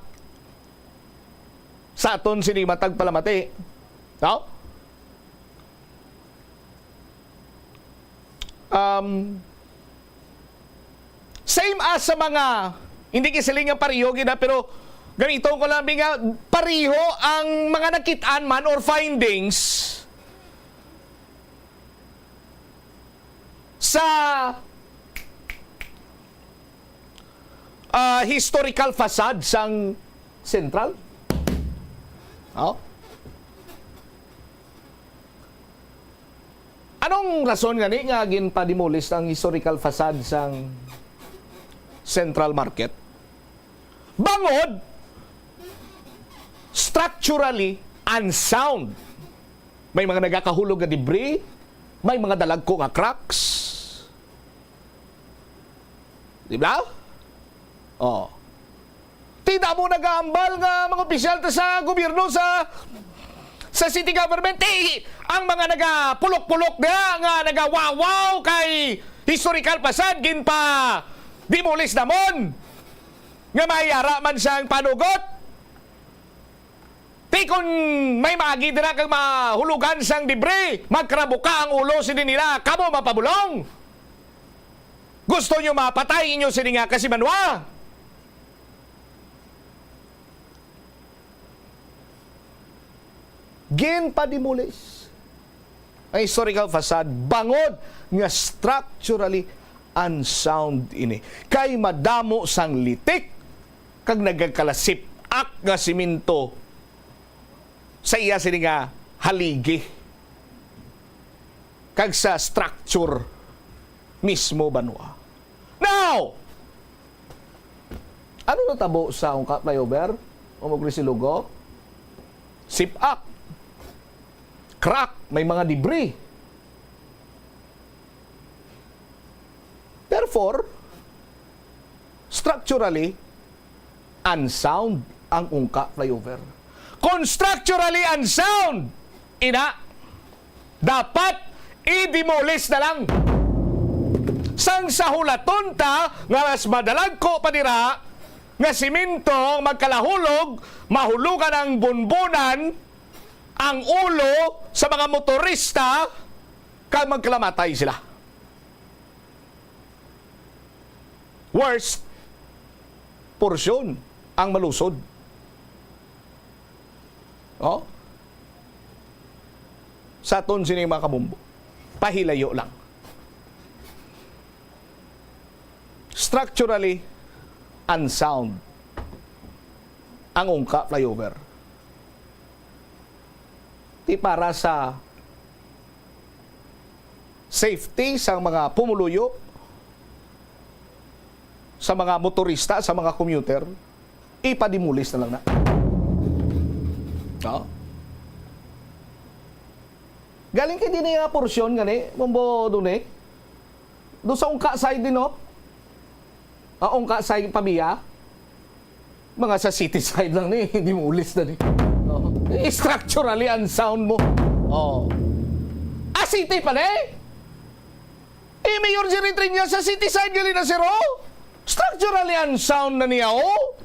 sa aton sini matag palamati. No? Um, same as sa mga Hindi ko siling nga pareho gid, ha, pero gamiton ko lang nga pareho ang mga nakit-an man or findings sa, ah, historical facade sang Central. Oh? Anong rason gani nga ginpa-demolish ang historical facade sang Central Market? Bangod, structurally unsound. May mga nagakahulog nga debris, may mga dalagko nga cracks. Di ba? Oh. Ti damo nagahambal nga mga opisyal ta sa gobyerno sa, sa city government, ti ang mga nagapulok-pulok diha nga nagawawaw kay historical facade, ginpa-demolish namon. Nga may ara man siyang panugot. Ti kon may maagi dira kag mahulugan sang debris, magkarabuka ang ulo sini nila, kamo mapabulong. Gusto nyo mapatay inyo sini nga kasimanwa? Ginpa-demolish ang historical facade bangod nga structurally unsound ini, kay madamo sang litik kag nagakalasip-ak nga semento sa iya sini nga haligi kag sa structure mismo, banwa. Now, ano natabo sa Ungka Flyover? Umugri si Lugo? Sip-ak. Crack. May mga debris. Therefore, structurally unsound ang Ungka Flyover. Kung structurally unsound, ina, dapat i-demolish na lang. Sang sa hulaton ta nga mas madalagko pa dira nga semento ang magkalahulog, mahulugan ang bunbunan, ang ulo sa mga motorista, kag magkalamatay sila. Worst porsyon ang malusod. Oh? Sa aton sini, mga kabombo, pahilayo lang. Structurally unsound ang Ungka Flyover. Ti para sa safety sa mga pumuluyo, sa mga motorista, sa mga commuter, ipa-demolish na lang na. No? Galing kay din nga porsyon gani, Bombo, dun eh. Do sa Ungka side din, no? Ah, Ungka side, Pavia. Mga sa city side lang ni, demolish na ni. Oh. Eh, structurally unsound mo. Oh. Ah, city pa ni? Eh, Mayor Jerry Triñas, sa city side gali na, sir, oh. Structurally unsound na niya, oh.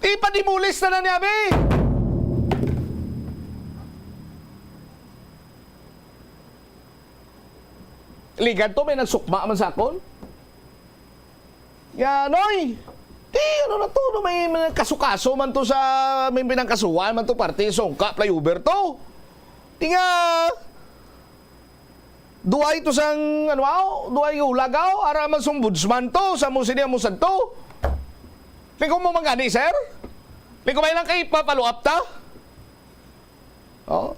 Ipa-demolish na na niya, be. Ligad to, may nagsukma man sa akon. Ya, Noy! Ti, ano na to? No, may, may kasukaso man to sa, may pinangkasuhan man to, parte sa Ungka Flyover to. Ti nga, duay to sang, ano, aw? Duay ulagaw? Ara man sa ombudsman to, sa mo sini, amo sad to. Liko mo man gani, sir? Liko may lang kay papaluap ta? Oh.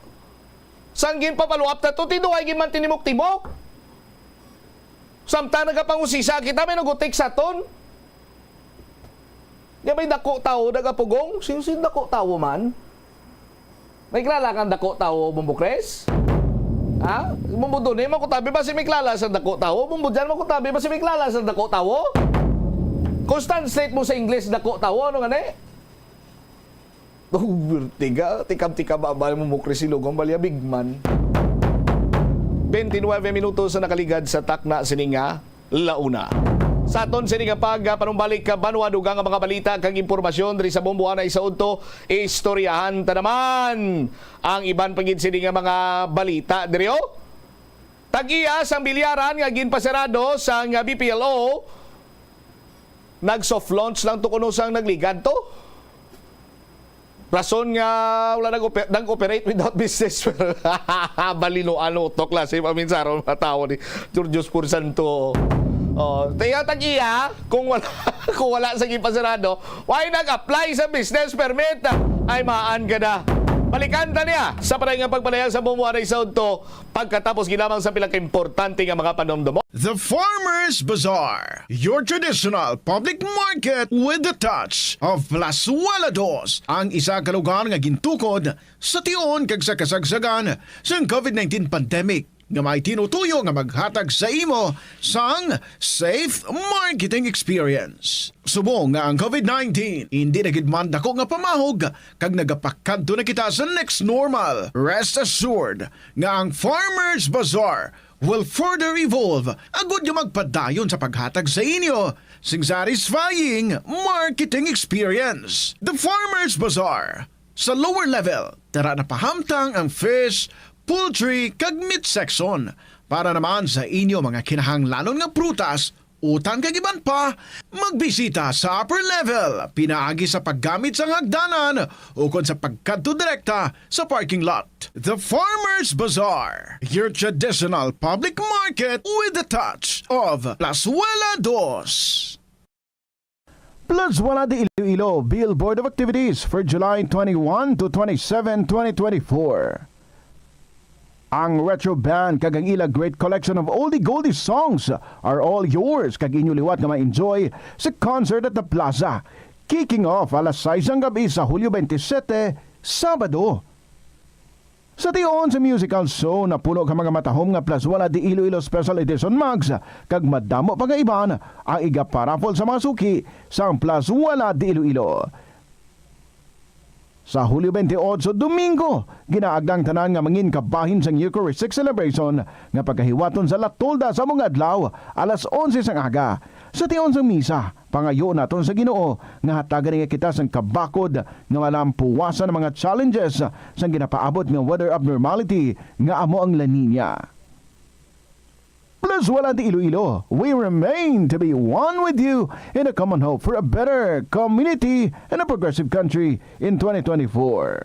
Sang ginpapaluap ta to, ti duay gid man tinimok-timok. Samtang nagapangusisa kita, may nagutik sa aton. Di may dako tawo nagapugong? Sino, sino dako tawo man? May kilala kang dako tawo, Bombo Chris? Ha? Bombo Dune, makutabi ba si may kilala sa dako tawo? Bombo Jan, makutabi ba si may kilala sa dako tawo? Kung translate mo sa English, dako tawo, ano nga ni? Oh, tiga, tikab-tikab ba, ba mo mukri si Lugong Balya, big man. Twenty-nine minutos sa nakaligad sa takna sini nga launa. Sa aton sini nga pag, ah, panumbalik ka, banwa, dugang nga mga balita kag impormasyon diri sa Bombo Anay sa Udto, istoryahan ta naman ang iban pa gid sini nga mga balita diri, oh. Tag-iya sang bilyaran nga ginpasarado sang B P L O, Nag-soft launch lang to kuno sang nagligad to. Rason nga wala nag-oper-, nag-operate without business. Balino, ano, to klase paminsaron mga tao ni Georgios Pursanto. Oh, tiya tag-iya, kung wala, kung wala sa gipasarado, why nag-apply sa business permit? Ay, maan ka na. Balikan ta niya sa panay nga pagpanayag sa Bumbo Anay Saud to pagkatapos gilamang sa pila ka importante nga mga panumdumon. The Farmers Bazaar, your traditional public market with the touch of Plazuela Dos, ang isa ka lugar nga gintukod sa tion kag sa kasagsagan sang COVID nineteen pandemic, nga may tinutuyo nga maghatag sa imo sang safe marketing experience. Subong nga ang COVID nineteen indi na gid man dako nga pamahog kag nagapakadto na kita sa next normal, rest assured nga ang Farmers Bazaar will further evolve agud nga magpadayon sa paghatag sa inyo sing satisfying marketing experience. The Farmers Bazaar, sa lower level, tara na pahamtang ang fish, poultry, kag meat section. Para naman sa inyo mga kinahanglanon nga prutas, utan kag iban pa, magbisita sa upper level pinaagi sa paggamit sang hagdanan ukon sa pagkadto direkta sa parking lot. The Farmers Bazaar, your traditional public market with the touch of Plazuela Dos. Plazuela de Iloilo, Bill Board of Activities for July twenty-one to twenty-seven, twenty twenty-four. Ang Retro Band kag ang ila great collection of oldie goldie songs are all yours, kag inyo liwat nga ma-enjoy sa concert at the plaza. Kicking off alas sais sang gabi sa Hulyo twenty-seven, Sabado. Sa tion sa musical show, napuno ka mga matahom nga Plazuela de Iloilo Special Edition mugs, kag madamo pa nga iban ang iga-paraffle sa mga suki sang Plazuela de Iloilo. Sa Hulyo twenty-eight, Domingo, ginaagda ang tanan nga mangin kabahin sang Eucharistic celebration nga pagahiwaton sa La Tolda sa mga adlaw, alas onse sang aga. Sa tion sang misa, pangayo naton sa Ginoo nga hatagan niya kita sang kabakod nga malampuwasan ang mga challenges sang ginapaabot nga weather abnormality nga amo ang La Niña. Plazuela de Iloilo, we remain to be one with you in a common hope for a better community and a progressive country in twenty twenty-four.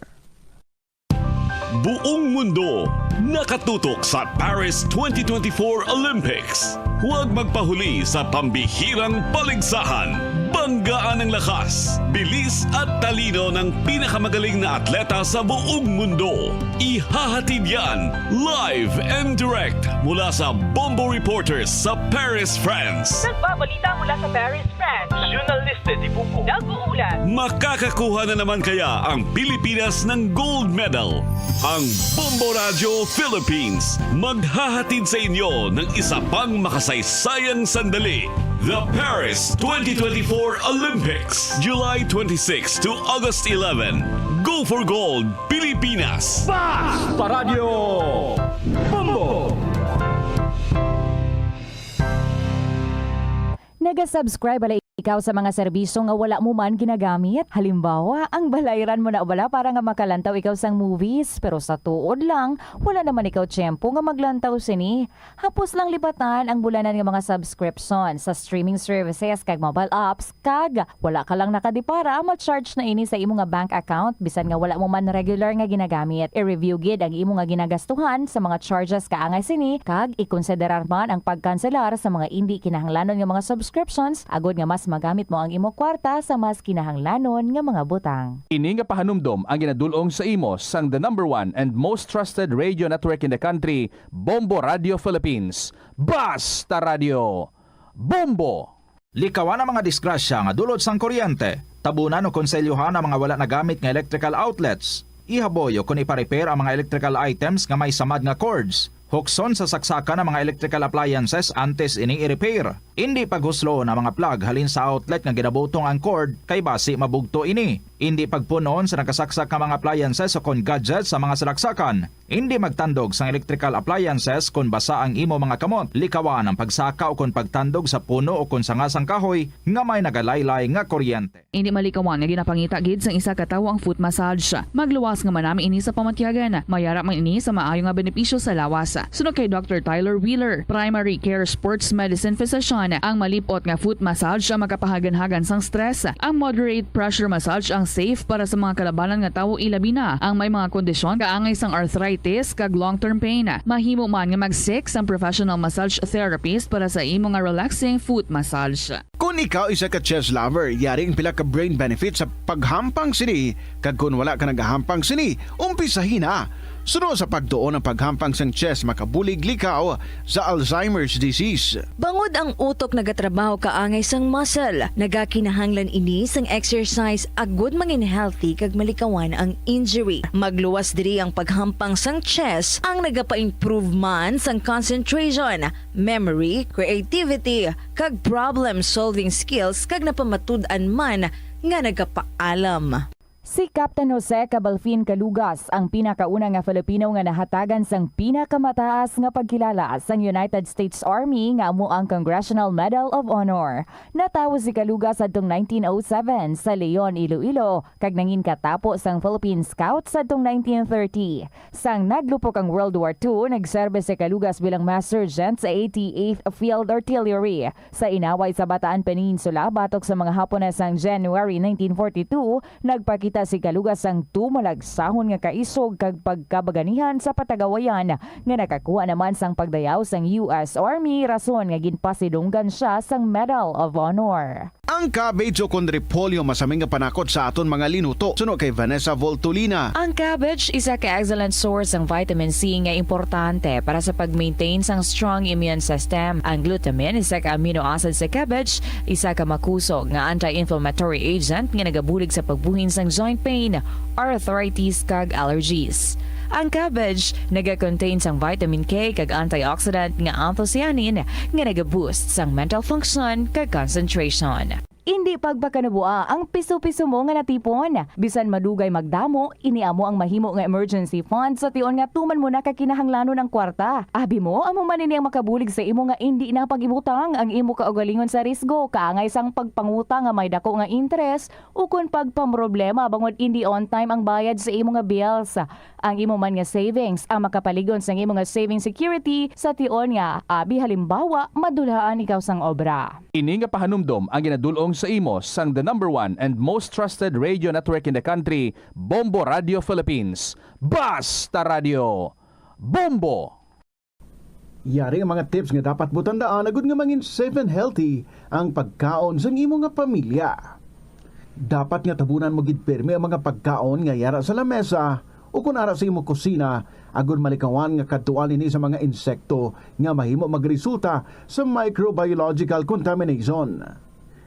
Buong mundo nakatutok sa Paris twenty twenty-four Olympics. Huwag magpahuli sa pambihirang paligsahan. Banggaan ang lakas, bilis at talino ng pinakamagaling na atleta sa buong mundo. Ihahatid yan live and direct mula sa Bombo Reporters sa Paris, France. Nagbabalita mula sa Paris, France. Journalista de Bombo. Nag-uulat. Makakakuha na naman kaya ang Pilipinas ng gold medal? Ang Bombo Radyo Philippines maghahatid sa inyo ng isa pang makasaysayang sandali. The Paris twenty twenty-four Olympics, July twenty-six to August eleven. Go for gold, Pilipinas! Basta Radyo Bombo! Naga-subscribe bala ikaw sa mga serbisyo nga wala mo man ginagamit? Halimbawa, ang balayran mo na bala para nga makalantaw ikaw sang movies, pero sa tuod lang, wala naman ikaw tiyempo nga maglantaw sini. Hapos lang lipatan ang bulanan nga mga subscription sa streaming services kag mobile apps, kag wala ka lang nakadipara, ma-charge na ini sa imo nga bank account, bisan nga wala mo man regular nga ginagamit. I-review gid ang imo nga ginagastuhan sa mga charges kaangay sini, kag ikonsiderar man ang pagkanselar sa mga indi kinahanglanon nga mga subscriptions, agud nga mas magamit mo ang imo kwarta sa mas kinahanglanon nga mga butang. Ini nga pahanumdom ang ginadul-ong sa imo sang the number one and most trusted radio network in the country, Bombo Radio Philippines. Basta Radio Bombo! Likawan ang mga disgrasya nga dulot sang kuryente. Tabunan o konselyohan ang mga wala nagamit nga electrical outlets. Ihaboy o kon ipa-repair ang mga electrical items nga may samad nga cords. Hukson sa saksakan ang mga electrical appliances antes ini i-repair. Indi paghusloon ang mga plug halin sa outlet nga ginabutong ang cord, kay basi mabugto ini. Indi pagpun-on sa nakasaksak nga mga appliances o kon gadgets sa mga salaksakan. Indi magtandog sang electrical appliances kon basa ang imo mga kamot. Likawan ang pagsaka o kon pagtandog sa puno o kon sanga sang kahoy nga may nagalaylay nga kuryente. Indi malikawan nga ginapangita gid sang isa ka tawo ang foot massage. Magluwas nga manami ini sa pamatyagan. Mayara man ini sa maayo nga benepisyo sa lawas. Suno kay Doctor Tyler Wheeler, primary care sports medicine physician, Ang malip-ot nga foot massage ang makapahaganhagan sang stress. Ang moderate pressure massage ang safe para sa mga kalabanan nga tawo, ilabi na ang may mga kondisyon kaangay sang arthritis kag long-term pain. Mahimo man nga mag-seek sang professional massage therapist para sa imo nga relaxing foot massage. Kon ikaw isa ka chess lover, yari ang pila ka brain benefits sa paghampang sini, kag kon wala ka nagahampang sini, umpisahi na. Suno sa pagtuon, ang paghampang sang chess makabulig likaw sa Alzheimer's disease. Bangod ang utok nagatrabaho kaangay sang muscle, nagakinahanglan ini sang exercise agud mangin healthy kag malikawan ang injury. Magluwas diri ang paghampang sang chess, ang nagapa-improve man sang concentration, memory, creativity, kag problem-solving skills, kag napamatud-an man nga nagapaalam. Si Captain Jose Cabalfin Calugas ang pinakauna nga Filipino nga nahatagan sang pinakamataas nga pagkilala sang United States Army, nga amo ang Congressional Medal of Honor. Natawo si Calugas adtong nineteen oh seven sa Leon, Iloilo, kag nangin katapo sang Philippine Scouts adtong nineteen thirty. Sang naglupok ang World War Two, nagserbe si Calugas bilang mass sergeant sa eighty-eighth Field Artillery. Sa inaway sa Bataan Peninsula, batok sa mga Hapones sang January nineteen forty-two, nagpakita si Calugas sang tumalagsahon nga kaisog kag pagkabaganihan sa patagawayan, nga nakakuha naman sang pagdayaw sang U S Army, rason nga ginpasidunggan sia sang Medal of Honor. Ang cabbage ukon repolyo masami nga panakot sa aton mga linuto, suno kay Vanessa Voltolina. Ang cabbage isa ka excellent source sang vitamin C nga importante para sa pag-maintain sang strong immune system. Ang glutamine, isa ka amino acid sa cabbage, isa ka makusog nga anti-inflammatory agent nga nagabulig sa pagbuhin sang joint pain, arthritis, kag allergies. Ang cabbage naga-contain sang vitamin K kag antioxidant nga anthocyanin nga naga-boost sang mental function kag concentration. Indi pagpakanabua ang piso-piso mo nga natipon. Bisan madugay magdamo, ini amo ang mahimo nga emergency fund sa tion nga tuman mo na ka kinahanglanon ang kwarta. Abi mo, amo man ini ang makabulig sa imo nga indi na pag-ibutang ang imo kaugalingon sa risgo, kaangay sang pagpangutang nga may dako nga interes, ukon pagpamroblema bangod indi on time ang bayad sa imo nga bills. Ang imo man nga savings ang makapalig-on sang imo nga saving security sa tion nga, abi halimbawa, madulhaan ikaw sang obra. Ini nga pahanumdom ang ginadul-ong sa imo sang the number one and most trusted radio network in the country, Bombo Radio Philippines. Basta Radio Bombo! Yari ang mga tips nga dapat mo tandaan agud nga mangin safe and healthy ang pagkaon sang imo nga pamilya. Dapat nga tabunan mo gid pirme ang mga pagkaon nga yara sa lamesa ukon ara sa imo kusina, agud malikawan nga kadtuan ini sa mga insekto nga mahimo magresulta sa microbiological contamination.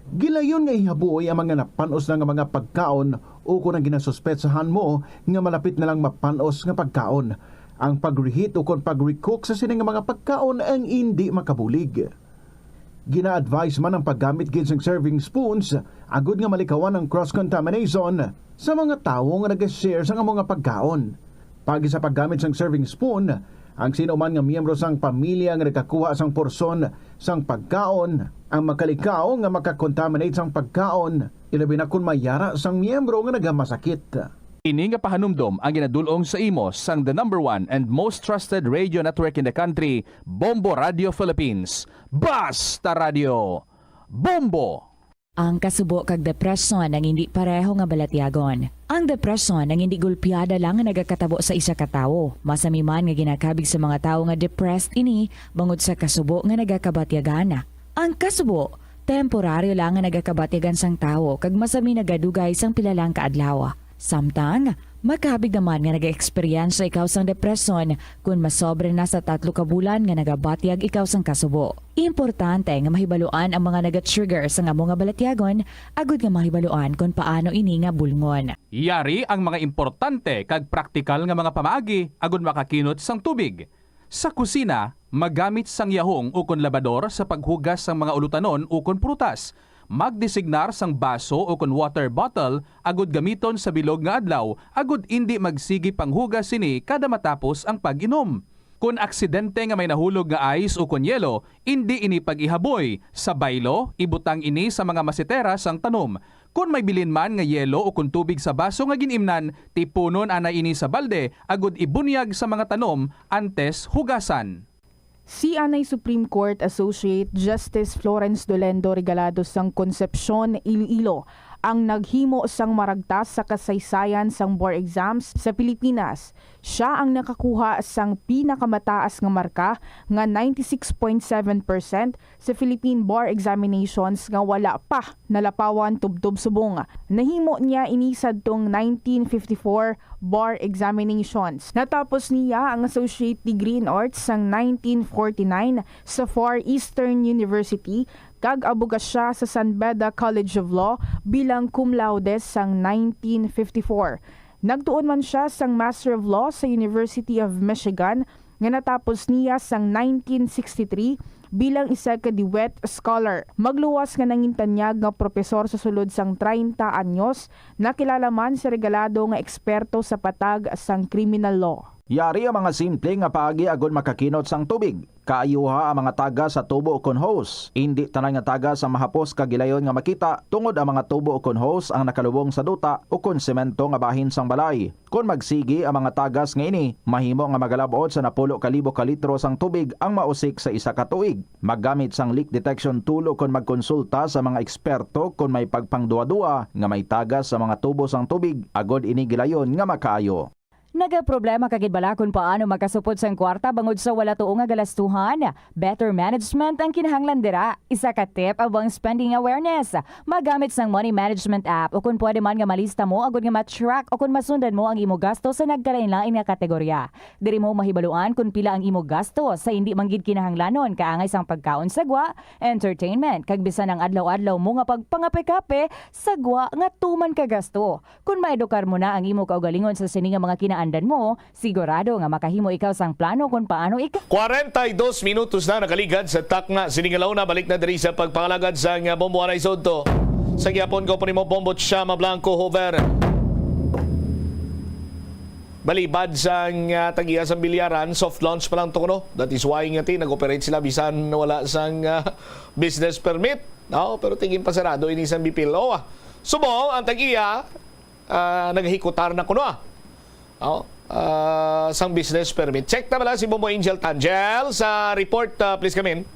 Gilayon nga ihabuoy ang mga napan-os na nga mga pagkaon ukon ang ginasuspetsahan mo nga malapit na lang mapan-os nga pagkaon. Ang pag-reheat ukon pag-recook sa sini nga mga pagkaon ang indi makabulig. Gina-advise man ang paggamit gid sang serving spoons agud nga malikawan ang cross-contamination sa mga tawo nga naga-share sang amo nga pagkaon. Paagi sa paggamit sang serving spoon, ang sino man nga miyembro sang pamilya nga nagkakuha sang porsyon sang pagkaon ang makalikaw nga maka-contaminate sang pagkaon, ilabi na kon may yara sang miyembro nga nagamasakit. Ini nga pahanumdom ang ginadul-ong sa imo sang the number one and most trusted radio network in the country, Bombo Radio Philippines. Basta Radio Bombo! Ang kasubo kag depresyon ang indi pareho nga balatyagon. Ang depresyon ang indi gulpiada lang nga nagakatabo sa isa ka tawo. Masami man nga ginakabig sa mga tawo nga depressed ini bangod sa kasubo nga nagakabatyagan. Ang kasubo, temporaryo lang nga nagakabatyagan sang tawo kag masami nagadugay sang pila lang ka adlaw. Samtang, makabig naman nga nag-eksperyensya ikaw sang depresyon kon masobra na sa tatlo ka bulan nga nagabatyag ikaw sang kasubo. Importante nga mahibaluan ang mga naga-trigger sang amo nga balatyagon agud nga mahibaluan kon paano ini nga bulngon. Yari ang mga importante kag praktikal nga mga pamaagi agud makakinot sang tubig. Sa kusina, magamit sang yahong ukon labador sa paghugas sang mga ulutanon ukon prutas. Magdesignar sang baso ukon water bottle agud gamiton sa bilog nga adlaw agud indi magsigi panghugas sini kada matapos ang pag-inom. Kon aksidente nga may nahulog nga ice ukon yelo, indi ini pag-ihaboy. Sa baylo, ibutang ini sa mga masetera sang tanom. Kon may bilin man nga yelo ukon tubig sa baso nga gin-imnan, tipunon anay ini sa balde agud ibunyag sa mga tanom antes hugasan. Si anay Supreme Court Associate Justice Florence Dolendo Regalado sang Concepcion, Iloilo, ang naghimo sang maragtas sa kasaysayan sang bar exams sa Pilipinas. Siya ang nakakuha sang pinakamataas nga marka nga ninety-six point seven percent sa Philippine Bar Examinations nga wala pa nalapawan tubtob subong. Nahimo niya ini sadtong nineteen fifty-four bar examinations. Natapos niya ang associate degree in arts sang nineteen forty-nine sa Far Eastern University, kag aboga siya sa San Beda College of Law bilang cum laude sang nineteen fifty-four. Nagtuon man siya sang Master of Law sa University of Michigan nga natapos niya sang nineteen sixty-three bilang isa ka Dewitt Scholar. Magluwas nga nangintanyag nga propesor sa sulod sang treinta anyos, nakilala man si Regalado nga eksperto sa patag sang criminal law. Yari ang mga simple nga paagi agod makakinot sang tubig. Kaayuha ang mga tagas sa tubo ukon hose. Indi tanan nga tagas ang mahapos kag gilayon nga makita, tungod ang mga tubo ukon hose ang nakalubong sa duta ukon semento nga bahin sang balay. Kon magsigi ang mga tagas nga ini, mahimo nga magalab-ot sa napulo ka libo ka litro sang tubig ang mausik sa isa ka tuig. Maggamit sang leak detection tool ukon magkonsulta sa mga eksperto kon may pagpangduha-duha nga may tagas sa mga tubo sang tubig, agod ini gilayon nga makaayo. Nagaproblema ka gid bala kon paano makasupod sang kwarta bangod sa wala tuo nga galastuhan? Better management ang kinahanglan dira. Isa ka tip amo ang spending awareness. Magamit sang money management app, o kon pwede man nga malista mo agod nga ma-track o kon masundan mo ang imo gasto sa nagkalainlain nga kategorya. Diri mo mahibaluan kon pila ang imo gasto sa indi man gid kinahanglanon, kaangay sang pagkaon sa gwa, entertainment, kag bisan ang adlaw-adlaw mo nga pagpangape-kape sa gwa nga tuman ka gasto. Kon maedukar mo na ang imo kaugalingon sa sini nga mga kinaandan mo, sigurado nga makahimo ikaw sang plano kon paano ika- Kwarenta y dos minutos na nakaligad sa takna sini nga launa. Balik na diri sa pagpangalagad sang Bombo Anay Sudto. Sa gihapon ko po nimo, Bombo Chama Blanco Hover. Balibad sang, ah, tag-iya sang bilyaran, soft launch pa lang to, no? That is why nga ti nag-operate sila bisan wala sang, ah, business permit, no? Pero tingin pasarado ini sang B P L O, ah. Subong ang tag-iya, ah, nagahikutar na kuno, ah. Oh, ah, sang business permit. Check na bala si Bombo Angel Tangel sa report, ah, please come in.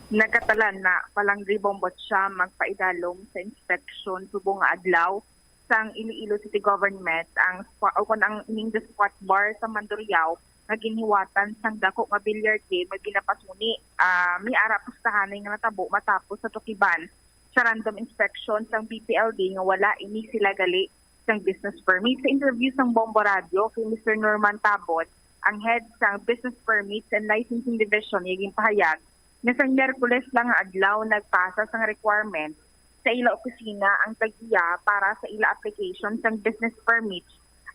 Nagkatalan na palanggi Bombo Cham magpaidalom sa inspeksyon subong nga adlaw sang Iloilo City Government ang squa-, o kon ang ining The Squat Bar sa Mandurriao nga ginhiwatan sang dako nga billiard game nga ginapasuni. Ah, may ara pustahanay nga natabo matapos sa tukiban sa random inspection sang B P L D nga wala ini sila gali sang business permit. Sa interview sang Bombo Radio kay Mister Norman Tabot, ang head sang Business Permits and Licensing Division, iya ginpahayag nga sang Miyerkules lang nga adlaw nagpasa sang requirement sa ila opisina ang tag-iya para sa ila application sang business permit,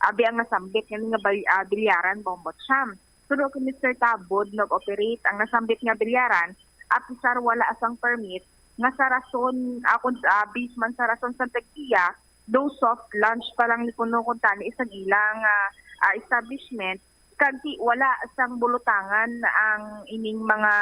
abi ang nasambit nga nga bil-, ah, bilyaran Bombo Cham. Suno kay Mister Tabod, nag-operate ang nasambit nga bilyaran, apisar wala sang permit, nga sa rason, ah, kun, ah, based man sa rason sa tag-iya, daw soft launch pa lang ni kuno kuntani sang ilang, ah, ah, establishment, kag ti wala sang bulutangan ang ining mga,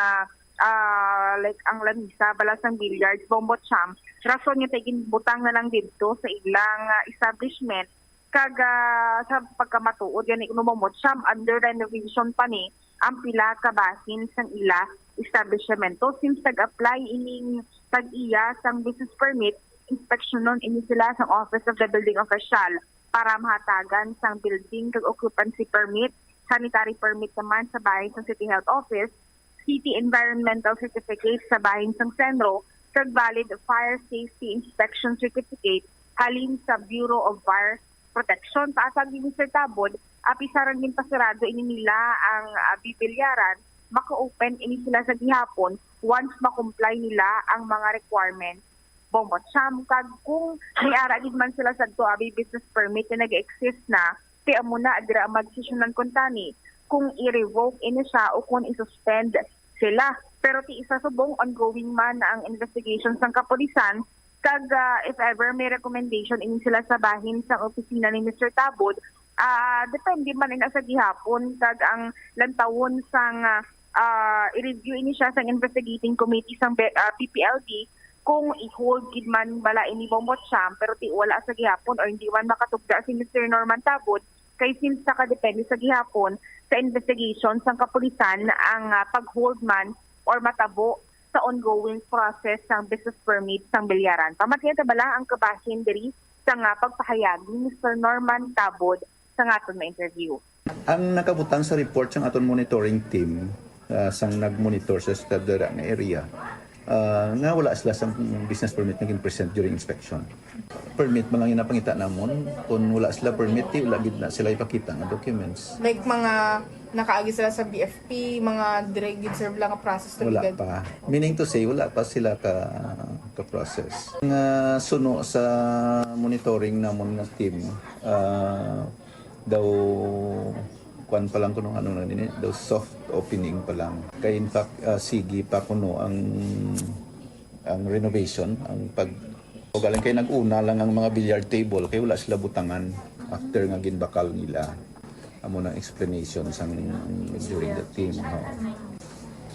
ah, like ang lamisa bala sang billiards, Bombo Cham, rason nga ti ginbutang na lang didto sa ilang, ah, establishment. Kag, ah, sa pagkamatuod gani kuno, Bombo Cham, under renovation pa ni ang pila ka bahin sang ila establishmento. Since nag-apply ining tag-iya sang business permit, inspeksyonon ini sila sang Office of the Building Official para mahatagan sang building kag occupancy permit, sanitary permit naman sa bahin sang City Health Office, City Environmental Certificate sa bahin sang CENRO, kag valid fire safety inspection certificate halin sa Bureau of Fire Protection. Paasang ni Mister Tabod, apisar nga ginpasarado ini nila ang, ah, bibilyaran, maka-open ini sila sa gihapon once ma-comply nila ang mga requirements. Bombo Cham, kag kung may ara gid man sila sadto abi business permit nga nag-exist na, ti amo na dira ang madesisyonan kuntani kung i-revoke ini siya o kung i-suspend sila. Pero ti isa subong, ongoing man ang investigation sang kapulisan, kag, ah, if ever may recommendation ini sila sa bahin sang opisina ni Mister Tabod, ah, depende man ina sa gihapon kag ang lantawon sang, ah, ah, i-review ini siya sang investigating committee sang be-, ah, P P L D kung i-hold gid man bala ini, Bombo Cham, pero ti wala sa gihapon or hindi man makatugda si Mister Norman Tabod, kay since nakadepende sa gihapon Sa investigation sang kapulisan ang, ah, pag-hold man or matabo sa ongoing process sang business permit sang bilyaran. Pamatian ta bala ang kabahin diri sang, ah, pagpahayag ni Mister Norman Tabod sa aton nga interview. Ang nakabutang sa report sang aton monitoring team, ah, sang nag-monitor sa estadera nga area, ah, nga wala sila sang business permit nga gin-present during inspection. Permit man lang yung napangita namon. Kung wala sila permit, di wala gid na sila ipakita nga documents. Like mga nakaagi sila sa B F P, mga dire gid, sir, lang nga process to Wala legal? pa. Meaning to say, wala pa sila ka, ka-process. Nga suno sa monitoring namon nga team, ah, daw kwan pa lang kuno, ano na nini, daw soft opening pa lang. Kay in fact, ah, sige pa kuno ang, ang renovation, ang pag-, o galing kay nag-una lang ang mga billiard table kay wala sila butangan after nga ginbakal nila. Amo nang explanation sang during the team. Oo.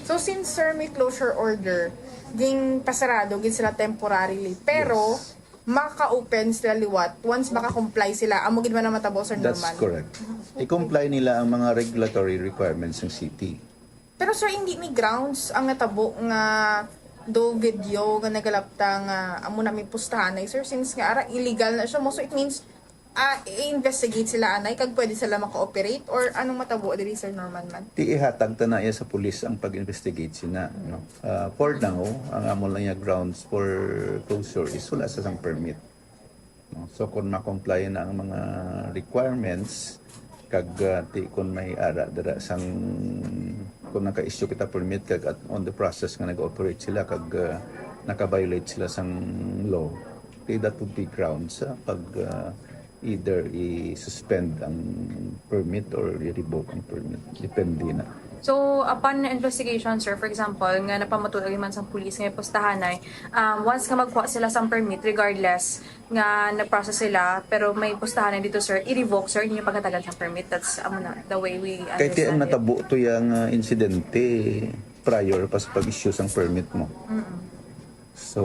So, since, sir, may closure order, ging pasarado gid sila temporarily, pero Yes. maka-open sila liwat once maka-comply sila. Amo gid man ang matabo, Sir That's Norman. correct. I-comply nila ang mga regulatory requirements ng city. Pero, sir, hindi may grounds ang natabo nga do video nga nagalapta nga amo na may pustahanay, sir, since nga ara illegal na siya mo. So, it means, ah, i-investigate sila anay kag pwede sila maka-operate or anong matabo diri, Sir Norman, man? Di ihatag ta na iya sa pulis ang pag-investigate sina, no? Ah, for now, ang amo lang niya grounds for closure is wala sa sang permit. No? So, kung ma-comply na ang mga requirements, kag, ah, ti, kung may ara dira sang, kung naka-issue kita permit, kag at, on the process nga nag-operate sila, kag, ah, naka-violate sila sang law, okay, that would be grounds, ah, pag, ah, either i-suspend ang permit or i-revoke ang permit. Depende na. So, upon investigation, sir, for example, nga napamatuod man sang pulis nga pustahanay, um, once nga magkuha sila sang permit, regardless nga na-process sila, pero may pustahanay dito, sir, i-revoke, sir, inyo paghatagan sang permit. That's, amo na, the way we Kay ti ang understand it. natabo to yang, ah, insidente prior pa sa pag-issue sang permit mo. Mm-mm. So,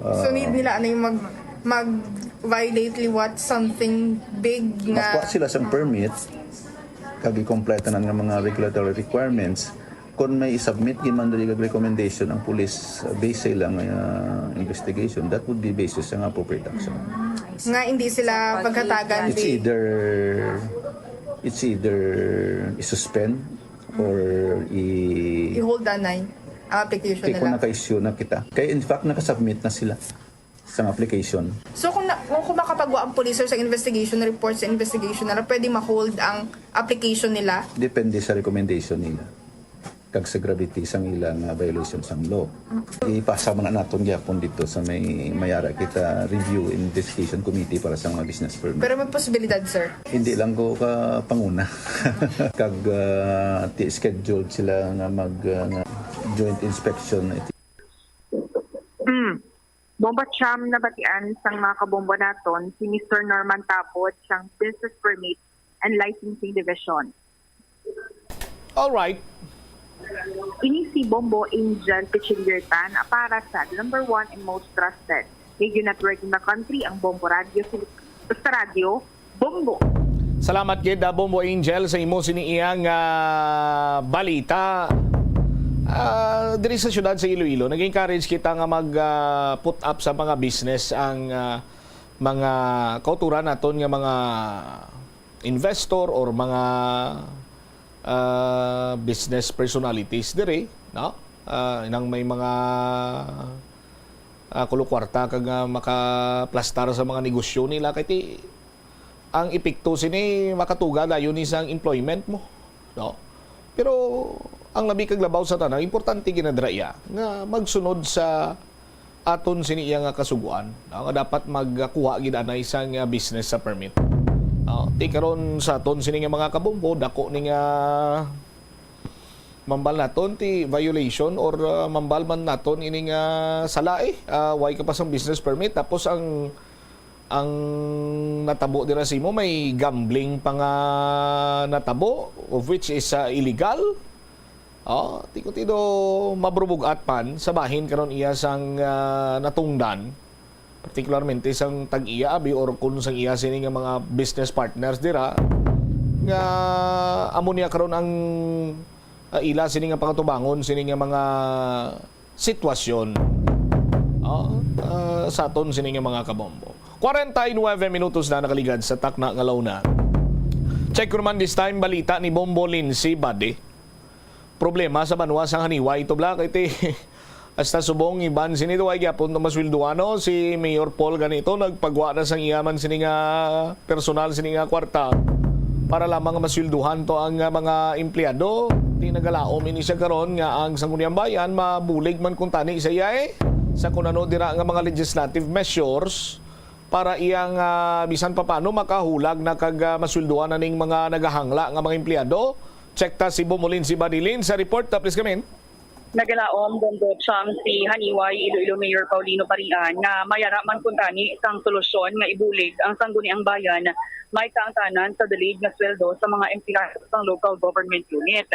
So, ah, need nila ano yung mag, mag-violate liwat something big nga Makuha sila sang permit, kag i-comply tanan nga mga regulatory requirements. Kung may i-submit gid man diri kag recommendation ang police, uh, based sa ilang, uh, investigation, that would be basis sa nga appropriate action. Ah, I see. Nga hindi sila So, pag-, paghatagan It's di either, it's either i-suspend or i- I-hold anay ang application Di ko nila. naka-issue na kita. Kaya in fact, nakasubmit na sila sa application. So, kung na, kung, kung makapagawa ang police, sir, sa investigation report, sa investigation nila, pwede ma-hold ang application nila? Depende sa recommendation nila kag sa gravity sang ilang, ah, violation sang law. Ipasa man na naton gyapon dito sa may, may ara kita review investigation committee para sa mga business permit. Pero may posibilidad, sir? Hindi lang ko ka panguna. Kag, ah, ti-, scheduled sila nga mag, ah, nga joint inspection. Mm. Bombo Cham, nabatian sang mga kabombo naton si Mister Norman Tabod sang Business Permit and Licensing Division. All right. Ini si Bombo Angel Pichiliertan para sa number one and most trusted radio network in the country, ang Bombo Radio Philippines. Basta Radio, Bombo. Salamat gid, ah, Bombo Angel, sa imo sini iyang, ah, balita. Ah, diri sa siyudad sa Iloilo, nag-encourage kita nga mag, ah, put up sa mga business ang, ah, mga kauturan naton nga mga investor or mga, ah, business personalities diri, no? Ah, nang may mga, ah, kulo kwarta kag, ah, makaplastar sa mga negosyo nila, kay ti, ang epekto sini makatuga dayon ni sang employment mo, no? Pero ang labi kag labaw sa tanan, importante gid na dira iya nga magsunod sa aton sini iya nga kasugoan, no, nga dapat magkuha gid anay sang, ah, business sa permit. No? Ti karon sa aton sini nga mga kabombo, dako ni nga mambal naton ti violation or, ah, mambal man naton ini nga sala, eh. Ah, way ka pa sang business permit, tapos ang, ang natabo dira sa imo, may gambling pa nga natabo, of which is, ah, illegal. Oh, ti ko ti do mabrubog-at man sa bahin karon iya sang, ah, natungdan, particularmente sang tag-iya abi or kun sang iya sini nga mga business partners dira. nga amo niya karon ang, ah, ila sini nga pangatubangon sini nga mga sitwasyon, ah, ah, sa aton sini nga mga kabombo. Kwarenta y nuebe minutos na nakaligad sa takna nga launa. Check ko naman this time, balita ni Bombo Lindsay Badi. Problema sa banwa sang Haniway, tubla kay ti hasta subong iban sini, way gyapon to masweldohan, no? Si Mayor Paul ganito nagpagwa na sang iya man sini nga personal sini nga kwarta para lamang nga masweldohan to ang, ah, mga empleyado. Ti nagalaom ini siya karon nga ang Sangguniang Bayan mabulig man kuntani sa iya, eh, sa kun ano dira nga mga legislative measures para iyang, ah, bisan pa paano makahulag na kag, ah, masweldohan na ning mga nagahangla nga mga empleyado. Check ta si Bombo Lindsay Badi. Lindsay, sa report ta, please come in. Nagalaom, Bombo Cham, si Haniway, Iloilo Mayor Paulino Parian nga mayara man kuntani sang solusyon nga ibulig ang Sangguniang Bayan may kaangtanan sa delayed nga sweldo sa mga empleyado sang local government unit.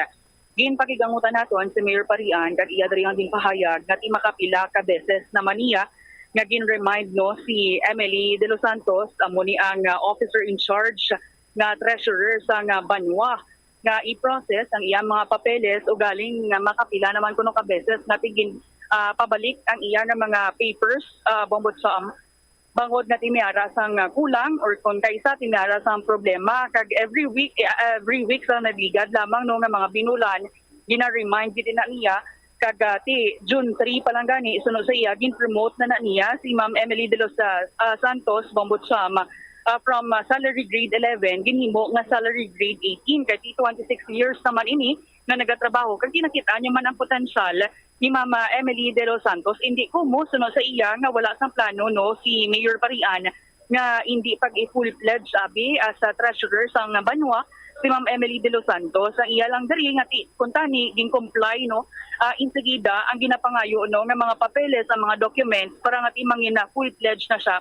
Ginpakigangutan naton si Mayor Parian kag iya diri ang ginpahayag nga ti makapila ka beses naman niya nga gin-remind, no, si Emily De Los Santos, amo ni ang, ah, officer in charge nga treasurer sang, ah, banwa, nga i-process ang iyang mga papeles ugaling nga makapila naman kuno ka beses nga ti gin-, ah, pabalik ang iya nga mga papers, ah, Bombo Cham, bangod nga ti may ara sang, ah, kulang or kon kaisa ti may ara sang problema. Kag every week, eh, every week sa nagligad lamang, no, nga mga binulan, gina-remind gid na niya. Kag, ah, ti June three pa lang gani, suno sa iya, gin-promote na na niya si Ma'am Emily De Los, ah, ah, Santos, Bombo Cham, ah, from, ah, salary grade eleven, ginhimo nga salary grade eighteen. Kay ti twenty-six years naman ini nga nagatrabaho, kag kinakita niya man ang potensyal ni Mama Emily De Los Santos. Indi kumo, suno sa iya, nga wala sang plano, no, si Mayor Parian nga indi pag-i-full-fledged abi as a treasurer sang banwa si Ma'am Emily De Los Santos. Ang iya lang diri nga ti-, kuntani gin-comply, no, ah, insigida ang ginapangayo, no, nga mga papeles, ang mga documents para nga ti mangina full-fledged na siya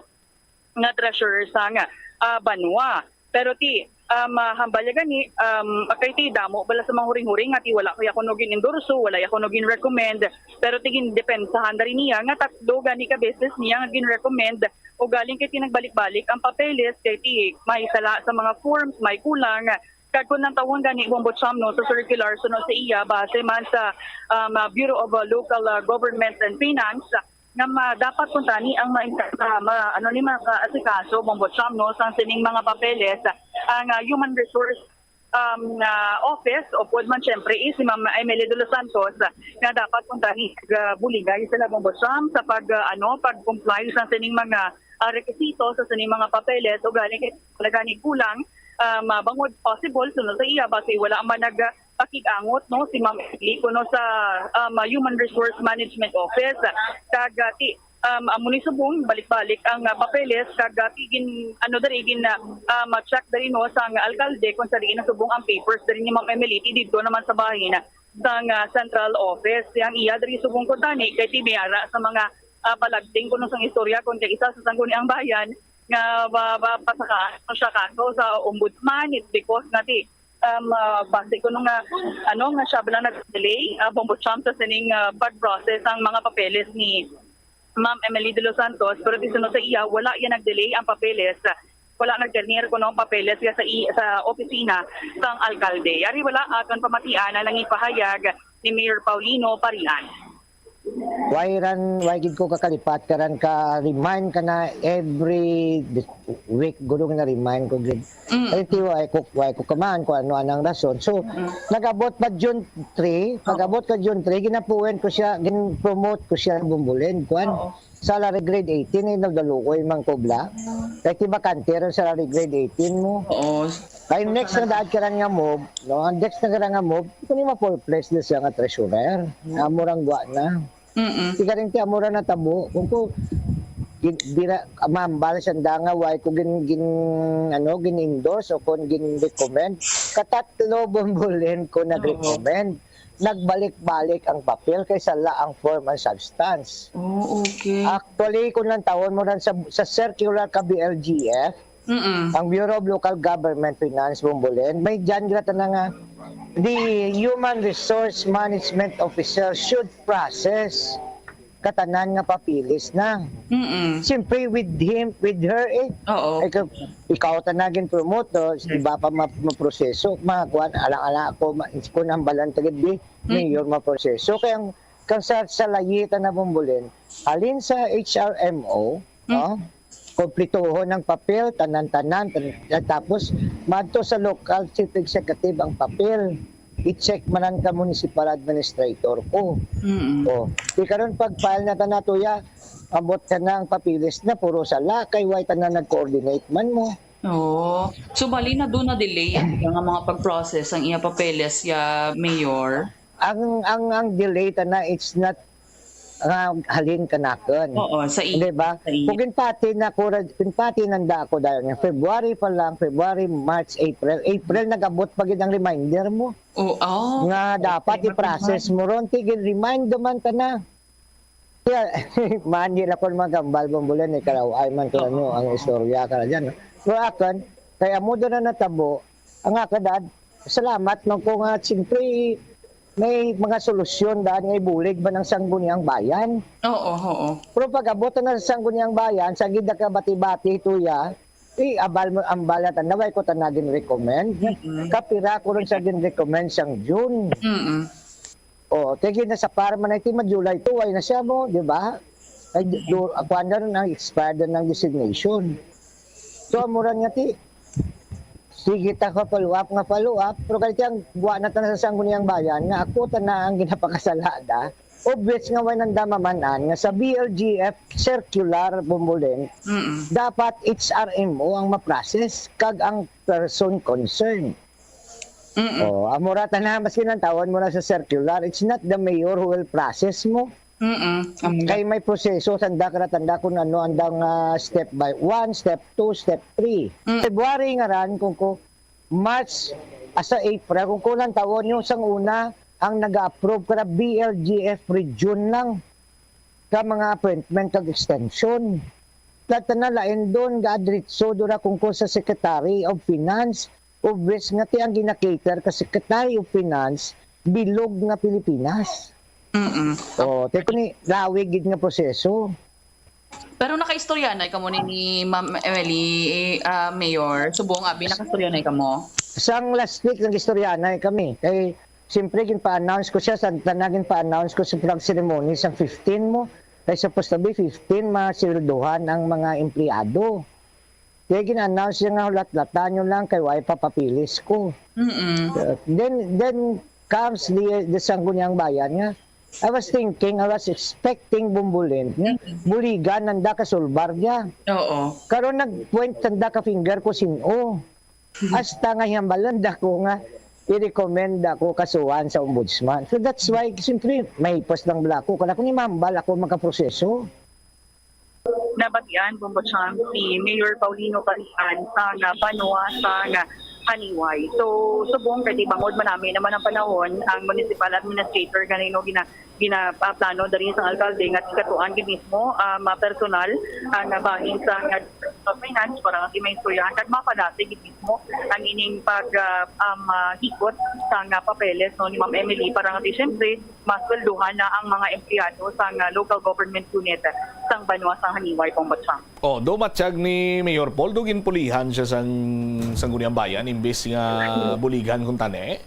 nga treasurer sang, ah, banwa. Pero ti, um, ah, hambal ya gani, um, kay ti damo bala sa mga huring-huring nga ti wala kaya kuno gin-endorso, wala ya kuno gin-recommend. Pero ti gindepensahan na rin niya nga tatlo gani ka beses niya nga gin-recommend. Ugaling kay ti nagbalik-balik ang papeles, kay ti may sala sa mga forms, may kulang. Kag kung nantawon gani, Bombo Cham, no, sa circular, suno sa iya, base man sa, um, ah, Bureau of, ah, Local, ah, Government and Finance, nga ma-, dapat kuntani ang ma-, ma-, ano ni, maka-asikaso, Bombo Cham, no, sang sining mga papeles, ang, ah, human resource, um, ah, office, o pwede man, syempre, eh, si Ma'am Emily De Los Santos, ah, nga dapat kuntani, ah, buligay sila, Bombo Cham, sa pag, ah, ano, pag-comply sa sining mga, ah, rekisito, sa sining mga papeles, ugaling kay wala gani kulang, um, ah, bangod possible, suno sa iya, basi wala man nag, pakig-angot, no, si Ma'am Emily kuno sa, um, Human Resource Management Office. Kag, ah, ti, um, amo ni subong balik-balik ang, ah, papeles kag, ah, ti gin-, ano diri gin, ah, um, check diri, no, sang alkalde kung sa diin nasubong ang papers diri ni Ma'am Emily ti didto naman sa bahin sang, ah, central office. Ang iya diri subong kuntani kay ti may ara sa mga, ah, palagting kuno sang istorya kung kay isa sa Sangguniang Bayan nga ba, ba, pasaka siya kaso sa ombudsman, it's because nga ti um, ah, base kuno nga, ano, nga siya bala nag-delay, ah, Bombo Cham, sa sining, ah, pag-process ang mga papeles ni Ma'am Emily De Los Santos, pero ti suno sa iya, wala yan nag-delay ang papeles. Wala nag-tenir kuno ang papeles ya sa i-, sa opisina sang alkalde. Yari wala aton pamatian ang nangipahayag ni Mayor Paulino Parian. Why ran, why gid ko kakalipat ka ran ka remind ka na every dis-, week, guro nga na remind ko gid. Mm. Ay, ti, why ko, why ko kaman kung ano anang rason. So, Mm. nag-abot pa June three, Oo. pag-abot ka June three, ginapuwen ko siya, gin-promote ko siya bumbulin, kuan. Oo. Salary grade eighteen, eh, nagdaluoy man ko bla. Kay ti bakante ran salary grade eighteen mo. Oo. Kay next na daad ka ran nga move, no? Ang next na ka ran nga move, kung ma-full place na siya nga treasurer. Mm. Amo rang gwa na. Mm-mm. Sigaring ti amo ra natabo. Kung ko, gin-, dira, mahambal siya nga why ko gin-, gin-, ano, gin-endorse o kon gin-recommend. Katatlo bumbulin ko Oo. nag-recommend. Nagbalik-balik ang papel kay sala ang form and substance. Oh, okay. Actually, kung nantawon mo ran sa, sa circular ka B L G F, Mm-mm. ang Bureau of Local Government Finance, Bombolin, may dyan gira na nga, the Human Resource Management Officer should process katanan nga papeles na. Mm-mm. Siyempre, with him, with her, eh. Oo. Ikaw, ikaw ta naging promote, no? Iba pa ma- maproseso, makuan, ala-ala ako, ma- kung ang balan tagad di, mayor maproseso. Kaya ang, kang sa, sa layi ta na bumbulin, halin sa H R M O, no? Komplituhon ang papel, tanan-tanan, tan- tapos madto sa local chief executive ang papel. I-check man lang ka municipal administrator ko. Mm-mm. Oh, di karon pag-file na ta na, tuya, abot ka na ang papeles na, puro sala, kay way tanan nag-coordinate man mo. Oo. So, bali na doon na-delay ang iya nga mga pag-process, ang iya papeles, ya Mayor. Ang ang ang delay ta na, it's not nga halin kanakon. Oo, sa inyo. Di ba? Sa inyo. Kung ginpati na ko, ra- ginpati nanda ako dahil nga February pa lang, February, March, April. April, nag-abot pa gid ang reminder mo. Oo. Oh, Nga dapat okay. I-process mo ron. Tigil, remind naman ta na. Kaya, man, di lang ko magambal, bumbulan, eh, kalaw-ay man ko ano, ang istorya ka na dyan. Pero akon, kaya mo doon na natabo, ang akon, dad, salamat man ko nga, siyempre, may mga solusyon daan nga ibulig man ang Sangguniang Bayan. Oo, oo. Pero pag-abot na sa Sangguniang Bayan, sa gid ka bati-bati, tuya, i-abal mo, ambal na tanaway ko ta nagin recommend. Mm-mm. Kapira ko rin sa gin recommend sang June. Mm-mm. Oh, tigi na sa par man ay ti mag-July two, ay na siya mo, di ba? Ay, do, kuwan na rin ang expired na ng designation. So, amuran nga ti, sige ta ka follow up nga follow up, pero kaya tiyang buwa na ta na sa Sangguniang Bayan, nga ako ta na ang ginapakasalada, of which nga way nanda mamanan nga sa B L G F circular, Bumbuling, Mm-mm. dapat H R M O ang ma-process kag ang person concerned. Mm-mm. Oh, amura ta na, maski nang tawon mo na sa circular, it's not the mayor who will process mo. Mm-mm. Amo. Kay may proseso, tanda ka na, tanda kung ano ang dang, ah, step by one, step two, step three. Mm. February nga ran, kung ko March, asa April, kung kulang tawon yung sang una, ang nag-approve ka na B L G F region lang ka mga appointment kag extension. Lahat na lain doon, gaadritso doon na kung ko sa Secretary of Finance, of which nga ti ang ginakater ka Secretary of Finance, bilog nga Pilipinas. Mm-mm. Oh, te ko ni lawig gid nga proseso. Pero nakaistoryanay kamo ni, ni Ma'am Emily, ah, Mayor? Subong abi, nakaistoryanay kamo? Sang last week, nag-istoryanay kami. Kay, siyempre, ginpa-announce ko siya, sa tanang ginpa-announce ko sa flag ceremony sa fifteen mo. Kay supposed to be fifteen, masweldohan ang mga empleyado. Kaya gin-announce niya nga, "Hulat-latan nyo lang, kay way pa papeles ko." Mm-mm. Uh, then, then comes the, the Sangguniang Bayan nga, I was thinking, I was expecting, Bumbulin, nga buligan nanda ka sulbar niya. Oo. Karon nag-point nanda ka finger ko sin-o. Hasta nga hihambalan da ko nga i-recommend ako kasuhan sa ombudsman. So that's why, siyempre, may post lang bala ako. Kala ko ni mambal ako magkaproseso. Nabatian, Bombo Chang, si Mayor Paulino Palian sa nga banwa sa nga Haniway. So, subong kay bangod man nami naman ang panahon, ang municipal administrator ganino gina gina ah, plano diri sa alkalde nga katuan gid mismo, ah, ma personal ang bahin sa nga Department of Finance para nga may istoryahan kag mapadati gid mismo ang ining pag ah, um, ah, hikot sa nga papeles, no, ni Ma'am Emily para nga siyempre masweldohan na ang mga empleyado sa nga local government unit sang banwa sa Haniway, Bombo Chang. Oh, do matsyag ni Mayor Paul, do ginpulihan siya sang Sangguniang Bayan imbis nga buligan kung tani?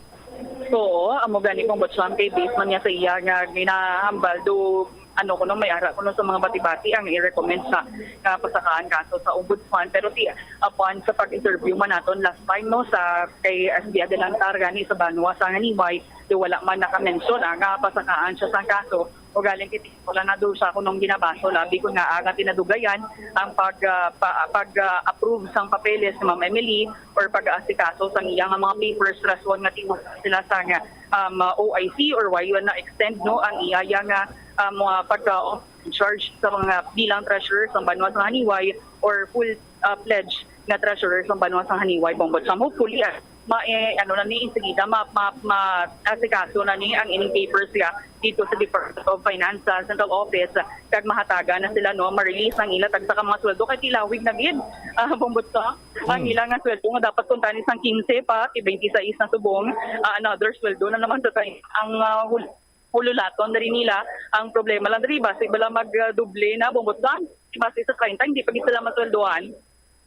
Oo, amo gani, Bombo Chang, kay based man niya sa iya nga ginahambal, do ano kuno, may ara kuno sa mga bati-bati ang i-recommend sa nga pasakaan kaso sa ombudsman, pero ti upon sa pag-interview man naton last time, no, sa kay S B Adelantar gani sa banwa sa Haniway, di wala man naka-mention ah, nga pasakaan siya sang kaso. O galing kay wala na daw siya kunong ginabaso, labi ko nga aga tinadugayan ang pag ah, pa- pag ah, approve sang papeles ni Ma'am Emily or pag-aasikaso sang iya nga mga papers, rason nga tiwala sila sa nga um, O I C or why na extend, no, ang iya nga um, mga pagka in charge sa mga bilang treasurer sa banwa sa Haniway or full uh, pledge nga treasurer sa banwa sa Haniway, Bombo Chang. Hopefully, ah, ma eh, ano na ni, insigida ma, ma, ma asikaso na ni ang ining papers nga dito sa Department of Finance sa Central Office, kag mahatagan na sila, no, ma-release ang ila tagsa ka mga sweldo kay tilawig na gid, ah, Bombo Chang, ang ila nga sweldo nga dapat kuntani sang quince pa ti twenty-six na subong, ah, another sweldo na naman sa tayo ang ah, hul- hululaton na rin nila ang problema lang diri, basi bala magdoble na, Bombo Sam, basi sa treinta, hindi pa gid sila masweldohan.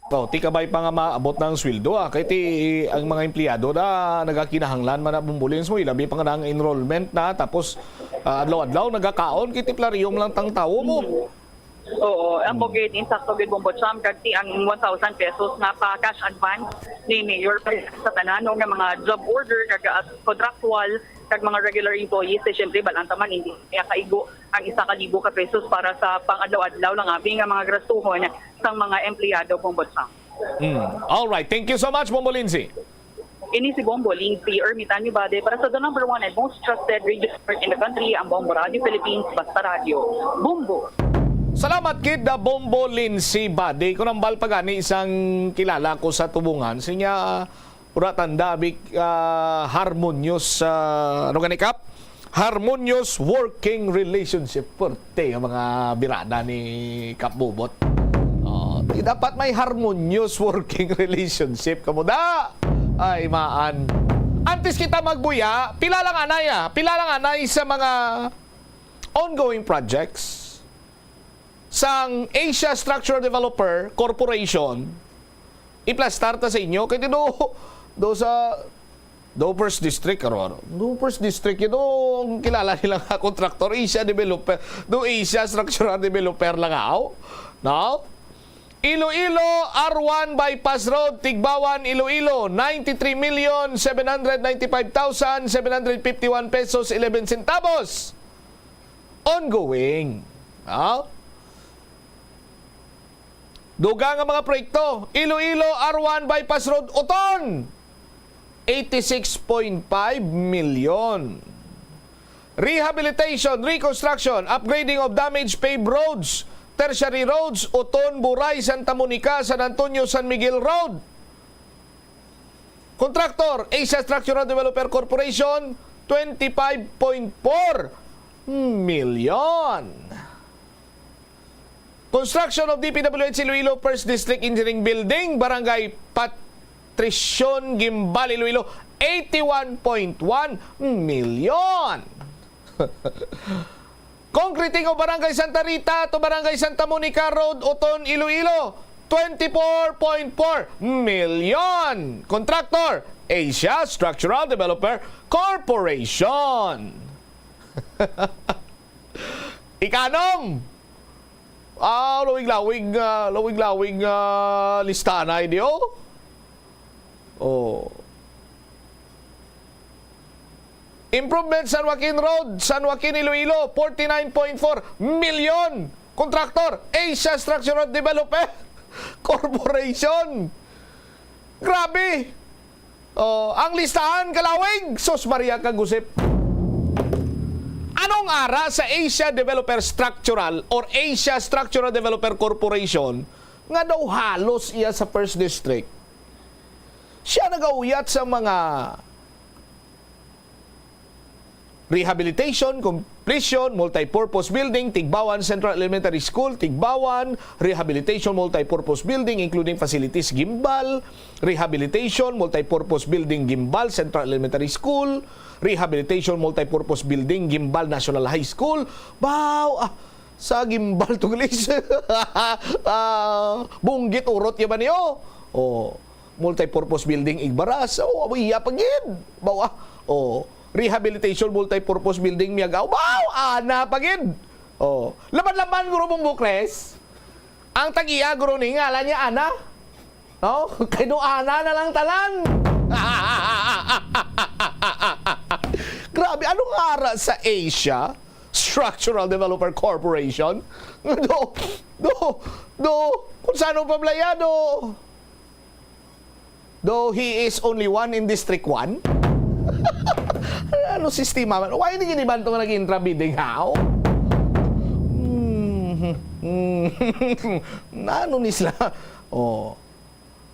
Oh, ti kabay pa nga maabot na ang sweldo, ah. Kay ti, ang mga empleyado na nagakinahanglan man na, Bombo Lens, mo, ilabi pa nga na ang enrollment na, tapos, ah, adlaw-adlaw nagakaon, kay ti plaryom lang tang tawo mo. Oo, ang Hmm. bukid, insakto gid, Bombo Sam, kag ti ang one thousand pesos nga pa cash advance ni Mayor sa tanan, no, nga mga job order, kag, ah, contractual, kag mga regular employees, eh, syempre, bal-an ta man, hindi kaya kaigo ang isa ka libo ka pesos para sa pang-adlaw-adlaw lang abi nga mga gastuhon sang mga empleyado, Bombo Sam. Hmm. All right. Thank you so much, Bombo Lindsay. Ini si Bombo Lindsay Ermitanio Bade para sa the number one and most trusted radio network in the country, ang Bombo Radio Philippines, Basta Radio. Bombo! Salamat gid, ah, Bombo Lindsay Bade. Kung ang bal pa gani isang kilala ko sa tubungan, siya, ah, pura tanda, big, ah, harmonious, ah, ano gani, Kap? Harmonious working relationship. Perte ang mga birada ni Kap Bubot. Oh, di dapat may harmonious working relationship kamo da. Ay, maan. Antes kita magbuya, pila lang anay, ah. Pila lang anay sa mga ongoing projects sang Asia Structural Developer Corporation, iplastar ta sa inyo, kay do, do sa, do first district, aro, aro. Do first district, ito ang kilala nila nga contractor, Asia Developer, do Asia Structural Developer lang, aw? No? Iloilo, R one Bypass Road, Tigbawan, Iloilo, ninety-three million seven hundred ninety-five thousand seven hundred fifty-one pesos eleven centavos. Ongoing. Ha? Dugang nga mga proyekto, Iloilo, R one Bypass Road, Oton, eighty-six point five million. Rehabilitation, reconstruction, upgrading of damaged paved roads, tertiary roads, Oton, Buray, Santa Monica, San Antonio, San Miguel Road. Contractor, Asia Structural Developer Corporation, twenty-five point four million. Construction of D P W H Iloilo First District Engineering Building, Barangay Patricion, Guimbal, Iloilo, eighty-one point one million. Concreting of Barangay Santa Rita to Barangay Santa Monica Road, Oton, Iloilo, twenty-four point four million. Contractor, Asia Structural Developer Corporation. Ikanom! Ah, lawig-lawig, ah, lawig-lawig, ah, listahan na, di, oh. Oh. Improvement San Joaquin Road, San Joaquin, Iloilo, forty-nine point four million. Contractor, Asia Structural Developer Corporation. Grabe! Oh, ang listahan, kalawig, sus Maria kag Josep. Anong ara sa Asia Developer Structural or Asia Structural Developer Corporation nga daw halos iya sa First District? Siya nagauyat sa mga rehabilitation, completion, multipurpose building, Tigbawan Central Elementary School, Tigbawan, rehabilitation, multipurpose building, including facilities, Guimbal, rehabilitation, multipurpose building, Guimbal Central Elementary School, rehabilitation, multipurpose building, Guimbal National High School. Baw, ah, sa Guimbal, Tuglis. Ah, Bunggit, Urot, ya ba niyo? Oh. Multipurpose building, Igbaras. Oh, abo iya pa gid. Bawa. Oh, rehabilitation, multipurpose building, Miagao. Baw, ana pa gid. Oh, laban-laban, Guro Bong Bukres. Ang tag-iya, Guro, ni ngalan niya Ana. No? Kay do Ana na lang tanan. Grabe, anong ara sa Asia Structural Developer Corporation? Do, do, do, kung saan pa blaya, do. Though he is only one in District one? Ano sistema man? Why di gid iban to nga nag-intra bidding, haw? Hmm, hmm. Nano ni sila? Oh.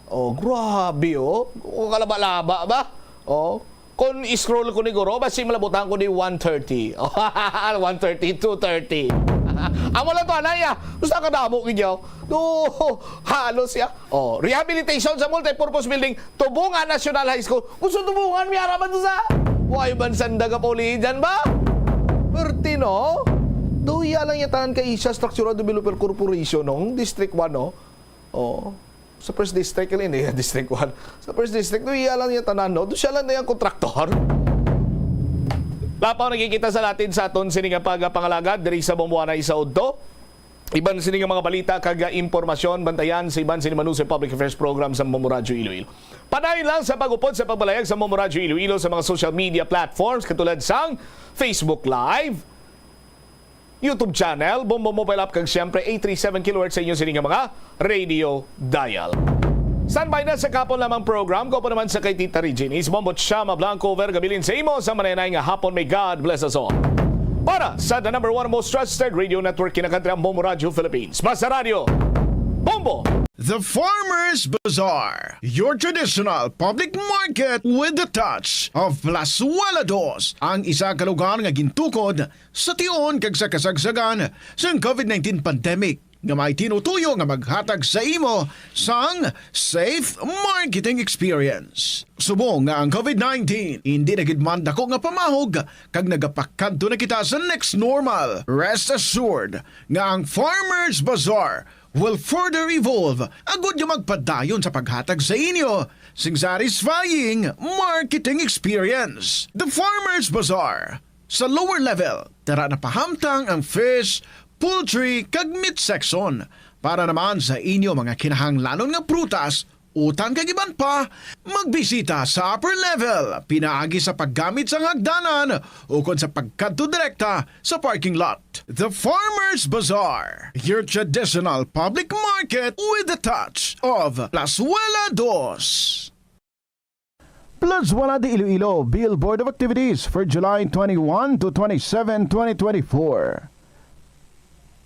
Oh, grabe, oh. Oh, kalaba-laba ba? Oh. Kung i-scroll ko ni Guro, basi malabutan ko ni one thirty. One thirty, two thirty. Amo lang to, anay, ah. Basta kadamo gid yaw. Do, halos ya. Oh, rehabilitation sa multipurpose building, Tubungan National High School. Gusto Tubungan, may harapan to sa. Why man sanda ka paulihi dyan ba? No? Duya lang yung tanan kay Asia Structural Developer Corporation, no? District one, no? Oh. Sa first district, yun, eh, District one. Sa first district, duya lang yung tanan, no? Doon siya lang na yung kontraktor. Lapaw, nakikita sa natin sa aton sini nga pagpangalagad diri sa Bombo Anay sa Udto. Iban sini nga mga balita kag impormasyon, bantayan sa iban sini Manusoy Public Affairs Program sa Bombo Radyo Iloilo. Padayon lang sa pag-upod sa pagbalayag sa Bombo Radyo Iloilo sa mga social media platforms katulad sang Facebook Live, YouTube channel, Bombo Mobile App, kag siyempre eight three seven kilohertz sa inyo sini nga mga radio dial. Standby na sa kapon lamang program ko pa naman sa kay Tita Regine is Bombo Chama Blanco over gabilin sa imo sa mananay nga hapon. May God bless us all. Para sa the number one most trusted radio network, kinakadra Bombo Radio Philippines. Basta Radio Bombo! The Farmers Bazaar, your traditional public market with the touch of Plazuela Dos, ang isa ka lugar nga gintukod sa tion kag sa kasagsagan sang covid nineteen pandemic, nga may tinutuyo nga maghatag sa imo sang safe marketing experience. Subong nga ang covid nineteen hindi na gid man dako nga pamahog kag nagapakadto na kita sa next normal, rest assured nga ang Farmers Bazaar will further evolve agud nga magpadayon sa paghatag sa inyo sing satisfying marketing experience. The Farmers Bazaar, sa lower level, tara na pahamtang ang fish, poultry, kag meat section. Para naman sa inyo mga kinahanglanon nga prutas, utan kag iban pa, magbisita sa upper level, pinaagi sa paggamit sang hagdanan ukon sa pagkadto direkta sa parking lot. The Farmers Bazaar, your traditional public market with the touch of Plazuela Dos. Plazuela de Iloilo, Billboard of Activities for July twenty-one to twenty-seven, twenty twenty-four.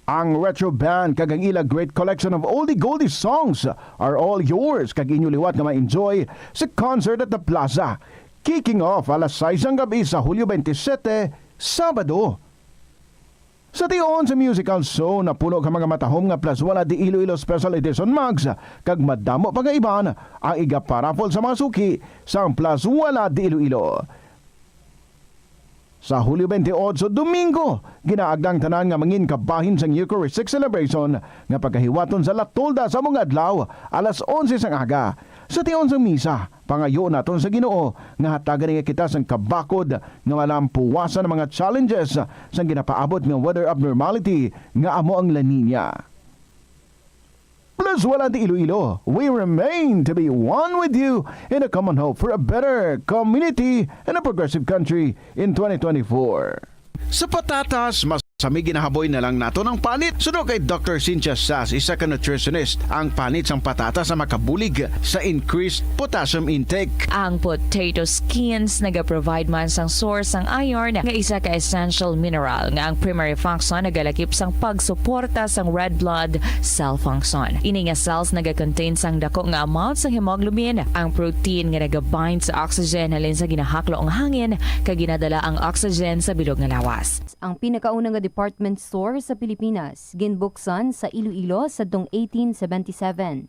Ang Retro Band kag ang ila great collection of oldie goldie songs are all yours kag inyo liwat nga ma-enjoy sa concert at the Plaza. Kicking off alas sais sang gabi sa Hulyo twenty-seven, Sabado. Sa tion sa musical show, napuno ka mga matahom nga Plazuela de Iloilo Special Edition mugs kag madamo pa nga iban ang igaparaffle sa mga suki sang Plazuela de Iloilo. Sa Hulyo twenty-eight, Domingo, ginaagda ang tanan nga mangin kabahin sang Eucharistic celebration nga pagahiwaton sa La Tolda sa mga adlaw, alas onse sang aga. Sa tion sang misa, pangayo naton sa Ginoo nga hatagan niya kita sang kabakod nga malampuwasan ang mga challenges sang ginapaabot nga weather abnormality nga amo ang La Niña. Plazuela de Iloilo, we remain to be one with you in a common hope for a better community and a progressive country in twenty twenty-four. Sa patatas, mas kami ginahaboy na lang naton ang panit. Suno kay Doctor Cynthia Sas, isa ka nutritionist, ang panit sang patatas ang makabulig sa increased potassium intake. Ang potato skins nagaprovide man sang source sang iron, nga isa ka essential mineral nga ang primary function nagalakip sang pagsuporta sang red blood cell function. Ini nga cells nagakontain sang dako nga amount sang hemoglobin, ang protein nga nagabind sa oxygen halin sa ginahaklo nga hangin kag ginadala ang oxygen sa bilog nga lawas. Ang pinakauna nga department store sa Pilipinas, ginbuksan sa Iloilo sadtong eighteen seventy-seven.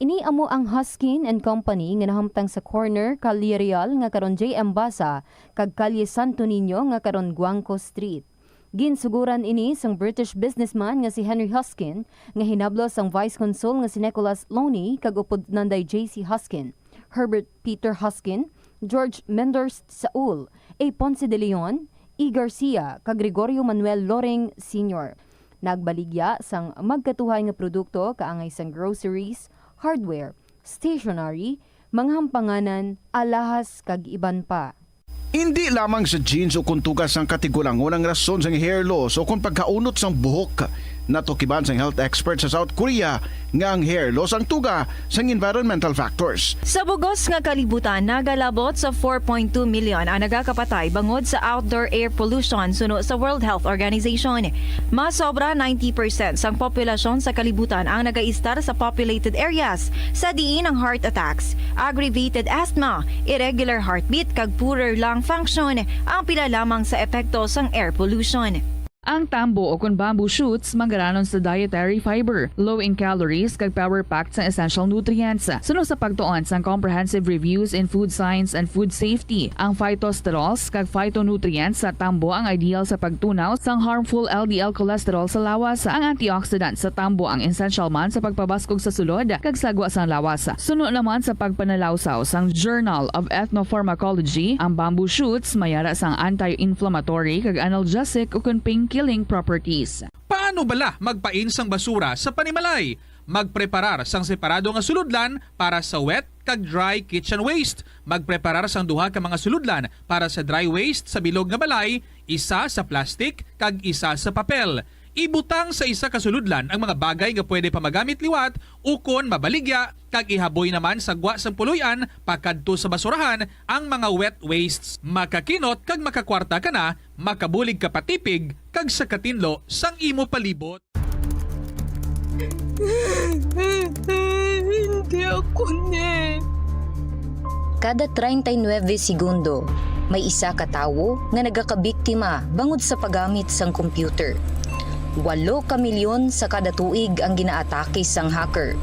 Ini amo ang Huskin and Company nga nahamtang sa corner Calle Real nga karon J M Basa kag Calle Santo Niño nga karon Guangco Street. Ginsuguran ini sang British businessman nga si Henry Huskin, nga hinablos sang Vice Consul nga si Nicholas Loney kag upod Nanday J C Huskin, Herbert Peter Huskin, George Menders Saul, A Ponce de Leon, E Garcia, kag Gregorio Manuel Loring Senior. Nagbaligya sang magkatuhay nga produkto kaangay sang groceries, hardware, stationery, mga hampanganan, alahas, kag iban pa. Indi lamang sa genes o kon tuga sang katigulangon ang rason sang hair loss o kon pagkaunot sang buhok. Natukiban sang health expert sa South Korea nga ang hair loss ang tuga sang environmental factors. Sa bugos nga kalibutan, nagalabot sa four point two million ang nagakapatay bangod sa outdoor air pollution suno sa World Health Organization. Mas sobra ninety percent sang populasyon sa kalibutan ang nagaistar sa populated areas, sa diin ang heart attacks, aggravated asthma, irregular heartbeat, kag poorer lung function ang pila lamang sa epekto sang air pollution. Ang tambo o kon bamboo shoots manggaranon sa dietary fiber, low in calories, kag power-packed sang essential nutrients. Suno sa pagtuon sang Comprehensive Reviews in Food Science and Food Safety, ang phytosterols kag phytonutrients sa tambo ang ideal sa pagtunaw sang harmful L D L cholesterol sa lawas. Ang antioxidant sa tambo ang essential man sa pagpabaskog sa sulod kag sagwa sang lawas. Suno naman sa pagpanalawsaw sang Journal of Ethnopharmacology, ang bamboo shoots mayara sang anti-inflammatory kag analgesic ukon pain-killing properties. Paano bala magpain sang basura sa panimalay? Magpreparar sang separado nga sulodlan para sa wet kag dry kitchen waste. Magpreparar sang duha ka mga sulodlan para sa dry waste sa bilog nga balay, isa sa plastic kag isa sa papel. Ibutang sa isa ka sulodlan ang mga bagay nga pwede pa magamit liwat ukon mabaligya, kag ihaboy naman sa gwa sang puloy-an pakadto sa basurahan ang mga wet wastes. Makakinot kag makakwarta ka na, makabulig ka pa tipig kag sa katinlo sang imo palibot. Hindi ako ni. Kada treinta y nueve segundo, may isa ka tawo nga nagakabiktima bangod sa paggamit sang computer. Walo ka milyon sa kada tuig ang ginaatake sang hacker.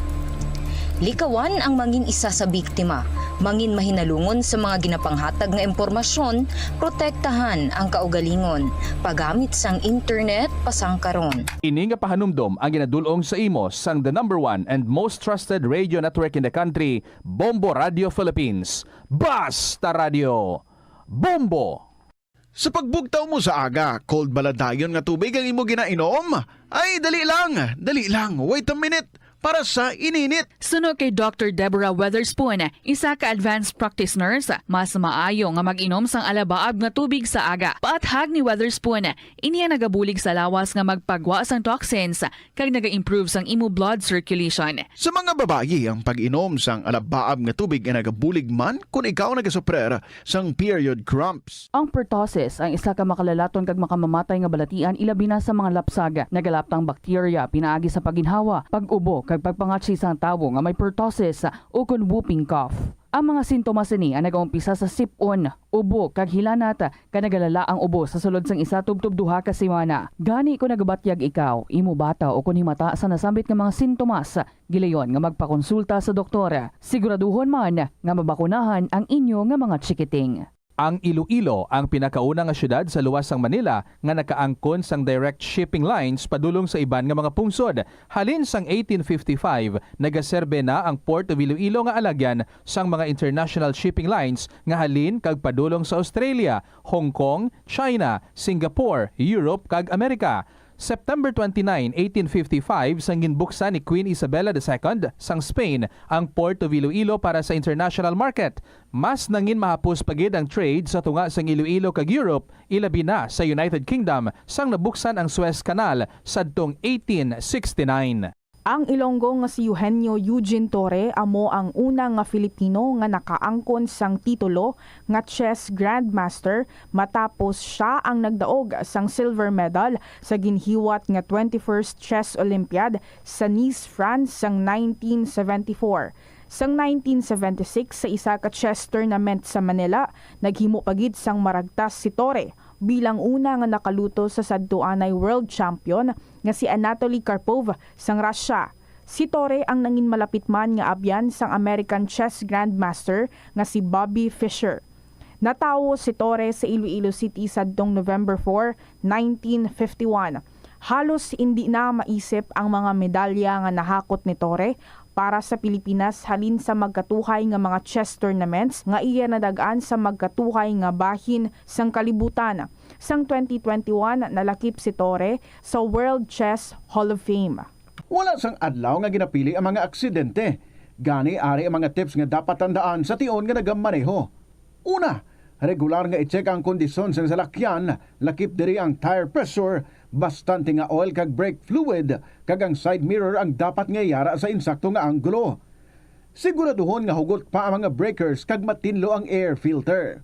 Likawan ang mangin isa sa biktima, mangin mahinalungon sa mga ginapanghatag nga impormasyon, protektahan ang kaugalingon, paggamit sang internet pasangkaron. Ini nga pahanumdom ang ginadul-ong sa imo sang the number one and most trusted radio network in the country, Bombo Radio Philippines. Basta Radio, Bombo! Sa pagbugtaw mo sa aga, cold bala dayon nga tubig ang imo ginainom? Ay, dali lang, dali lang, wait a minute, para sa ininit. Suno kay Doctor Deborah Weatherspoon, isa ka advanced practice nurse, mas maayo nga mag-inom sang alabaab nga tubig sa aga. Paathag ni Weatherspoon, ini ang nagabulig sa lawas nga magpagwa sang toxins kag naga-improve sang imo blood circulation. Sa mga babayi, ang pag-inom sang alabaab nga tubig ay nagabulig man kon ikaw nagasuprer sang period cramps. Ang pertussis ang isa ka makalalaton kag makamamatay nga balatian, ilabi na sa mga lapsag. Nagalaptang bakterya pinaagi sa pagginhawa, pag-ubo, kag pagpangatsi sang tawo nga may pertussis ukon whooping cough. Ang mga sintomas ini ang nagaumpisa sa sip-on, ubo, kag hilanat, kag nagalala ang ubo sa sulod sang isa tubtob duha ka semana. Gani, kon nagabatyag ikaw, imo bata, ukon himata sa nasambit nga mga sintomas, gilayon nga magpakonsulta sa doktor. Siguraduhon man nga mabakunahan ang inyo nga mga chikiting. Ang Iloilo ang pinakauna nga siyudad sa luwas sang Manila nga nakaangkon sang direct shipping lines padulong sa iban nga mga pungsod. Halin sang eighteen fifty-five, nagaserbe na ang Port of Iloilo nga alagyan sang mga international shipping lines nga halin kag padulong sa Australia, Hong Kong, China, Singapore, Europe, kag Amerika. September twenty-nine, eighteen fifty-five, sang ginbuksan ni Queen Isabella the Second sang Spain ang Port of Iloilo para sa international market. Mas nangin mahapos pa gid ang trade sa tunga sang Iloilo kag Europe, ilabi na sa United Kingdom, sang nabuksan ang Suez Canal sadtong eighteen sixty-nine. Ang Ilonggo nga si Eugenio Eugene Torre amo ang una nga Filipino nga nakaangkon sang titulo nga chess grandmaster, matapos sia ang nagdaog sang silver medal sa ginhiwat nga twenty-first Chess Olympiad sa Nice, France, sang nineteen seventy-four. Sang nineteen seventy-six, sa isa ka chess tournament sa Manila, naghimo pa gid sang maragtas si Torre bilang una nga nakaluto sa sadtuanay world champion nga si Anatoly Karpov sang Russia. Si Torre ang nangin malapit man nga abyan sang American chess grandmaster nga si Bobby Fischer. Natawo si Torre sa Iloilo City sadtong November four, nineteen fifty-one. Halos indi na maisip ang mga medalya nga nahakot ni Torre para sa Pilipinas halin sa magkatuhay nga mga chess tournaments nga iya nadag-an sa magkatuhay nga bahin sang kalibutan. Sang twenty twenty-one, nalakip si Torre sa World Chess Hall of Fame. Wala sang adlaw nga ginapili ang mga aksidente. Gani, ari ang mga tips nga dapat tandaan sa tion nga nagamaneho. Una, regular nga i-check ang kondisyon sang salakyan, lakip diri ang tire pressure, bastante nga oil kag brake fluid, kag ang side mirror ang dapat nga yara sa insakto nga anggulo. Siguraduhon nga hugot pa ang mga breakers kag matinlo ang air filter.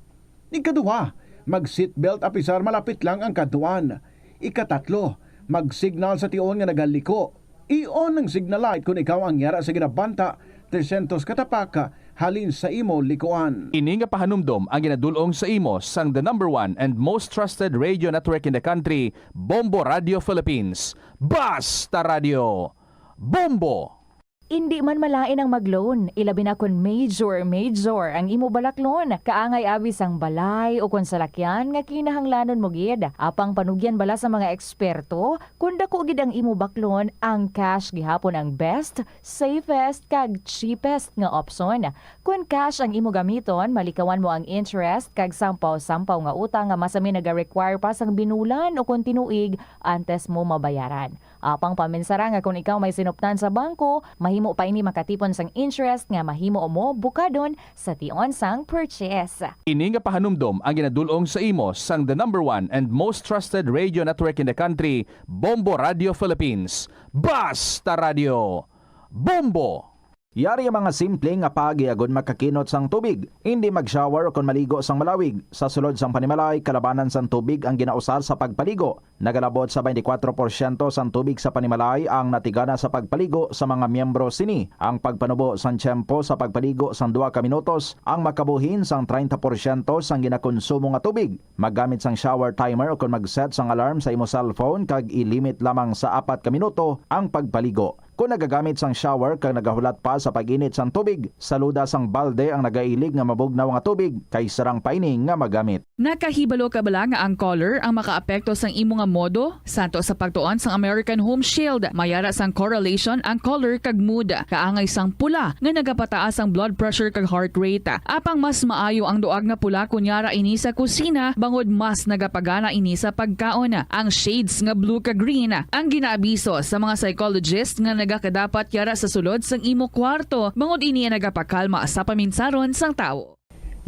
Ikaduha, mag-seatbelt apisar malapit lang ang kadtuan. Ikatatlo, mag-signal sa tion nga nagaliko. I-on ang signal light kon ikaw ang yara sa ginabanta, trescientos ka tapak, halin sa imo likuan. Ini nga pahanumdom ang ginadul-ong sa imo sang the number one and most trusted radio network in the country, Bombo Radio Philippines. Basta Radio, Bombo! Indi man malain ang mag-loan, ilabi na kon major, major ang imo balaklon. Kaangay abi sang balay o kon salakyan nga kinahanglanon mo gid. Apang panugyan bala sa mga eksperto, kon dako gid ang imo baklon, ang cash gihapon ang best, safest, kag cheapest nga opsyon. Kon cash ang imo gamiton, malikawan mo ang interest kag sampaw-sampaw nga utang nga masami naga-require pa sang binulan o kon tinuig antes mo mabayaran. Apang paminsara nga kon ikaw may sinuptan sa bangko, mahimo pa ini makatipon sang interest nga mahimo mo bukadon sa tion sang purchase. Ini nga pahanumdom ang ginadul-ong sa imo sang the number one and most trusted radio network in the country, Bombo Radio Philippines. Basta Radio, Bombo! Yari ang mga simple nga paagi agud makakinot sang tubig. Indi mag-shower ukon maligo sang malawig. Sa sulod sang panimalay, kalabanan sang tubig ang ginausar sa pagpaligo. Nagalabot sa twenty-four porsyento sang tubig sa panimalay ang natigana sa pagpaligo sa mga miyembro sini. Ang pagpanubo sang tiyempo sa pagpaligo sang duha ka minutos ang makabuhin sang treinta porsyento sang ginakonsumo nga tubig. Maggamit sang shower timer ukon mag-set sang alarm sa imo cellphone kag i-limit lamang sa apat ka minuto ang pagpaligo. Kon nagagamit sang shower kag nagahulat pa sa pag-init sang tubig, saluda sang balde ang nagailig nga mabugnaw nga tubig kay sarang pa ini nga magamit. Nakahibalo ka bala nga ang color ang makaapekto sang imo nga modo? Santo sa pagtuon sang American Home Shield, may ara sang correlation ang color kag mood. Kaangay sang pula nga nagapataas ang blood pressure kag heart rate. Apang mas maayo ang duag nga pula kon yara ini sa kusina, bangod mas nagapagana ini sa pagkaon. Ang shades nga blue kag green ang ginaabiso sa mga psychologist nga nagakadapat yara sa sulod sang imo kwarto, bangod ini ang nagapakalma sa paminsaron sang tawo.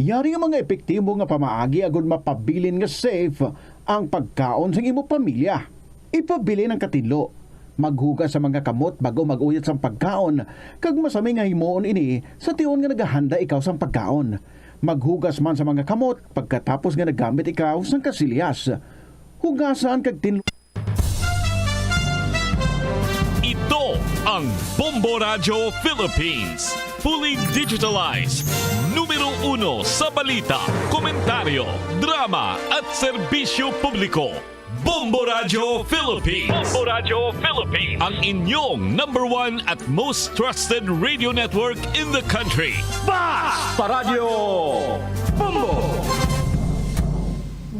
Yari nga mga epektibo nga pamaagi agud mapabilin nga safe ang pagkaon sang imo pamilya. Ipabilin ang katinlo. Maghugas sa mga kamot bag-o mag-uyat sang pagkaon, kag masami nga himuon ini sa tion nga nagahanda ikaw sang pagkaon. Maghugas man sa mga kamot pagkatapos nga naggamit ikaw sang kasilyas. Hugasan kag tinlo. Ito ang Bombo Radyo Philippines. Fully digitalized. Numero uno sa balita, komentaryo, drama at serbisyo publiko. Bombo Radyo Philippines. Bombo Radyo Philippines. Ang inyong number one at most trusted radio network in the country. Basta Radyo Bombo!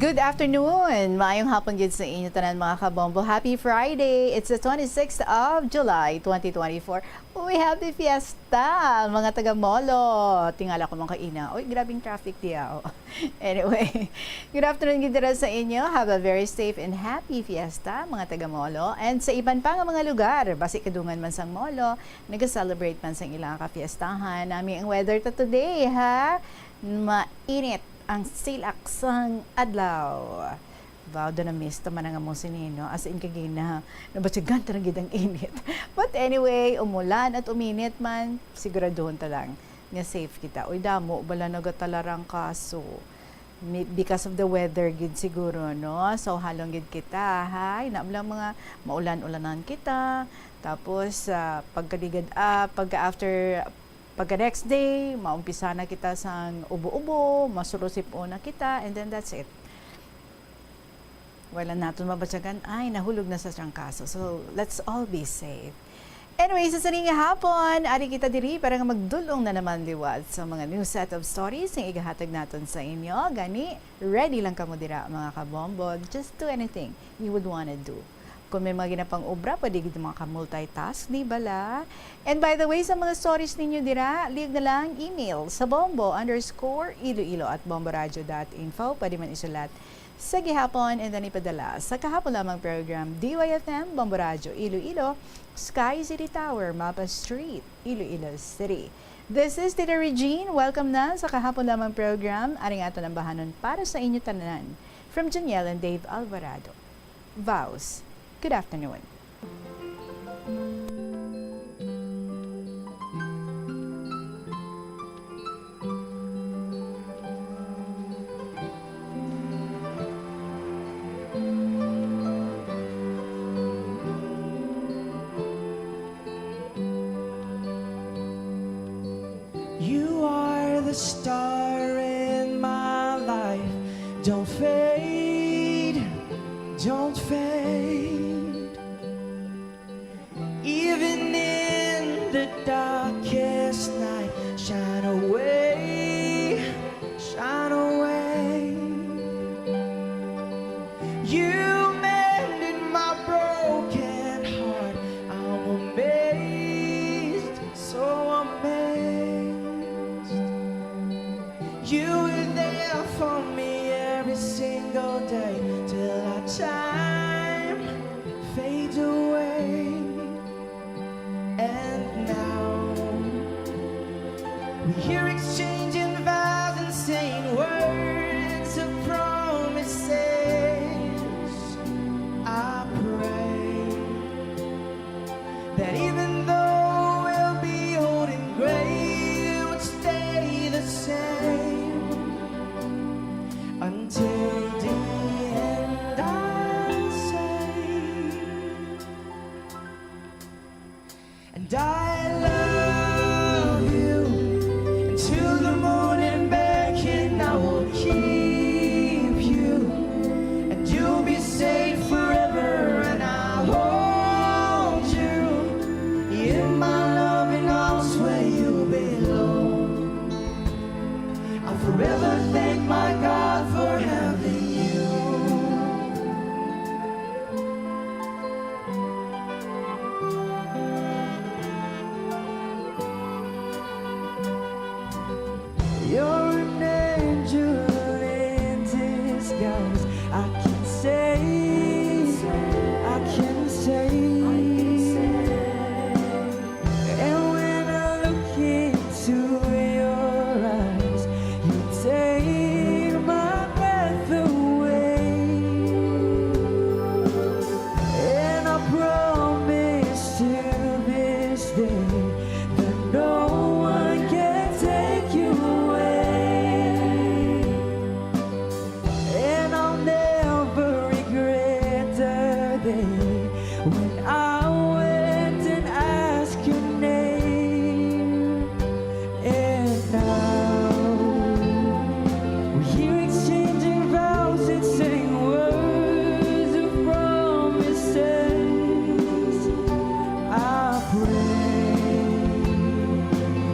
Good afternoon! Maayong hapon gid sa inyo tanan, mga kabombo. Happy Friday! It's the twenty-sixth of July, twenty twenty-four. Uy, happy fiesta, mga taga Molo! Tingala ko man kaina. Uy, grabing traffic diya, oh. Anyway, good afternoon gid dira sa inyo. Have a very safe and happy fiesta, mga taga Molo. And sa iban pa nga mga lugar, basi kadungan man sang Molo, nag-celebrate man sang ilang kafiestahan. Nami ang weather ta today, ha? Mainit ang silak sang adlaw. Wow, do na-miss ta man ang amo sini, no? As in, kagina, nabatyagan ta na gid ang init. But anyway, umulan at uminit man, siguraduhon ta lang nga safe kita. Uy, damo bala nagatalarang kaso. Mi-, because of the weather gid siguro, no? So, halong gid kita, ha? Ina lang mga maulan-ulanan kita. Tapos, ah, pagkaligad, ah, pagka after, pagka next day, maumpisa na kita sang ubo-ubo, masurusip na kita, and then that's it. Wala naton mabatyagan, ay, nahulog na sa trangkaso. So, let's all be safe. Anyway, sa sini nga hapon, ari kita diri para nga magdul-ong na naman liwat sa mga new set of stories nga igahatag naton sa inyo. Gani, ready lang kamo dira, mga kabombo. Just do anything you would wanna do. Kung may mga ginapang-obra, pwede gid mga ka-multitask, di bala? And by the way, sa mga stories ninyo dira, lihog na lang email sa bombo underscore iloilo at bomboradio dot info. Pwede man isulat sa gihapon and then ipadala sa kahapon lamang program, D Y F M, Bombo Radyo Iloilo, Sky City Tower, Mapa Street, Iloilo City. This is Tita Regine. Welcome na sa kahapon lamang program. Ari nga aton ambahanon para sa inyo tanan. From Janiel and Dave Alvarado. Vows. Good afternoon. Don't fade, don't fade. Even in the darkest night, shine away, shine away. You mended my broken heart. I'm amazed, so amazed. You were there for me every single day till our time fades away. And now we hear exchanging vows and saying words of promises. I pray that even though we'll be old and gray, we'll stay the same until the end. I'll say, and I love you, and to the moon and back, and I will keep you, and you'll be safe forever, and I'll hold you in my loving arms where you belong. I'll forever thank my God for having you. You're an angel in disguise. I can say, I can say. And when I look into your eyes, you take my breath away. And I promise till this day that no one can take you away. And I'll never regret the day when I went and asked your name. And now we hear exchanging vows and saying words of promises. I pray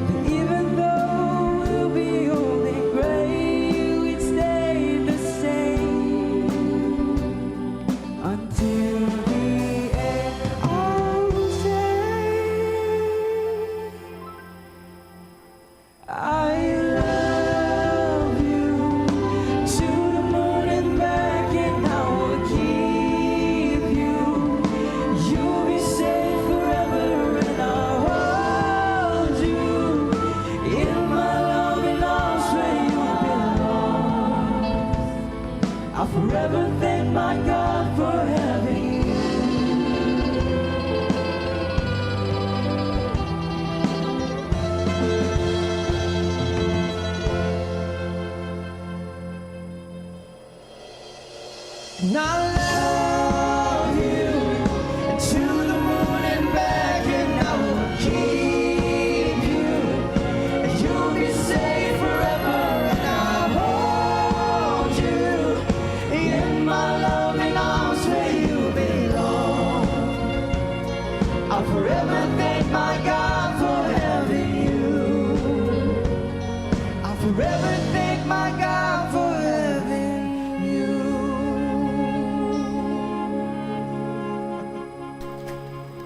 that even though we'll be old and gray, we'd stay the same until the end. I'll say, I love you to the moon and back, and I will keep you. You'll be safe forever, and I'll hold you in my loving arms where you belong. I'll forever thank my God for having you. And I love you to the moon and back, and I will keep you, and you'll be safe forever, and I'll hold you in my loving arms where you belong. I'll forever thank my God for having you. I'll forever thank my God for having you.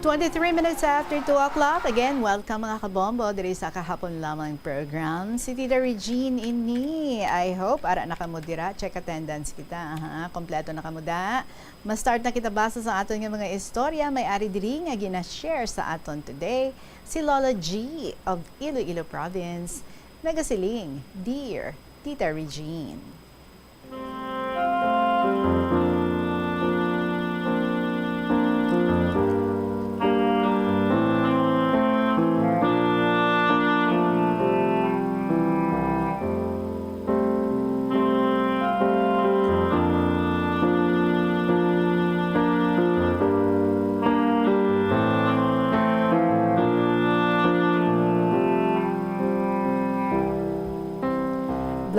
Twenty-three minutes after two o'clock. Again, welcome, mga kabombo, diri sa Kahapon Lamang program. Si Tita Regine ini. I hope ara na kamo dira. Check attendance kita, ha? Kompleto na kamo da. Ma-start na kita basa sa aton nga mga istorya. May ari diri nga gina-share sa aton today si Lola G of Iloilo Province. Nagasiling, "Dear Tita Regine."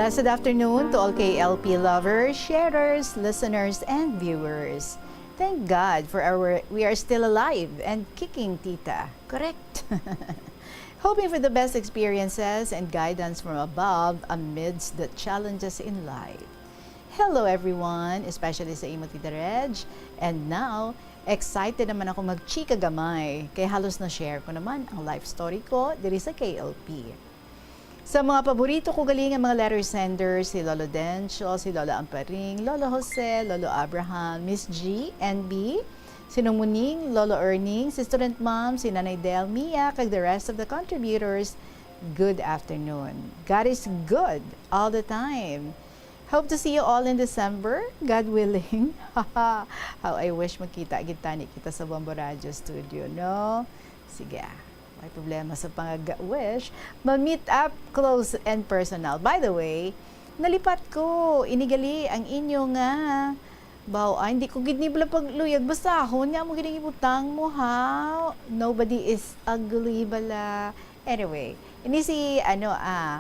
Blessed afternoon to all K L P lovers, sharers, listeners, and viewers. Thank God for our we are still alive and kicking, tita. Correct. Hoping for the best experiences and guidance from above amidst the challenges in life. Hello everyone, especially sa imo, Tita Reg. And now, excited naman ako magchika gamay kay halos na-share ko naman ang life story ko diri sa K L P. Sa mga paborito ko gali nga mga letter sender, si Lolo Dencio, si Lolo Amparing, Lolo Jose, Lolo Abraham, Miss G, N B, si Nong Muning, Lolo Erning, si Student Mom, si Nanay Del, Mia, kag the rest of the contributors, good afternoon. God is good all the time. Hope to see you all in December, God willing. How I wish magkita gid tani kita sa Bombo Radio Studio, no? Sige, ah. May problema sa pangag-wish. Ma-meet up close and personal. By the way, nalipat ko. Ini gali ang inyo nga baw, ay, hindi ko gid ni bala pagluyag basahon nga mo gid ang ibutang mo, ha? Nobody is ugly bala. Anyway, ini si, ano, ah,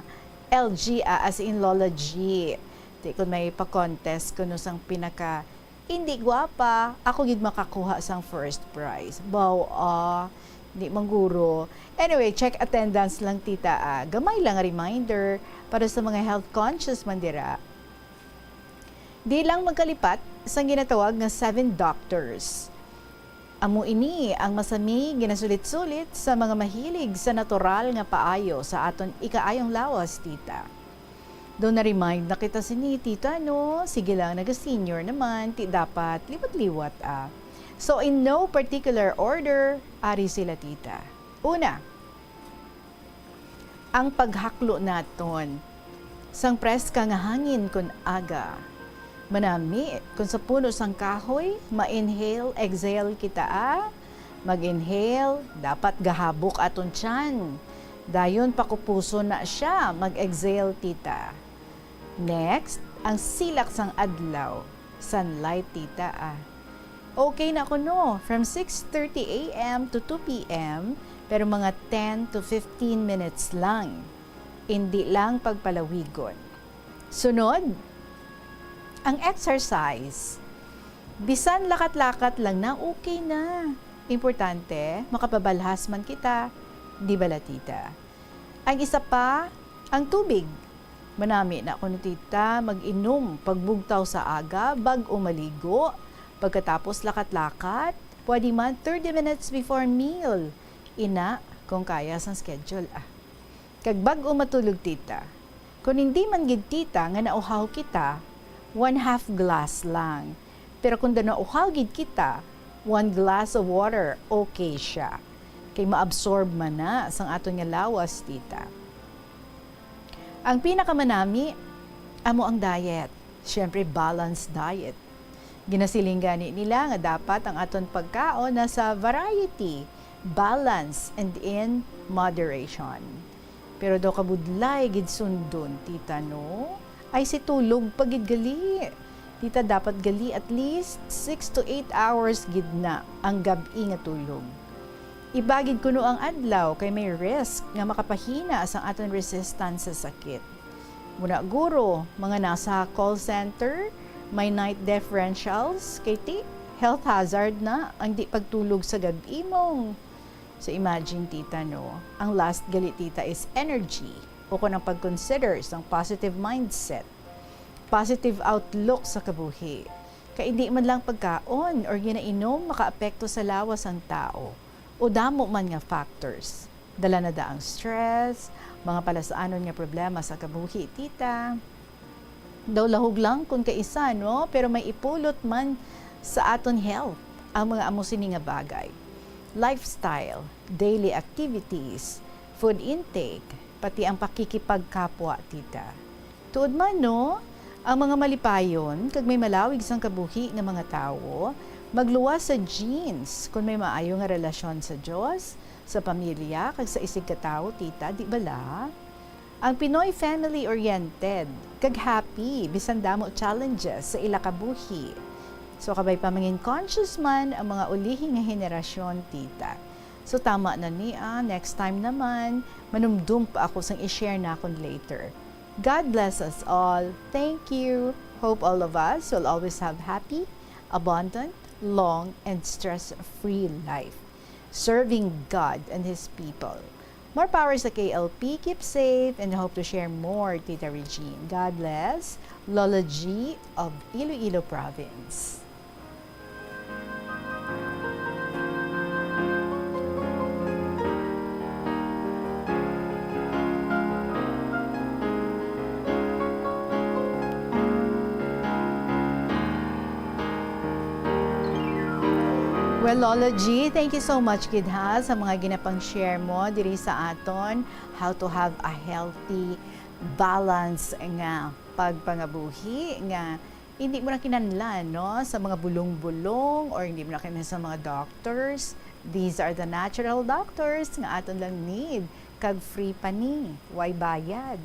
L G, ah, as in Lola G. Di ko may pa-contest kuno sang pinaka hindi gwapa, ako gid makakuha sang first prize. Baw, ah, di man guro. Anyway, check attendance lang, tita, ah. Gamay lang nga reminder para sa mga health conscious man dira. Di lang magkalipat sang ginatawag nga seven doctors. Amo ini ang masami ginasulit-sulit sa mga mahilig sa natural nga paayo sa aton ikaayong lawas, tita. Daw na-remind na kita sini, tita, no? Sige lang, naga-senior naman, ti dapat liwat-liwat, ah. So, in no particular order, ari sila, tita. Una, ang paghaklo naton sang preska nga hangin kun aga. Manami kun sa puno sang kahoy, ma-inhale, exhale kita, ah. Mag-inhale, dapat gahabok aton tiyan. Dayon pakupuson na sia, mag-exhale, tita. Next, ang silak sang adlaw, sunlight, tita, ah. Okay na kuno, from six thirty A M to two P M, pero mga ten to fifteen minutes lang. Indi lang pagpalawigon. Sunod, ang exercise. Bisan lakat-lakat lang na, okay na. Importante, makapabalhas man kita, di bala, tita? Ang isa pa, ang tubig. Manami na kuno, tita, mag-inom pagbugtaw sa aga, bag-o maligo. Pagkatapos lakat-lakat, pwede man thirty minutes before meal. Ina, kung kaya sang schedule, ah. Kag bag-o matulog, tita. Kung hindi man gid, tita, nga nauhaw kita, one half glass lang. Pero kung daw nauhaw gid kita, one glass of water, okay sia. Kay maabsorb man na sang aton nga lawas, tita. Ang pinakamanami, amo ang diet. Siyempre, balanced diet. Ginasiling gani nila nga dapat ang aton pagkaon nasa variety, balance, and in moderation. Pero daw kabudlay gid sundon, tita, no? Ay, si tulog pa gid gali. Tita, dapat gali at least six to eight hours gid na ang gab-i nga tulog. Iba gid kuno ang adlaw kay may risk nga makapahina sang aton resistance sa sakit. Muna guro, mga nasa call center, may night differentials, kay ti, health hazard na ang di pagtulog sa gab-i mo. So imagine, tita, no? Ang last gali, tita, is energy, o kon ang pag-consider sang positive mindset, positive outlook sa kabuhi. Kay indi man lang pagkaon or ginainom makaapekto sa lawas sang tawo, o damo man nga factors. Dala na da ang stress, mga palasanon nga problema sa kabuhi, tita. Daw lahog lang kun kaisa, no? Pero may ipulot man sa aton health ang mga amo sini nga bagay. Lifestyle, daily activities, food intake, pati ang pakikipagkapwa, tita. Tuod man, no? Ang mga malipayon kag may malawig sang kabuhi nga mga tawo magluwas sa genes kon may maayo nga relasyon sa Dios, sa pamilya, kag sa isigkatawo, tita, di bala? Ang Pinoy family-oriented kag happy bisan damo challenges sa ila kabuhi. So, kabay pa mangin conscious man ang mga ulihi nga henerasyon, tita. So, tama na ni, ah, next time naman, manumdom pa ako sang i-share nakon later. God bless us all. Thank you. Hope all of us will always have happy, abundant, long, and stress-free life, serving God and His people. More power sa K L P. Keep safe and hope to share more, Tita Regine. God bless. Lola G of Iloilo Province. Well, Lola G, thank you so much gid, ha, sa mga ginapang-share mo diri sa aton, how to have a healthy, balance nga pagpangabuhi nga hindi mo na kinahanglan, no, sa mga bulong-bulong, or hindi mo na kinahanglan sa mga doctors. These are the natural doctors nga aton lang need, kag free pa ni, way bayad,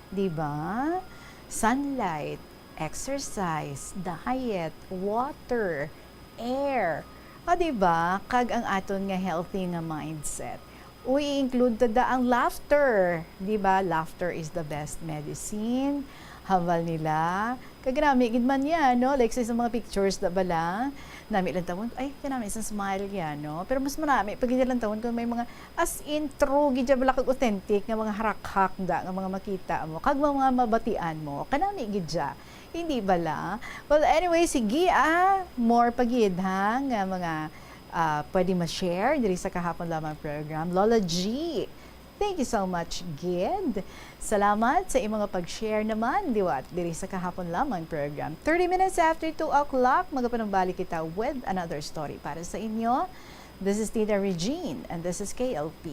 di ba? Sunlight, exercise, diet, water, air. O, di ba? Kag ang aton nga healthy nga mindset. Uy, i-include ta da ang laughter, di ba? Laughter is the best medicine. Hambal nila. Kag kanami gid man yan, no? Like sa, sa mga pictures da bala, nami lang tawon, ay, kanami sa smile yan, no? Pero mas marami pag gid lang tawon kung may mga, as in, true gid ya bala kag authentic nga mga harakhak da nga mga makita mo, kag mga mabatian mo. Kanami gid ya. Hindi bala? Well, anyway, sige, ah, more pa gid, ha, nga mga, ah, pwede ma-share diri sa Kahapon Lamang program. Lola G, thank you so much gid. Salamat sa imong pag-share naman, liwat, diri sa Kahapon Lamang program. Thirty minutes after two o'clock, magapanumbalik kita with another story para sa inyo. This is Tita Regine, and this is K L P.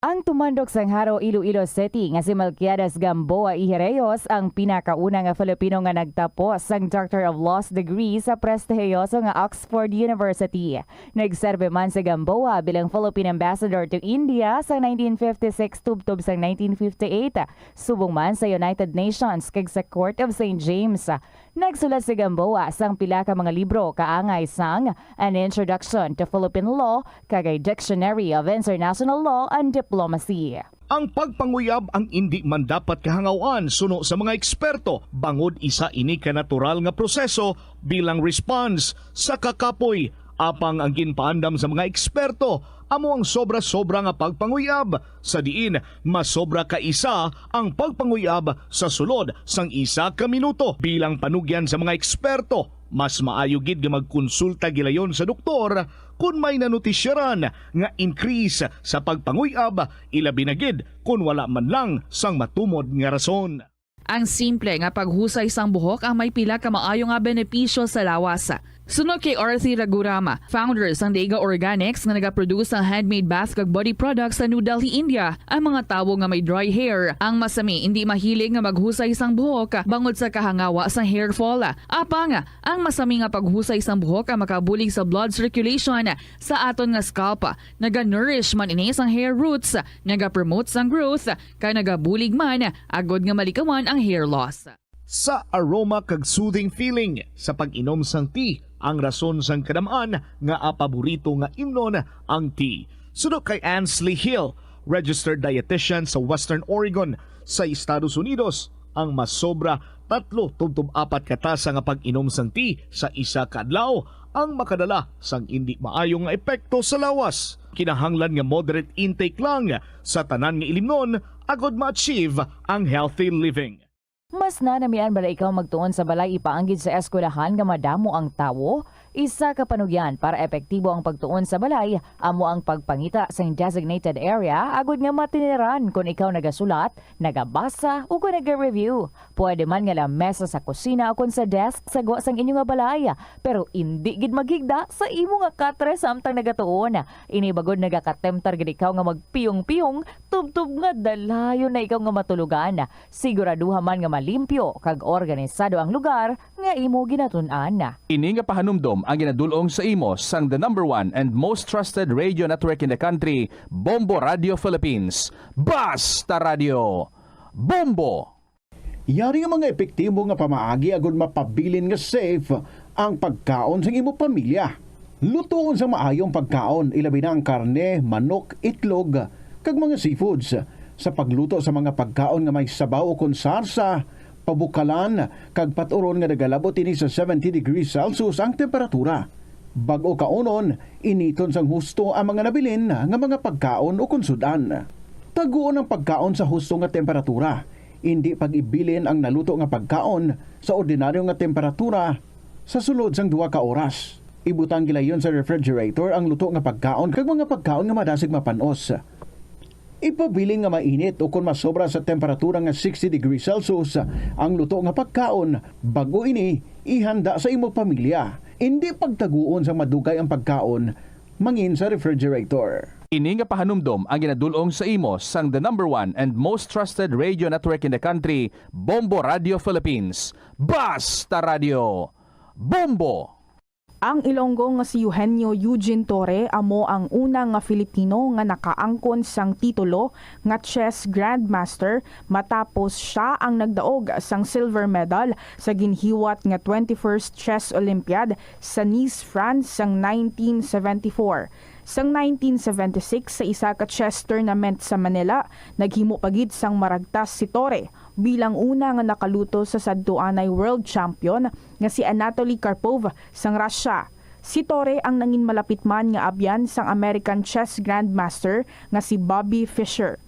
Ang tumandok sang Jaro, Iloilo City nga si Melquiades Gamboa Ijereyos ang pinakauna nga Filipino nga nagtapos sang Doctor of Laws degree sa prestihiyoso nga Oxford University. Nagserbi man si Gamboa bilang Philippine Ambassador to India sang nineteen fifty-six tubtob sang nineteen fifty-eight, subong man sa United Nations kag sa Court of Saint James. Nagsulat si Gamboa sang pila ka mga libro kaangay sang An Introduction to Philippine Law kag A Dictionary of International Law and Diplomacy. Ang pagpanguyab ang indi man dapat kahangaw-an suno sa mga eksperto, bangod isa ini ka natural nga proseso bilang response sa kakapoy. Apang ang ginpaandam sa mga eksperto amo ang sobra-sobra nga pagpanguyab, sa diin mas sobra ka isa ang pagpanguyab sa sulod sang isa ka minuto. Bilang panugyan sa mga eksperto, mas maayo gid nga magkonsulta gilayon sa doktor kon may nanotisyaran nga increase sa pagpanguyab, ilabi na gid kon wala man lang sang matumod nga rason. Ang simple nga paghusay sang buhok ang may pila ka maayo nga benepisyo sa lawas. Suno kay Arthur Ragurama, founder sang Dega Organics nga nagaproduce sang handmade bath kag body products sa New Delhi, India, ang mga tawo nga may dry hair ang masami indi mahilig nga maghusay sang buhok bangod sa kahangawa sang hair fall. Apang ang masami nga paghusay sang buhok ang makabulig sa blood circulation sa aton nga scalp. Naga-nourish man ini sang hair roots, nagapromote sang growth, kag nagabulig man agod nga malikawan ang hair loss. Sa aroma kag soothing feeling sa pag-inom sang tea ang rason sang kadam-an nga paborito nga imnon ang tea. Suno kay Ansley Hill, registered dietitian sa Western Oregon sa Estados Unidos, ang masobra tatlo tubtob apat ka tasa nga pag-inom sang tea sa isa ka adlaw ang makadala sang indi maayo nga epekto sa lawas. Kinahanglan nga moderate intake lang sa tanan nga ilimnon agod ma-achieve ang healthy living. Mas nanamian bala ikaw magtuon sa balay ipaanggid sa eskwelahan nga madamo ang tawo? Isa ka panugyan para epektibo ang pagtuon sa balay amo ang pagpangita sang designated area agod nga matiniran kon ikaw nagasulat, nagabasa, o kon naga-review. Pwede man nga lamesa sa kusina o kon sa desk sa gwa sang inyo nga balay, pero indi gid maghigda sa imo nga katre samtang nagatuon. Ini bagod nagakatemptar gid ikaw nga magpiyong-piyong tubtob nga dalayon na ikaw nga matulogan. Siguraduha man nga malimpyo kag organisado ang lugar nga imo ginatun-an. Ini nga pahanumdom ang ginadul-ong sa imo sang the number one and most trusted radio network in the country, Bombo Radio Philippines. Basta Radio, Bombo! Yari nga mga epektibo nga pamaagi agud mapabilin nga safe ang pagkaon sang imo pamilya. Lutoon sang maayo ang pagkaon, ilabi na ang karne, manok, itlog, kag mga seafoods. Sa pagluto sa mga pagkaon nga may sabaw ukon sarsa, pabukalan, kag pat-uron nga nagalabot ini sa seventy degrees Celsius ang temperatura. Bag-o kaunon, initon sang husto ang mga nabilin nga mga pagkaon ukon sud-an. Taguon ang pagkaon sa husto nga temperatura. Indi pag-ibilin ang naluto nga pagkaon sa ordinaryo nga temperatura sa sulod sang duha ka oras. Ibutang gilayon sa refrigerator ang luto nga pagkaon kag mga pagkaon nga madasig mapan-os. Ipabilin nga mainit ukon masobra sa temperatura nga sixty degrees Celsius ang luto nga pagkaon bag-o ini ihanda sa imo pamilya. Indi pagtaguon sang madugay ang pagkaon mangin sa refrigerator. Ini nga pahanumdom ang ginadul-ong sa imo sang the number one and most trusted radio network in the country, Bombo Radio Philippines. Basta Radio! Bombo! Ang Ilonggo nga si Eugenio Eugene Torre amo ang una nga Filipino nga nakaangkon sang titulo nga chess grandmaster matapos sia ang nagdaog sang silver medal sa ginhiwat nga twenty-first Chess Olympiad sa Nice, France sang nineteen seventy-four. Sang nineteen seventy-six, sa isa ka chess tournament sa Manila, naghimo pa gid sang maragtas si Torre bilang una nga nakaluto sa sadtuanay world champion nga si Anatoly Karpov sang Russia. Si Torre ang nangin malapit man nga abyan sang American chess grandmaster nga si Bobby Fischer.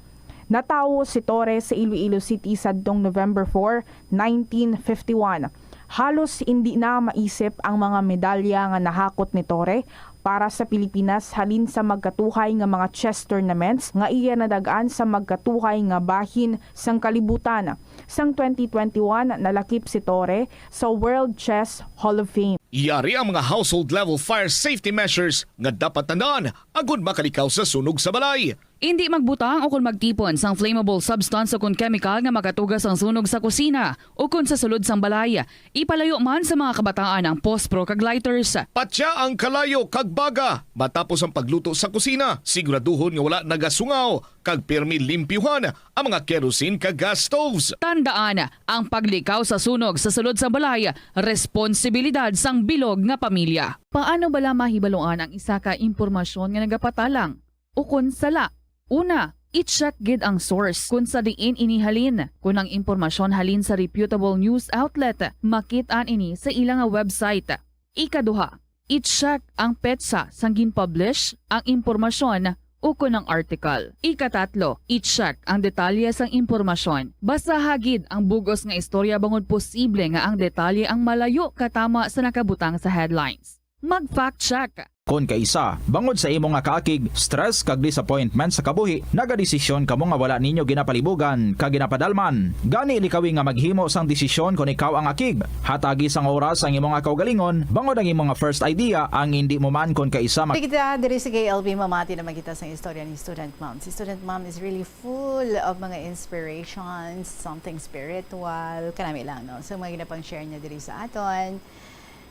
Natawo si Torre sa Iloilo City sadtong November four, nineteen fifty-one. Halos indi na maisip ang mga medalya nga nahakot ni Torre para sa Pilipinas halin sa magkatuhay nga mga chess tournaments nga iya nadag-an sa magkatuhay nga bahin sang kalibutan. Sang twenty twenty-one, nalakip si Torre sa World Chess Hall of Fame. Yari ang mga household level fire safety measures nga dapat tandaan agud makalikaw sa sunog sa balay. Indi magbutang o kon magtipon sang flammable substance o kon chemical nga makatuga sang sunog sa kusina o kon sa sulod sang balay. Ipalayo man sa mga kabataan ang pospro kag lighters. Patya ang kalayo kag baga matapos ang pagluto sa kusina. Siguraduhon nga wala nagasungaw kag pirmi limpyuhan ang mga kerosene kag gas stoves. Tandaan, ang paglikaw sa sunog sa sulod sang balay, responsibilidad sang bilog nga pamilya. Paano bala mahibaloan ang isa ka impormasyon nga nagapatalang ukon sala? Una, i-check gid ang source kon sa diin ini halin. Kon ang impormasyon halin sa reputable news outlet, makit-an ini sa ila nga website. Ikaduha, i-check ang petsa sang gin-publish ang impormasyon ukon ang article. Ikatatlo, i-check ang detalye sang impormasyon. Basaha gid ang bug-os nga istorya bangod posible nga ang detalye ang malayo katama sa nakabutang sa headlines. Mag-fact check. Kon kaisa, bangod sa imo nga kaakig, stress kag disappointment sa kabuhi, nagadesisyon kamo nga wala ninyo ginapalibugan kag ginapadalman. Gani, likawi nga maghimo sang desisyon kon ikaw ang akig. Hatagi sang oras ang imo nga kaugalingon, bangod ang imo nga first idea ang indi mo man kon kaisa mag- Kita diri sa K L P, mamati naman kita sa istorya ni Student Mom. Si Student Mom is really full of mga inspirations, something spiritual, kanami lang, no? So, mga ginapang-share niya diri sa aton.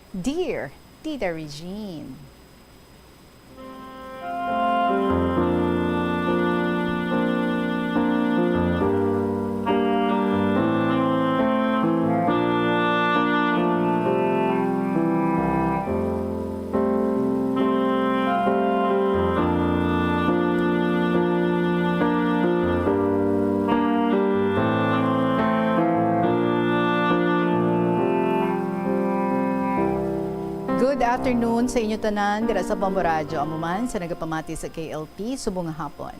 Dear Tita Regine. Good afternoon sa inyo tanan dira sa Bombo Radyo, amo man sa nagapamati sa K L P subong nga hapon.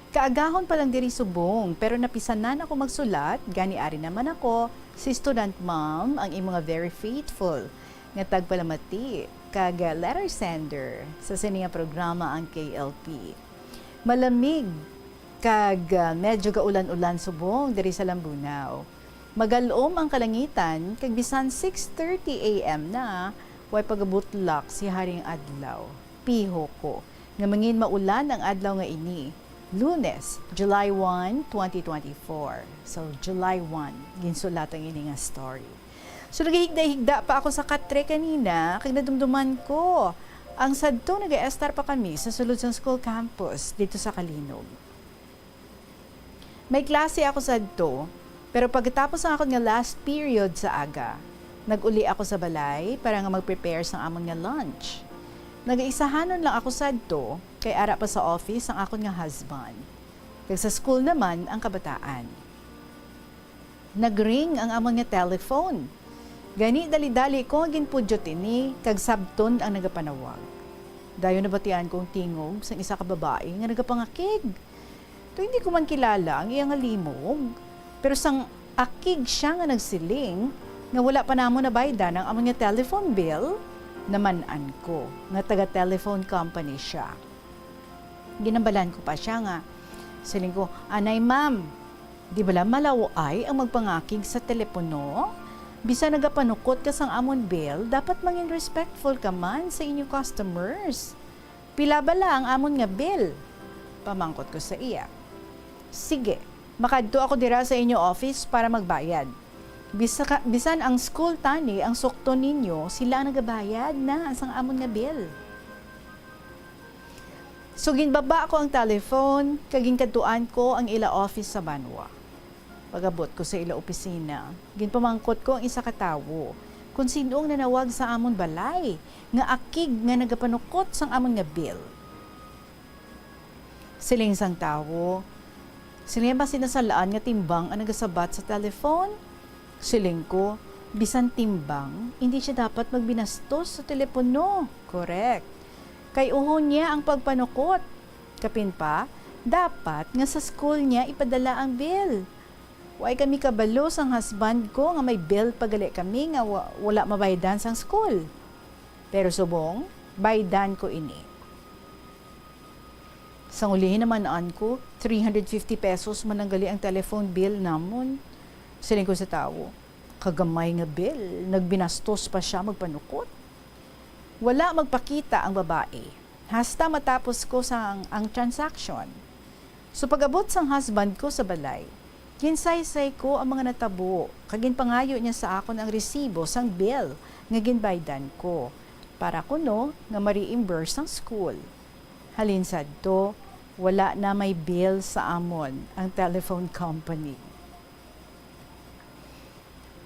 Kaagahon pa lang diri subong, pero napisanan ako magsulat, gani ari naman ako, si student mom, ang imo nga very faithful nga tagpalamati kag letter sender sa sini nga programa, ang K L P. Malamig kag, ah, medyo gaulan-ulan subong diri sa Lambunao. Magal-om ang kalangitan, kag bisan six thirty A M na, way pagabutlak si haring adlaw. Piho ko nga mangin maulan ang adlaw nga ini, Lunes, July one, twenty twenty-four. So, July one, ginsulat ang ini nga story. So, nagahigda-higda pa ako sa katre kanina, kag nadumduman ko ang sadto nag-estar pa kami sa sulod sang school campus dito sa Calinog. May klase ako sadto, pero pagkatapos ang akon nga last period sa aga, nag-uli ako sa balay para nga mag-prepare sang amon nga lunch. Nagaisahanon lang ako sadto, kay ara pa sa office ang akon nga husband. Kag sa school naman ang kabataan. Nagring ang amon nga telephone. Gani, dali-dali ko nga ginpudyot ini kag sabton ang nagapanawag. Dayon nabatian ko ang tingog sang isa ka babayi nga nagapangakig. Daw hindi ko man kilala ang iya nga limog, pero sang akig siya nga nagsiling nga wala pa namon nabaydan ang amon nga telephone bill, naman-an ko nga taga-telephone company siya. Ginhambalan ko pa sia nga, siling ko, "Anay, ma'am, di bala malaw-ay ang magpangakig sa telepono? Bisan nagapanukot ka sang amon bill, dapat mangin respectful ka man sa inyo customers. Pila bala ang amon nga bill?" pamangkot ko sa iya. "Sige, makadto ako dira sa inyo office para magbayad. Bisa ka, bisan ang school tani ang sukton ninyo, sila ang nagabayad na sang amon nga bill." So, ginbaba ko ang telephone kag ginkadtuan ko ang ila office sa banwa. Pag-abot ko sa ila opisina, ginpamangkot ko ang isa ka tawo kon sin-o ang nanawag sa amon balay nga akig nga nagapanukot sang amon nga bill. Siling sang tawo, "Sila bala sinasalaan nga timbang ang nagasabat sa telephone?" Siling ko, "Bisan timbang, hindi siya dapat magbinastos sa telepono." Correct. Kay uhon niya ang pagpanukot. Kapin pa, dapat nga sa school niya ipadala ang bill. Way kami kabalo sang husband ko nga may bill pa gali kami nga wa-, wala mabaydan sang school. Pero subong, baydan ko ini. Sang ulihi naman-an ko, three hundred fifty pesos man lang gali ang telephone bill namon. Siling ko sa tawo, "Kagamay nga bill, nagbinastos pa sia magpanukot." Wala magpakita ang babayi hasta matapos ko sang ang transaction. So, pag-abot sang husband ko sa balay, ginsaysay ko ang mga natabo kag ginpangayo niya sa akon ang resibo sang bill nga ginbaydan ko, para kuno nga ma-reimburse ang school. Halin sadto, wala na may bill sa amon ang telephone company.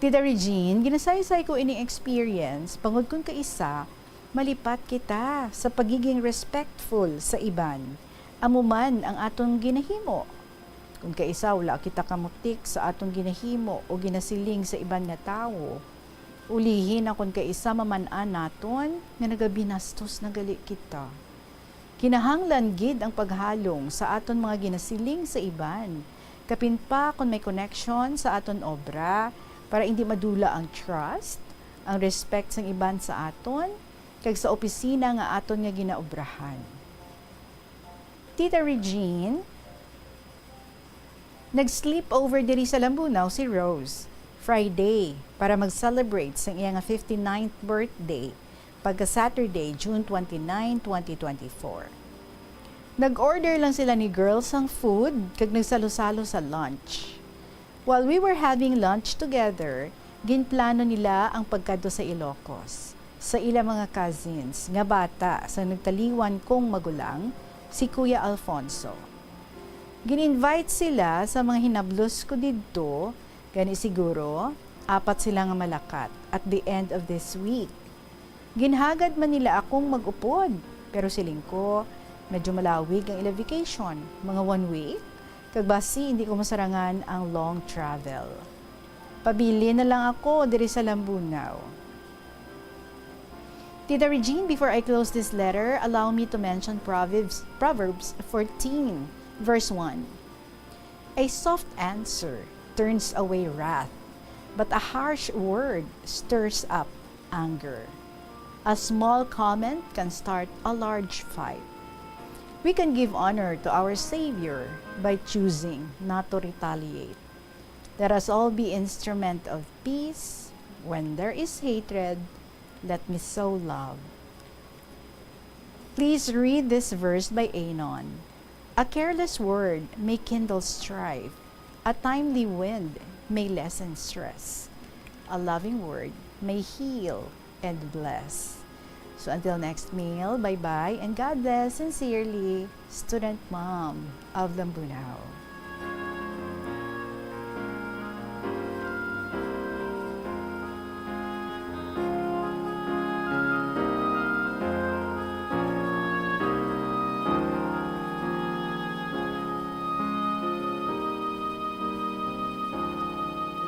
Tita Regine, ginasaysay ko ining experience bangod kon kaisa, malipat kita sa pagiging respectful sa iban. Amo man ang aton ginahimo. Kon kaisa wala kita kamutik sa aton ginahimo o ginasiling sa iban nga tawo, ulihi na kon kaisa maman-an naton nga nagabinastos na gali kita. Kinahanglan gid ang paghalong sa aton mga ginasiling sa iban, kapin pa kon may connection sa aton obra, para indi madula ang trust, ang respect sang iban sa aton, kag sa opisina nga aton nga ginaobrahan. Tita Regine, nag-sleepover diri sa Lambunao si Rose, Friday, para mag-celebrate sang iya nga fifty-ninth birthday, pagka Saturday, June twenty-nine, twenty twenty-four. Nag-order lang sila ni girl sang food kag nagsalo-salo sa lunch. While we were having lunch together, ginplano nila ang pagkadto sa Ilocos, sa ila mga cousins nga bata sa nagtaliwan kong magulang, si Kuya Alfonso. Gin-invite sila sa mga hinablos ko didto, gani siguro, apat sila nga malakat at the end of this week. Ginhagad man nila akong mag-upod, pero siling ko, medyo malawig ang ila vacation, mga one week, kag basi hindi ko masarangan ang long travel. Pabilin na lang ako diri sa Lambunao. Tita Regine, before I close this letter, allow me to mention Proverbs, Proverbs fourteen, verse one. A soft answer turns away wrath, but a harsh word stirs up anger. A small comment can start a large fight. We can give honor to our Savior by choosing not to retaliate. Let us all be instrument of peace. When there is hatred, let me sow love. Please read this verse by Anon. A careless word may kindle strife. A timely wind may lessen stress. A loving word may heal and bless. So until next mail, bye-bye and God bless. Sincerely, Student Mom of Lambunao.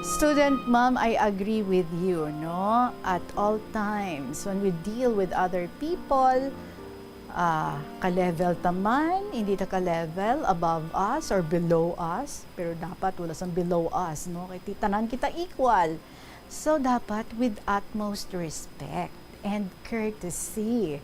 Student ma'am, I agree with you, no? At all times, when we deal with other people, ah, ka-level ta man, hindi ta ka-level, above us or below us, pero dapat wala sang below us, no? Kay ti-, tanan kita equal. So, dapat with utmost respect and courtesy.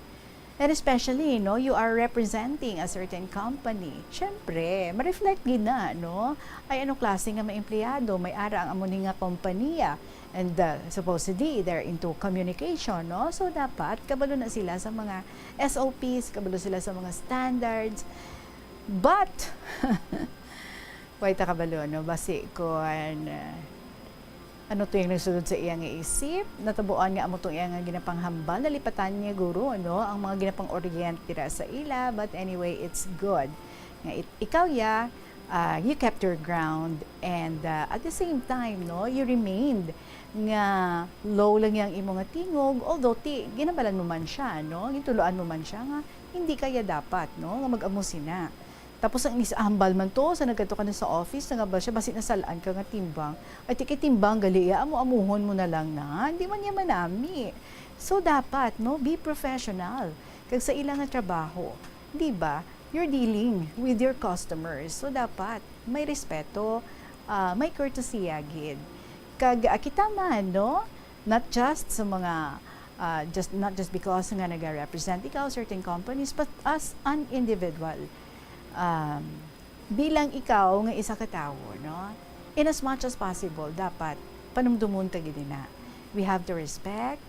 And especially, no, you are representing a certain company. Siyempre, ma-reflect gid na, no? Ay, ano klase nga mga empleyado, may ara ang amo ni nga kompanya. And, uh, supposedly, they're into communication, no? So, dapat kabalo na sila sa mga S O Ps, kabalo sila sa mga standards. But, wait, ta kabalo, no? Basi kon, uh, ano to yung nagsulod sa iya nga isip? Natabuan nga amo tong iya nga ginapanghambal, nalipatan niya, guro, no, ang mga ginapang-orient dira sa ila. But anyway, it's good nga it, ikaw, ya, ah, you kept your ground, and, ah, at the same time, no, you remained nga low lang yang imo nga tingog, although ti, ginabalan mo man siya, no, gintuluan mo man siya nga hindi kaya dapat, no, nga mag-amo sina. Tapos ang inis-, hambal man to, sa nagkadto ka na sa office, nangabal siya, basi nasalaan ka nga timbang. Ay, ti kay timbang gali, iya, amo-amuhon mo na lang na. Hindi man niya manami. So, dapat, no, be professional. Kag sa ila nga trabaho, di ba, you're dealing with your customers. So, dapat may respeto, ah, may courtesy gid. Kag, ah, kita man, no, not just sa mga, ah, just, not just because nga nag-represent ikaw certain companies, but as an individual, um, bilang ikaw nga isa ka tawo, no? In as much as possible, dapat panumdumon ta gid na. We have to respect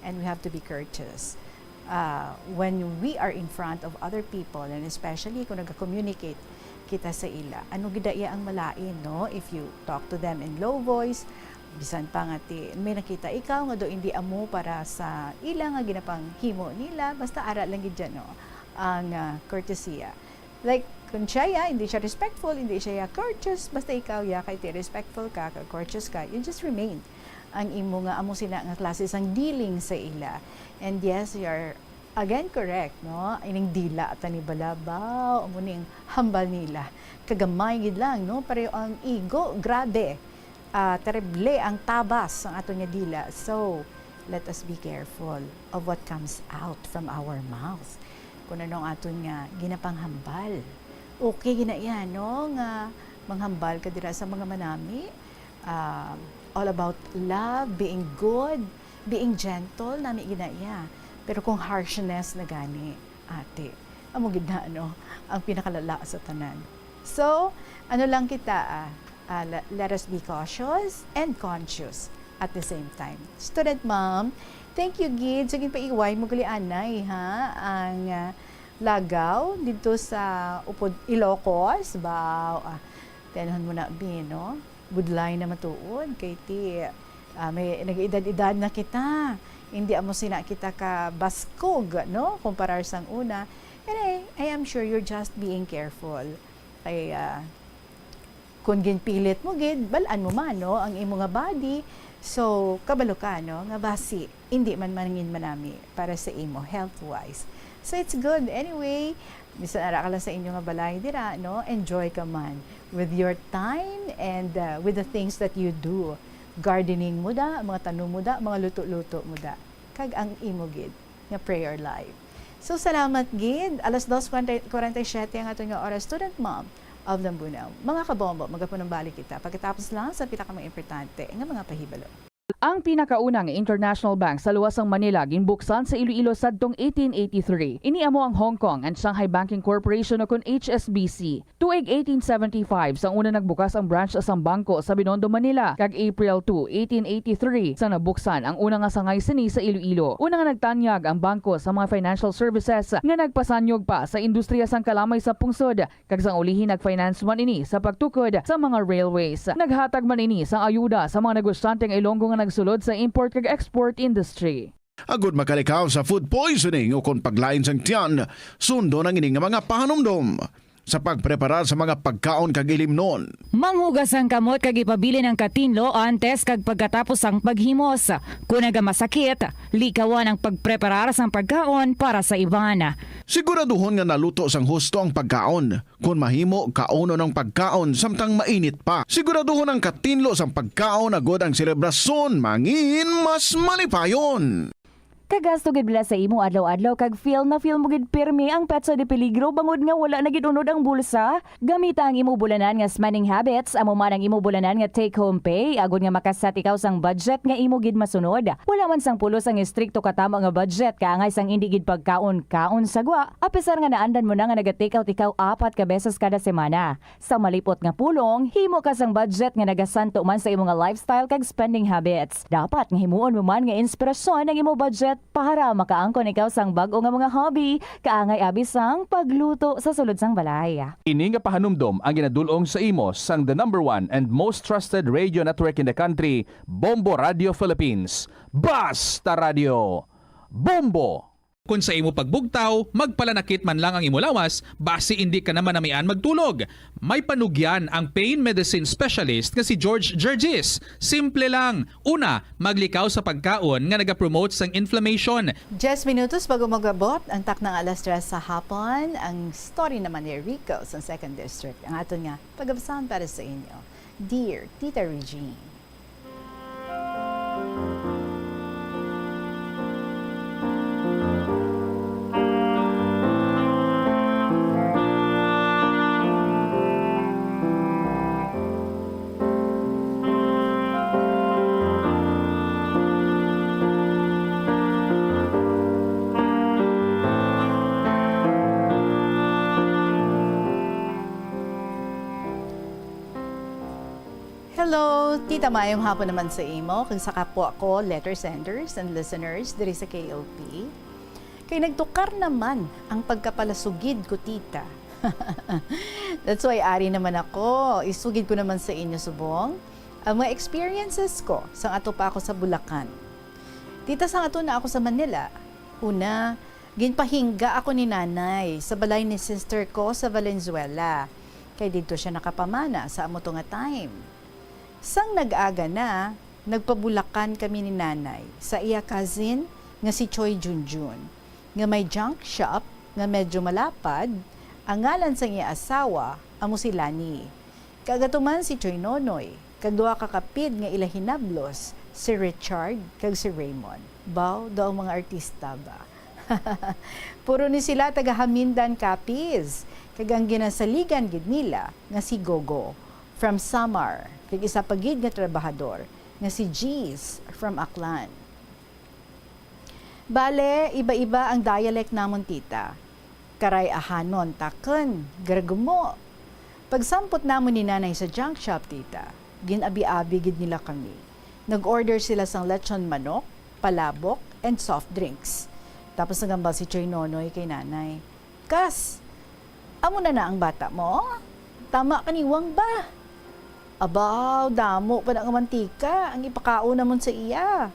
and we have to be courteous. Uh, when we are in front of other people, and especially kung nag-communicate kita sa ila, ano gid iya ang malain, no? If you talk to them in low voice, bisan pa nga ti, may nakita ikaw nga do hindi amo para sa ila nga ginapanghimo nila, basta ara lang gid dyan, no? Ang, ah, courtesy. Like, kung siya, ya, hindi siya respectful, hindi siya, ya, courteous, basta ikaw, ya, kay ti respectful ka, ka courteous ka, you just remain ang imo nga amo sila nga klase sang dealing sa ila. And yes, you are again correct, no? Ining dila ta ni balabaw, amo ning hambal nila. Kagamay gid lang, no? Pareho ang ego, grabe. Ah, terrible ang tabas sang aton nga dila. So, let us be careful of what comes out from our mouth. Kung ano ang aton nga ginapanghambal. Okay gina iya, no, nga manghambal ka dira sa mga manami. Ah, all about love, being good, being gentle, nami gina iya. Pero kung harshness na gani, ate, amo gid na, ano, ang pinakalala sa tanan. So, ano lang kita, ah, ah, le-, let us be cautious and conscious at the same time. Student ma'am, thank you gid sa ginpaiway mo gali anay, ha, ang, ah, lagaw didto sa upod Ilocos. Baw, ah, tenhon mo na, bi, no? Budlay na matuod kay ti, ah, may nag-edad-edad na kita. Hindi amo sina kita ka baskog, no? Kumparar sang una. And I, I am sure you're just being careful. Kay, ah, kung ginpilit mo gid, bal-an mo man, no, ang imo nga body. So, kabalo ka, no, nga basi hindi man mangin manami para sa imo health-wise. So, it's good. Anyway, bisan ara ka lang sa inyo nga balay dira, no, enjoy ka man with your time and, uh, with the things that you do. Gardening mo da, mga tanom mo da, mga luto-luto mo da. Kag ang imo gid nga prayer life. So, salamat gid. Alas dos kwarenta y siete ang aton nga oras, student mom of Lambunao. Mga kabombo, magapanumbalik kita pagkatapos lang sa pila ka mga importante nga mga pahibalo. Ang pinakauna nga international bank sa luwas sang Manila ginbuksan sa Iloilo sadtong eighteen eighty-three. Ini amo ang Hong Kong and Shanghai Banking Corporation, o kon H S B C. Tuig eighteen seventy-five sang una nagbukas ang branch sang bangko sa Binondo, Manila, kag April two, eighteen eighty-three sang nabuksan ang una nga sangay sini sa Iloilo. Una nga nagtanyag ang bangko sa mga financial services nga nagpasanyog pa sa industriya sang kalamay sa pungsod, kag sang ulihi nag-finance man ini sa pagtukod sa mga railways. Naghatag man ini sang ayuda sa mga negosyante nga Ilonggo nga nagsulod sa import kag export industry. Agud makalikaw sa food poisoning o kon paglain sang tiyan, sundon ang ini nga mga pahanumdom. sa pagpreparar sa mga pagkaon kag ilimnon. Manghugas ang kamot kag ipabilin ang katinlo antes kag pagkatapos sang paghimos. Kon nagamasakit, likawan ang pagpreparar sang pagkaon para sa iban. Siguraduhon nga naluto sang husto ang pagkaon. Kon mahimo, kaunon ang pagkaon samtang mainit pa. Siguraduhon ang katinlo sang pagkaon agod ang selebrasyon mangin mas malipayon. Kagasto gid bala sa imo adlaw-adlaw kag feel na feel mo gid pirmi ang petsa de peligro bangod nga wala na gid unod ang bulsa? Gamita ang imo bulanan nga spending habits, amo man ang imo bulanan nga take-home pay, agod nga makaset ikaw sang budget nga imo gid masunod. Wala man sang pulos ang estrikto katama nga budget kaangay sang indi gid pagkaon-kaon sa gwa, apisar nga naandan mo na nga naga-take out ikaw apat ka beses kada semana. Sa malipot nga pulong, himo ka sang budget nga nagasanto man sa imo nga lifestyle kag spending habits. Dapat nga himuon mo man nga inspirasyon ang imo budget para makaangkon ikaw sang bag-o nga mga hobby, kaangay abi sang pagluto sa sulod sang balay. Ini nga pahanumdom ang ginadul-ong sa imo sang the number one and most trusted radio network in the country, Bombo Radio Philippines. Basta Radio! Bombo! Kon sa imo pagbugtaw, magpalanakit man lang ang imo lawas, basi indi ka na manamian magtulog. May panugyan ang pain medicine specialist nga si George Gergis. Simple lang. Una, maglikaw sa pagkaon nga nagapromote sang inflammation. Diyes minutos bago mag-abot ang taknang alas tres sa hapon, ang story naman ni Rico sa Second District ang aton nga pagabasahon para sa inyo. Dear Tita Regine. Hello, Tita, maayong hapon naman sa imo kag sa kapwa ko letter senders and listeners diri sa K O P. Kay nagtukar naman ang pagkapalasugid ko, Tita. That's why ari naman ako. Isugid ko naman sa inyo subong ang mga experiences ko sang ato pa ako sa Bulacan. Tita, sang ato na ako sa Manila, una, ginpahingga ako ni Nanay sa balay ni sister ko sa Valenzuela, kay didto siya nakapamana sa amo to nga time. Sang nag-aga na, nagpabulakan kami ni Nanay sa iya cousin nga si Choi Junjun, nga may junk shop nga medyo malapad. Ang ngalan sang iya asawa amo si Lani. Kag ato man si Choi Nonoy, kag duha ka kapid nga ila hinablos, si Richard kag si Raymond. Baw, daw mga artista ba? Puro ni sila taga Hamindan, Capiz, kag ang ginasaligan gid nila nga si Gogo from Samar, kag isa pa gid nga trabahador nga si Jeez from Aklan. Bale, iba-iba ang dialect namon, Tita. Karay-ahanon, takon, gragumo. Pagsampot namon ni Nanay sa junk shop, Tita, gin-abi-abi gid nila kami. Nag-order sila sang lechon manok, palabok, and soft drinks. Tapos naghambal si Choy Nonoy kay Nanay, "Kas, amo na na ang bata mo? Tama ka ni Wang ba? Abaw, damo pa na nga mantika ang ipakaon namon sa iya."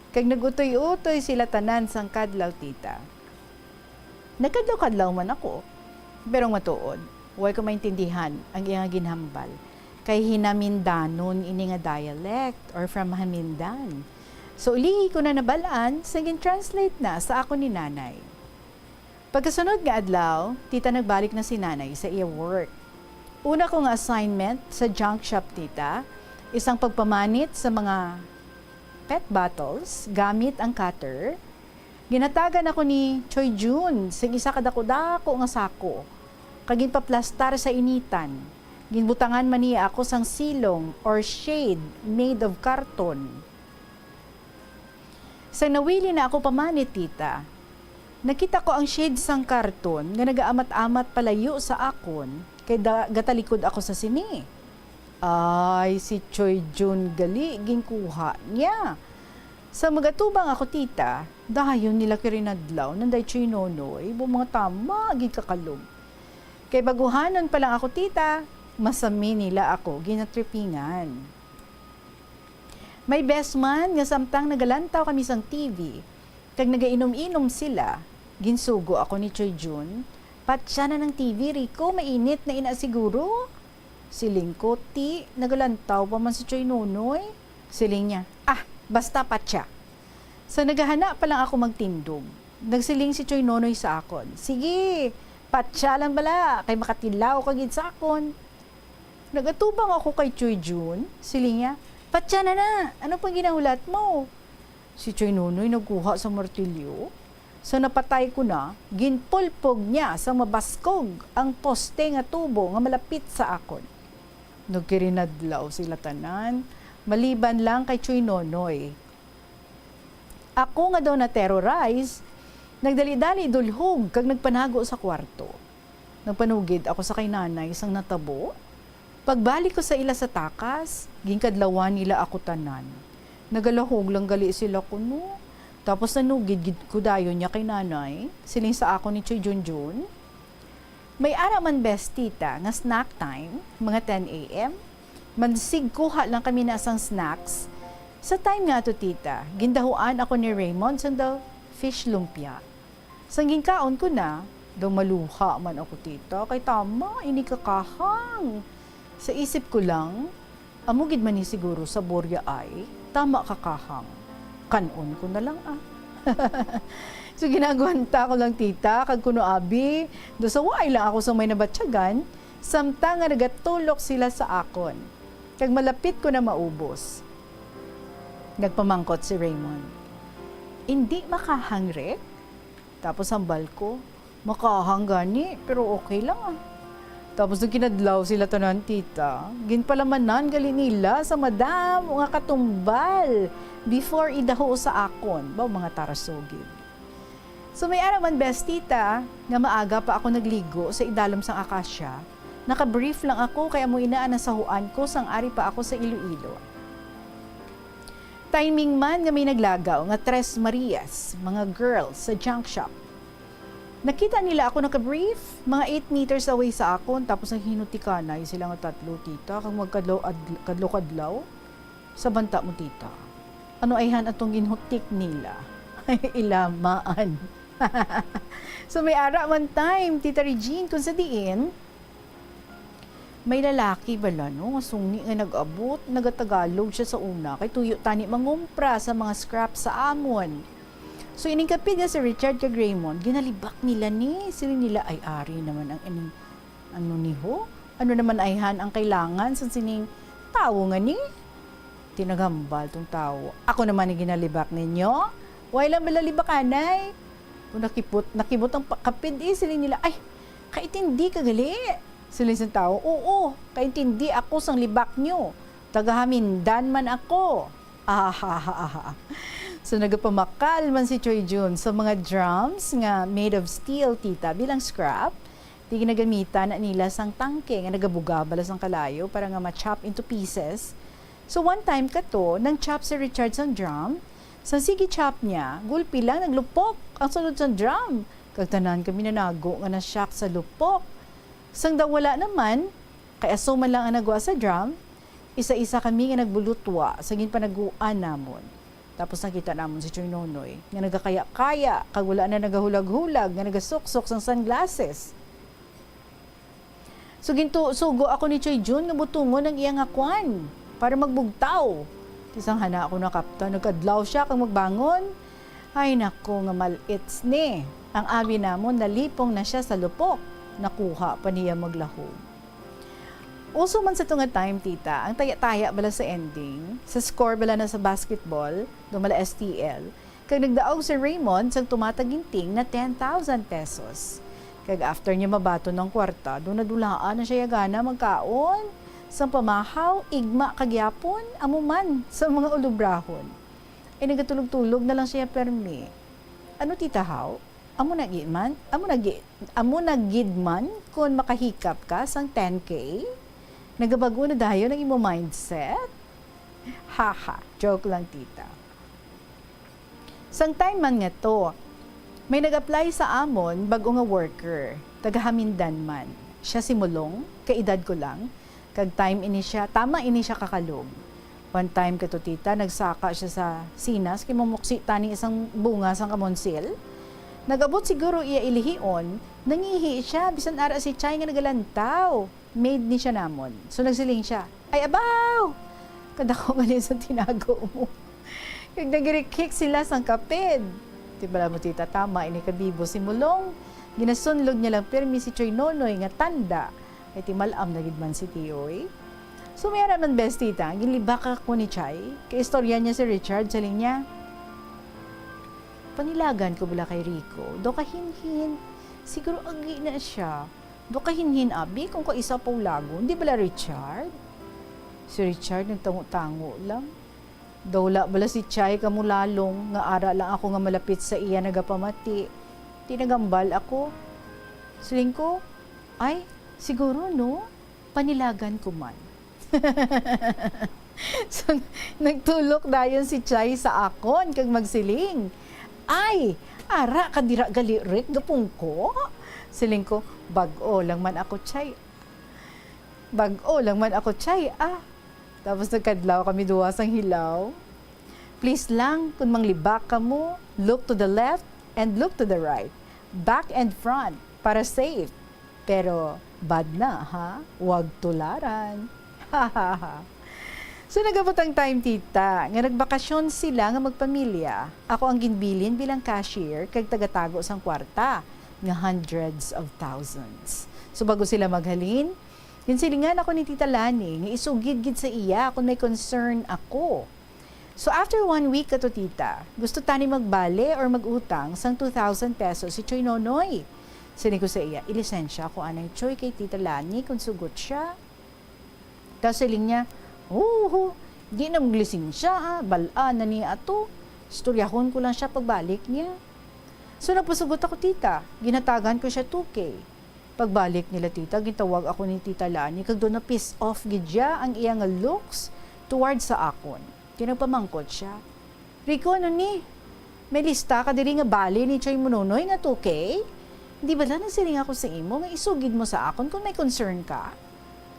Kag nag-utoy-utoy sila tanan sang kadlaw, Tita. Nagkadlaw-kadlaw man ako, pero ang matuod, way ko maintindihan ang iya nga ginhambal, kay Hinamindanon ini nga dialect, or from Hamindan. So, ulihi ko na nabal-an sa gin-translate na sa akon ni Nanay. Pagkasunod nga adlaw, Tita, nagbalik na si Nanay sa iya work. Una ko nga assignment sa junk shop, Tita, isang pagpamanit sa mga pet bottles gamit ang cutter. Ginhatagan ako ni Choi Jun sing isa ka daku-daku nga sako, kag ginpaplastar sa initan. Ginbutangan man niya ako sang silong or shade made of carton. Sang nawili na ako pamanit, Tita, nakita ko ang shade sang karton nga nagaamat-amat palayo sa akon, kay da-, gatalikod ako sa sini. Ay, si Choi Jun gali, ginkuha niya. Sa magatubang ako, Tita, dayon nila kirinadlaw nanday Choi Nonoy, bo mga tama, gid kakalog. Kay baguhanon pa lang ako, Tita, masami nila ako ginatripingan. May bes man nga samtang nagalantaw kami sang T V kag nagainom-inom sila, ginsugo ako ni Choi Jun "Patya na ang T V, Rico, mainit na ina siguro." Siling ko, "Ti, nagalantaw pa man si Choy Nonoy." Siling niya, "Ah, basta patya." Sa naghahana pa lang ako magtindog, nagsiling si Choy Nonoy sa akon, "Sige, patya lang bala, kay makatilaw ka gid sa akon." Nagatubang ako kay Choy Jun, siling niya, "Patya na na, ano pang ginahulat mo?" Si Choy Nonoy nagkuha sa martilyo. Sa napatay ko na, ginpulpog niya sa mabaskog ang poste nga tubo nga malapit sa akon. Nagkirinadlaw sila tanan, maliban lang kay Choy Nonoy. Ako nga daw na-terrorize, nagdali-dali dulhog kag nagpanago sa kwarto. Nagpanugid ako sa kay nanay sang natabo. Pagbalik ko sa ila sa takas, ginkadlawan nila ako tanan. Nagalahog lang gali sila kuno. Tapos nanugid gid ko dayon niya kay nanay, siling sa akon ni Choy Junjun. May ara man, bes, tita, nga snack time, mga ten a m. Mansig kuha lang kami na sang snacks. Sa time nga ato, tita, gindahuan ako ni Raymond sang daw fish lumpia. Sang ginkaon ko na, daw maluha man ako, tita, kay tama ini kakahang. Sa isip ko lang, "Amo gid man ni siguro sabor ya ay, tama kakahang. Kan-on ko na lang, ah." So, ginagwanta ko lang, tita, kag kuno abi, daw saway lang ako sa may nabatyagan, samtang nga nagatulok sila sa akon. Kag malapit ko na maubos, nagpamangkot si Raymond, "Indi makahang, Rick?" Tapos hambal ko, "Makahang gani, pero okay lang, ah." Tapos nagkinadlaw sila tanan, tita. Ginpalamanan gali nila sa madamo nga katumbal before idaho sa akon. Baw, mga tarasugid. So, may ara man, bes, tita, nga maaga pa ako nagligo sa idalom sang akasya. Naka-brief lang ako, kay amo ina ang nasahuan ko sang ari pa ako sa Iloilo. Timing man nga may naglagaw nga Tres Marias, mga girls, sa junk shop. Nakita nila ako naka-brief, mga eight meters away sa akon, tapos naghinutikanay sila nga tatlo, tita, kag magkadlaw-, ad-, kadlaw-kadlaw. Sa banta mo, tita, ano ayhan atong ginhutik nila? Ilamaan. So, may ara man time, Tita Regine, kung sa diin, may lalaki bala, no, nga sungni nga nag-abot, nagatagalog siya sa una, kay tuyo tani mangumpra sa mga scrap sa amon. So, ining kapid nga si Richard kag Raymond, ginalibak nila ni, siling nila, "Ay, ari naman ang ining, ano ni ho? Ano naman ayhan ang kailangan sa sining tawo nga ni?" Tinaghambal tong tawo, "Ako naman ang ginalibak ninyo? Way lang bala libakanay?" Kung nakipot, nakibot ang pa-, kapid, eh, siling nila, "Ay, kaintindi ka gali?" Siling sang tawo, "Oo, kaintindi ako sang libak nyo. Taga Hamindan man ako." Ahahaha. So, nagapamakal man si Choi Jun sa mga drums nga made of steel, tita, bilang scrap. Di ginagamitan na nila sang tangke nga nagabuga bala sang kalayo para nga ma-chop into pieces. So, one time kato, nang-chop si Richard sang drum. Sang sige chop niya, gulpi lang naglupok ang sulod sang drum. Kag tanan kami nanago nga na-shock sa lupok. Sang daw wala naman, kay aso man lang ang nagwa sa drum, isa-isa kami nga nagbulutwa sa ginpanaguan namon. Tapos nakita namon si Choy Nonoy nga nagakaya-kaya kag wala na nagahulag-hulag nga nagasuksok sang sunglasses. So, gintu-, sugo ako ni Choy Jun nga butongon ang iya nga kwan para magbugtaw. Ti sang hana ako nakaptan, nagkadlaw siya kag magbangon. Ay, nako, nga mal-its ni. Ang abi namon nalipong na siya sa lupok. Nakuha pa niya maglahog. Uso man sa tunga time, tita, ang taya-taya bala sa ending, sa score bala na sa basketball, daw mala S T L, kag nagdaog si Raymond sang tumataginting na ten thousand pesos. Kag after niya mabaton ang kwarta, daw nadulaan na siya gana magkaon. Sang pamahaw, igma kagyapon, amo man sa mga ulobrahon. Ay, nagatulog-tulog na lang siya permi. Ano, tita, haw? Amo na gid man, amo na gi-, amo na gid man kon makahikap ka sang ten K? Nagabag-o na dayon ang imo mindset? Haha, joke lang, tita. Sang time man nga to, may nag-apply sa amon bag-o nga worker, taga Hamindan man. Siya si Mulong, kaedad ko lang, kag time ini siya, tama ini siya kakalog. One time kato, tita, nagsaka siya sa sinas kay mamuksi tani sang bunga sang kamonsil. Nag-abot siguro iya ilihion, nangihi siya, bisan ara si Chay nga nagalantaw. Maid ni siya namon. So nagsiling siya, "Ay, abaw! Kadako man sa tinago mo." Kag nagirikhik sila sang kapid. Di bala mo, tita, tama ini kabibo si Mulong. Ginasunlog niya lang pirmi si Choy Nonoy nga tanda. Ay, timalam na gid man si Tiyoy. So, may ara man, bes, tita, ginlibak ako ni Chay. Kay istorya niya si Richard, siling niya, "Panilagan ko bala kay Rico, daw kahinhin. Siguro agi na siya. Daw kahinhin, abi, kung kaisa pa ulagon. Di bala, Richard?" Si Richard nagtango-tango lang. Daw wala bala si Chay kamulalong nga ara lang ako nga malapit sa iya nagapamati. Di nagambal ako. Siling ko, "Ay, siguro, no? Panilagan ko man." So, nagtulok dayon si Chay sa akon kag magsiling, "Ay, ara ka dira gali, Rick, gapungko?" Siling ko, "Bag-o lang man ako, Chay. Bag-o lang man ako, Chay, ah." Tapos nagkadlaw kami duha sang hilaw. "Please lang, kung manglibak kamo, look to the left and look to the right, back and front, para safe. Pero bad na, ha? Huwag tularan." So, nagabot ang time, tita, nga nagbakasyon sila nga magpamilya. Ako ang ginbilin bilang cashier kag tagatago sang kwarta, nga hundreds of thousands. So, bago sila maghalin, ginsilingan ako ni Tita Lani nga isugid gid sa iya kon may concern ako. So, after one week kato, tita, gusto tani magbali or mag-utang sang two thousand pesos si Choy Nonoy. Siling ko sa iya, "Ilisensya ko anay, Choy, kay Tita Lani kon sugot siya." Tapos siling niya, "Huhu, di na maglisensya, ah. Bal-an na niya ato. Istoryahon ko lang siya pagbalik niya." So, nagpasugot ako, tita. Ginhatagan ko siya two K. Pagbalik nila, tita, gintawag ako ni Tita Lani, kag daw na-piss off gid siya ang iya nga looks towards sa akon. Kay nagpamangkot siya, "Rico, ano ni? May lista ka diri nga bali ni Choy Munonoy nga two K? Di bala nagsiling ako sa imo nga isugid mo sa akon kon may concern ka?"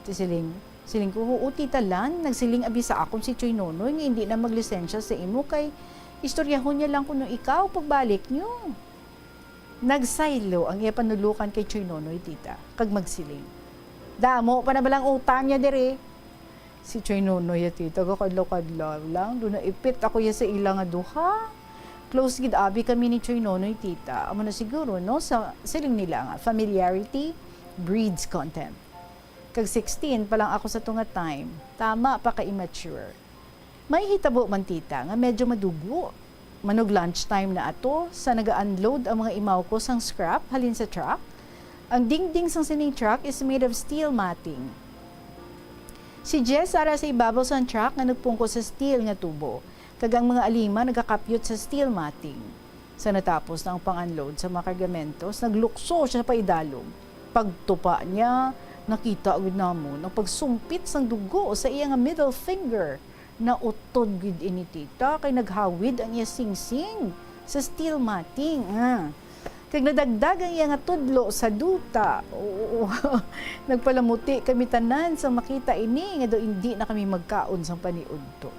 Ti siling, siling ko, "Huo, Tita Lan, nagsiling abi sa akon si Choy Nonoy nga indi na maglisensya sa imo kay istoryahon niya lang kuno ikaw pagbalik niyo." Nagsaylo ang iya panulokan kay Choy Nonoy, tita, kag magsiling, "Damo pa na bala ang utang niya diri?" Si Choy Nonoy, ya, tita, gakadlaw-kadlaw lang. Daw naipit ako ya sa ila nga duha. Close gid abi kami ni Choy Nonoy, tita. Amo na siguro, no? Sa siling nila nga, "Familiarity breeds contempt." Kag sixteen pa lang ako sa to nga time. Tama pa ka immature. May hitabo man, tita, nga medyo madugo. Manog lunch time na ato, sa naga-unload ang mga imaw ko sang scrap halin sa truck. Ang dingding sang sining truck is made of steel matting. Si Jess ara sa ibabaw sang truck nga nagpungko sa steel nga tubo, kag ang mga alima nagakapyot sa steel matting. Sa natapos na ang pang-unload sa mga kargamentos, naglukso siya paidalom. Pagtupa niya, nakita gid namon ang pagsumpit sang dugo sa iya nga middle finger. Nautod gid ini, tita, kay naghawid ang iya singsing sa steel matting, ah. Kag nadagdag ang iya nga tudlo sa duta. Oo, nagpalamuti kami tanan sa makita ini, nga daw indi na kami magkaon sang paniudto.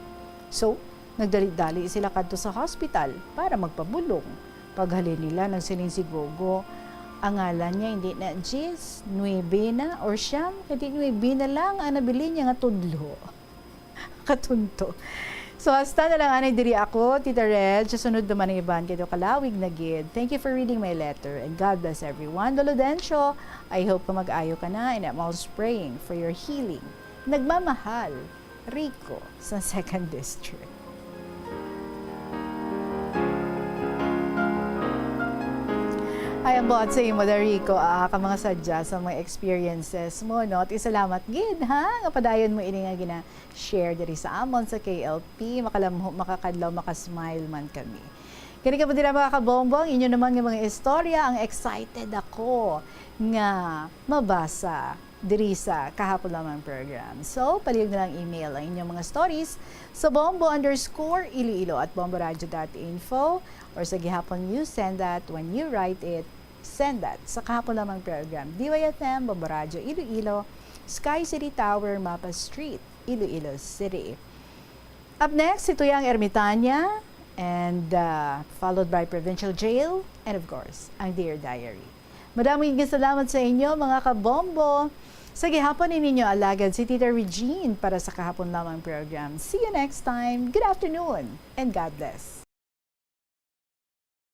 So, nagdali-dali sila kadto sa hospital para magpabulong. Paghalin nila, nagsiling si Gogo, "Ang ngalan niya indi na diyes, nuebe na, or siyam, kundi nuebe na lang ang nabilin niya nga tudlo." Katunto. So, hasta na lang anay diri ako, Tita Reg. Sa sunod naman ang iban kay daw kalawig na gid. Thank you for reading my letter, and God bless everyone. Lolo Dencio, I hope ka mag-ayo ka na, and I'm also praying for your healing. Nagmamahal, Rico, sa Second District. Ay, ang buhat sa imo, da, Rico, ah, ka mga sadya sa mga experiences mo, no? At isalamat gid, ha, nga padayon mo ini nga gina-share diri sa amon sa K L P. Makalamho, makakadlaw, makasmile man kami. Kani ka po dira, mga kabombo, ang inyo naman nga mga istorya, ang excited ako nga mabasa diri sa Kahapon Lamang Program. So, palihog na lang email ang inyong mga stories sa bombo underscore iloilo at bomboradio dot info or sa Gihapon News, send that when you write it, send that sa Kahapon Lamang Program, D Y F M, Bombo Radyo Iloilo, Sky City Tower, Mapa Street, Iloilo City. Up next, si Tuyang Ermitania and uh, followed by Provincial Jail, and of course, ang Dear Diary. Madamo nga salamat sa inyo, mga kabombo. Sa gihapon ni ninyo alagad si Tita Regine para sa kahapon lamang program. See you next time. Good afternoon and God bless.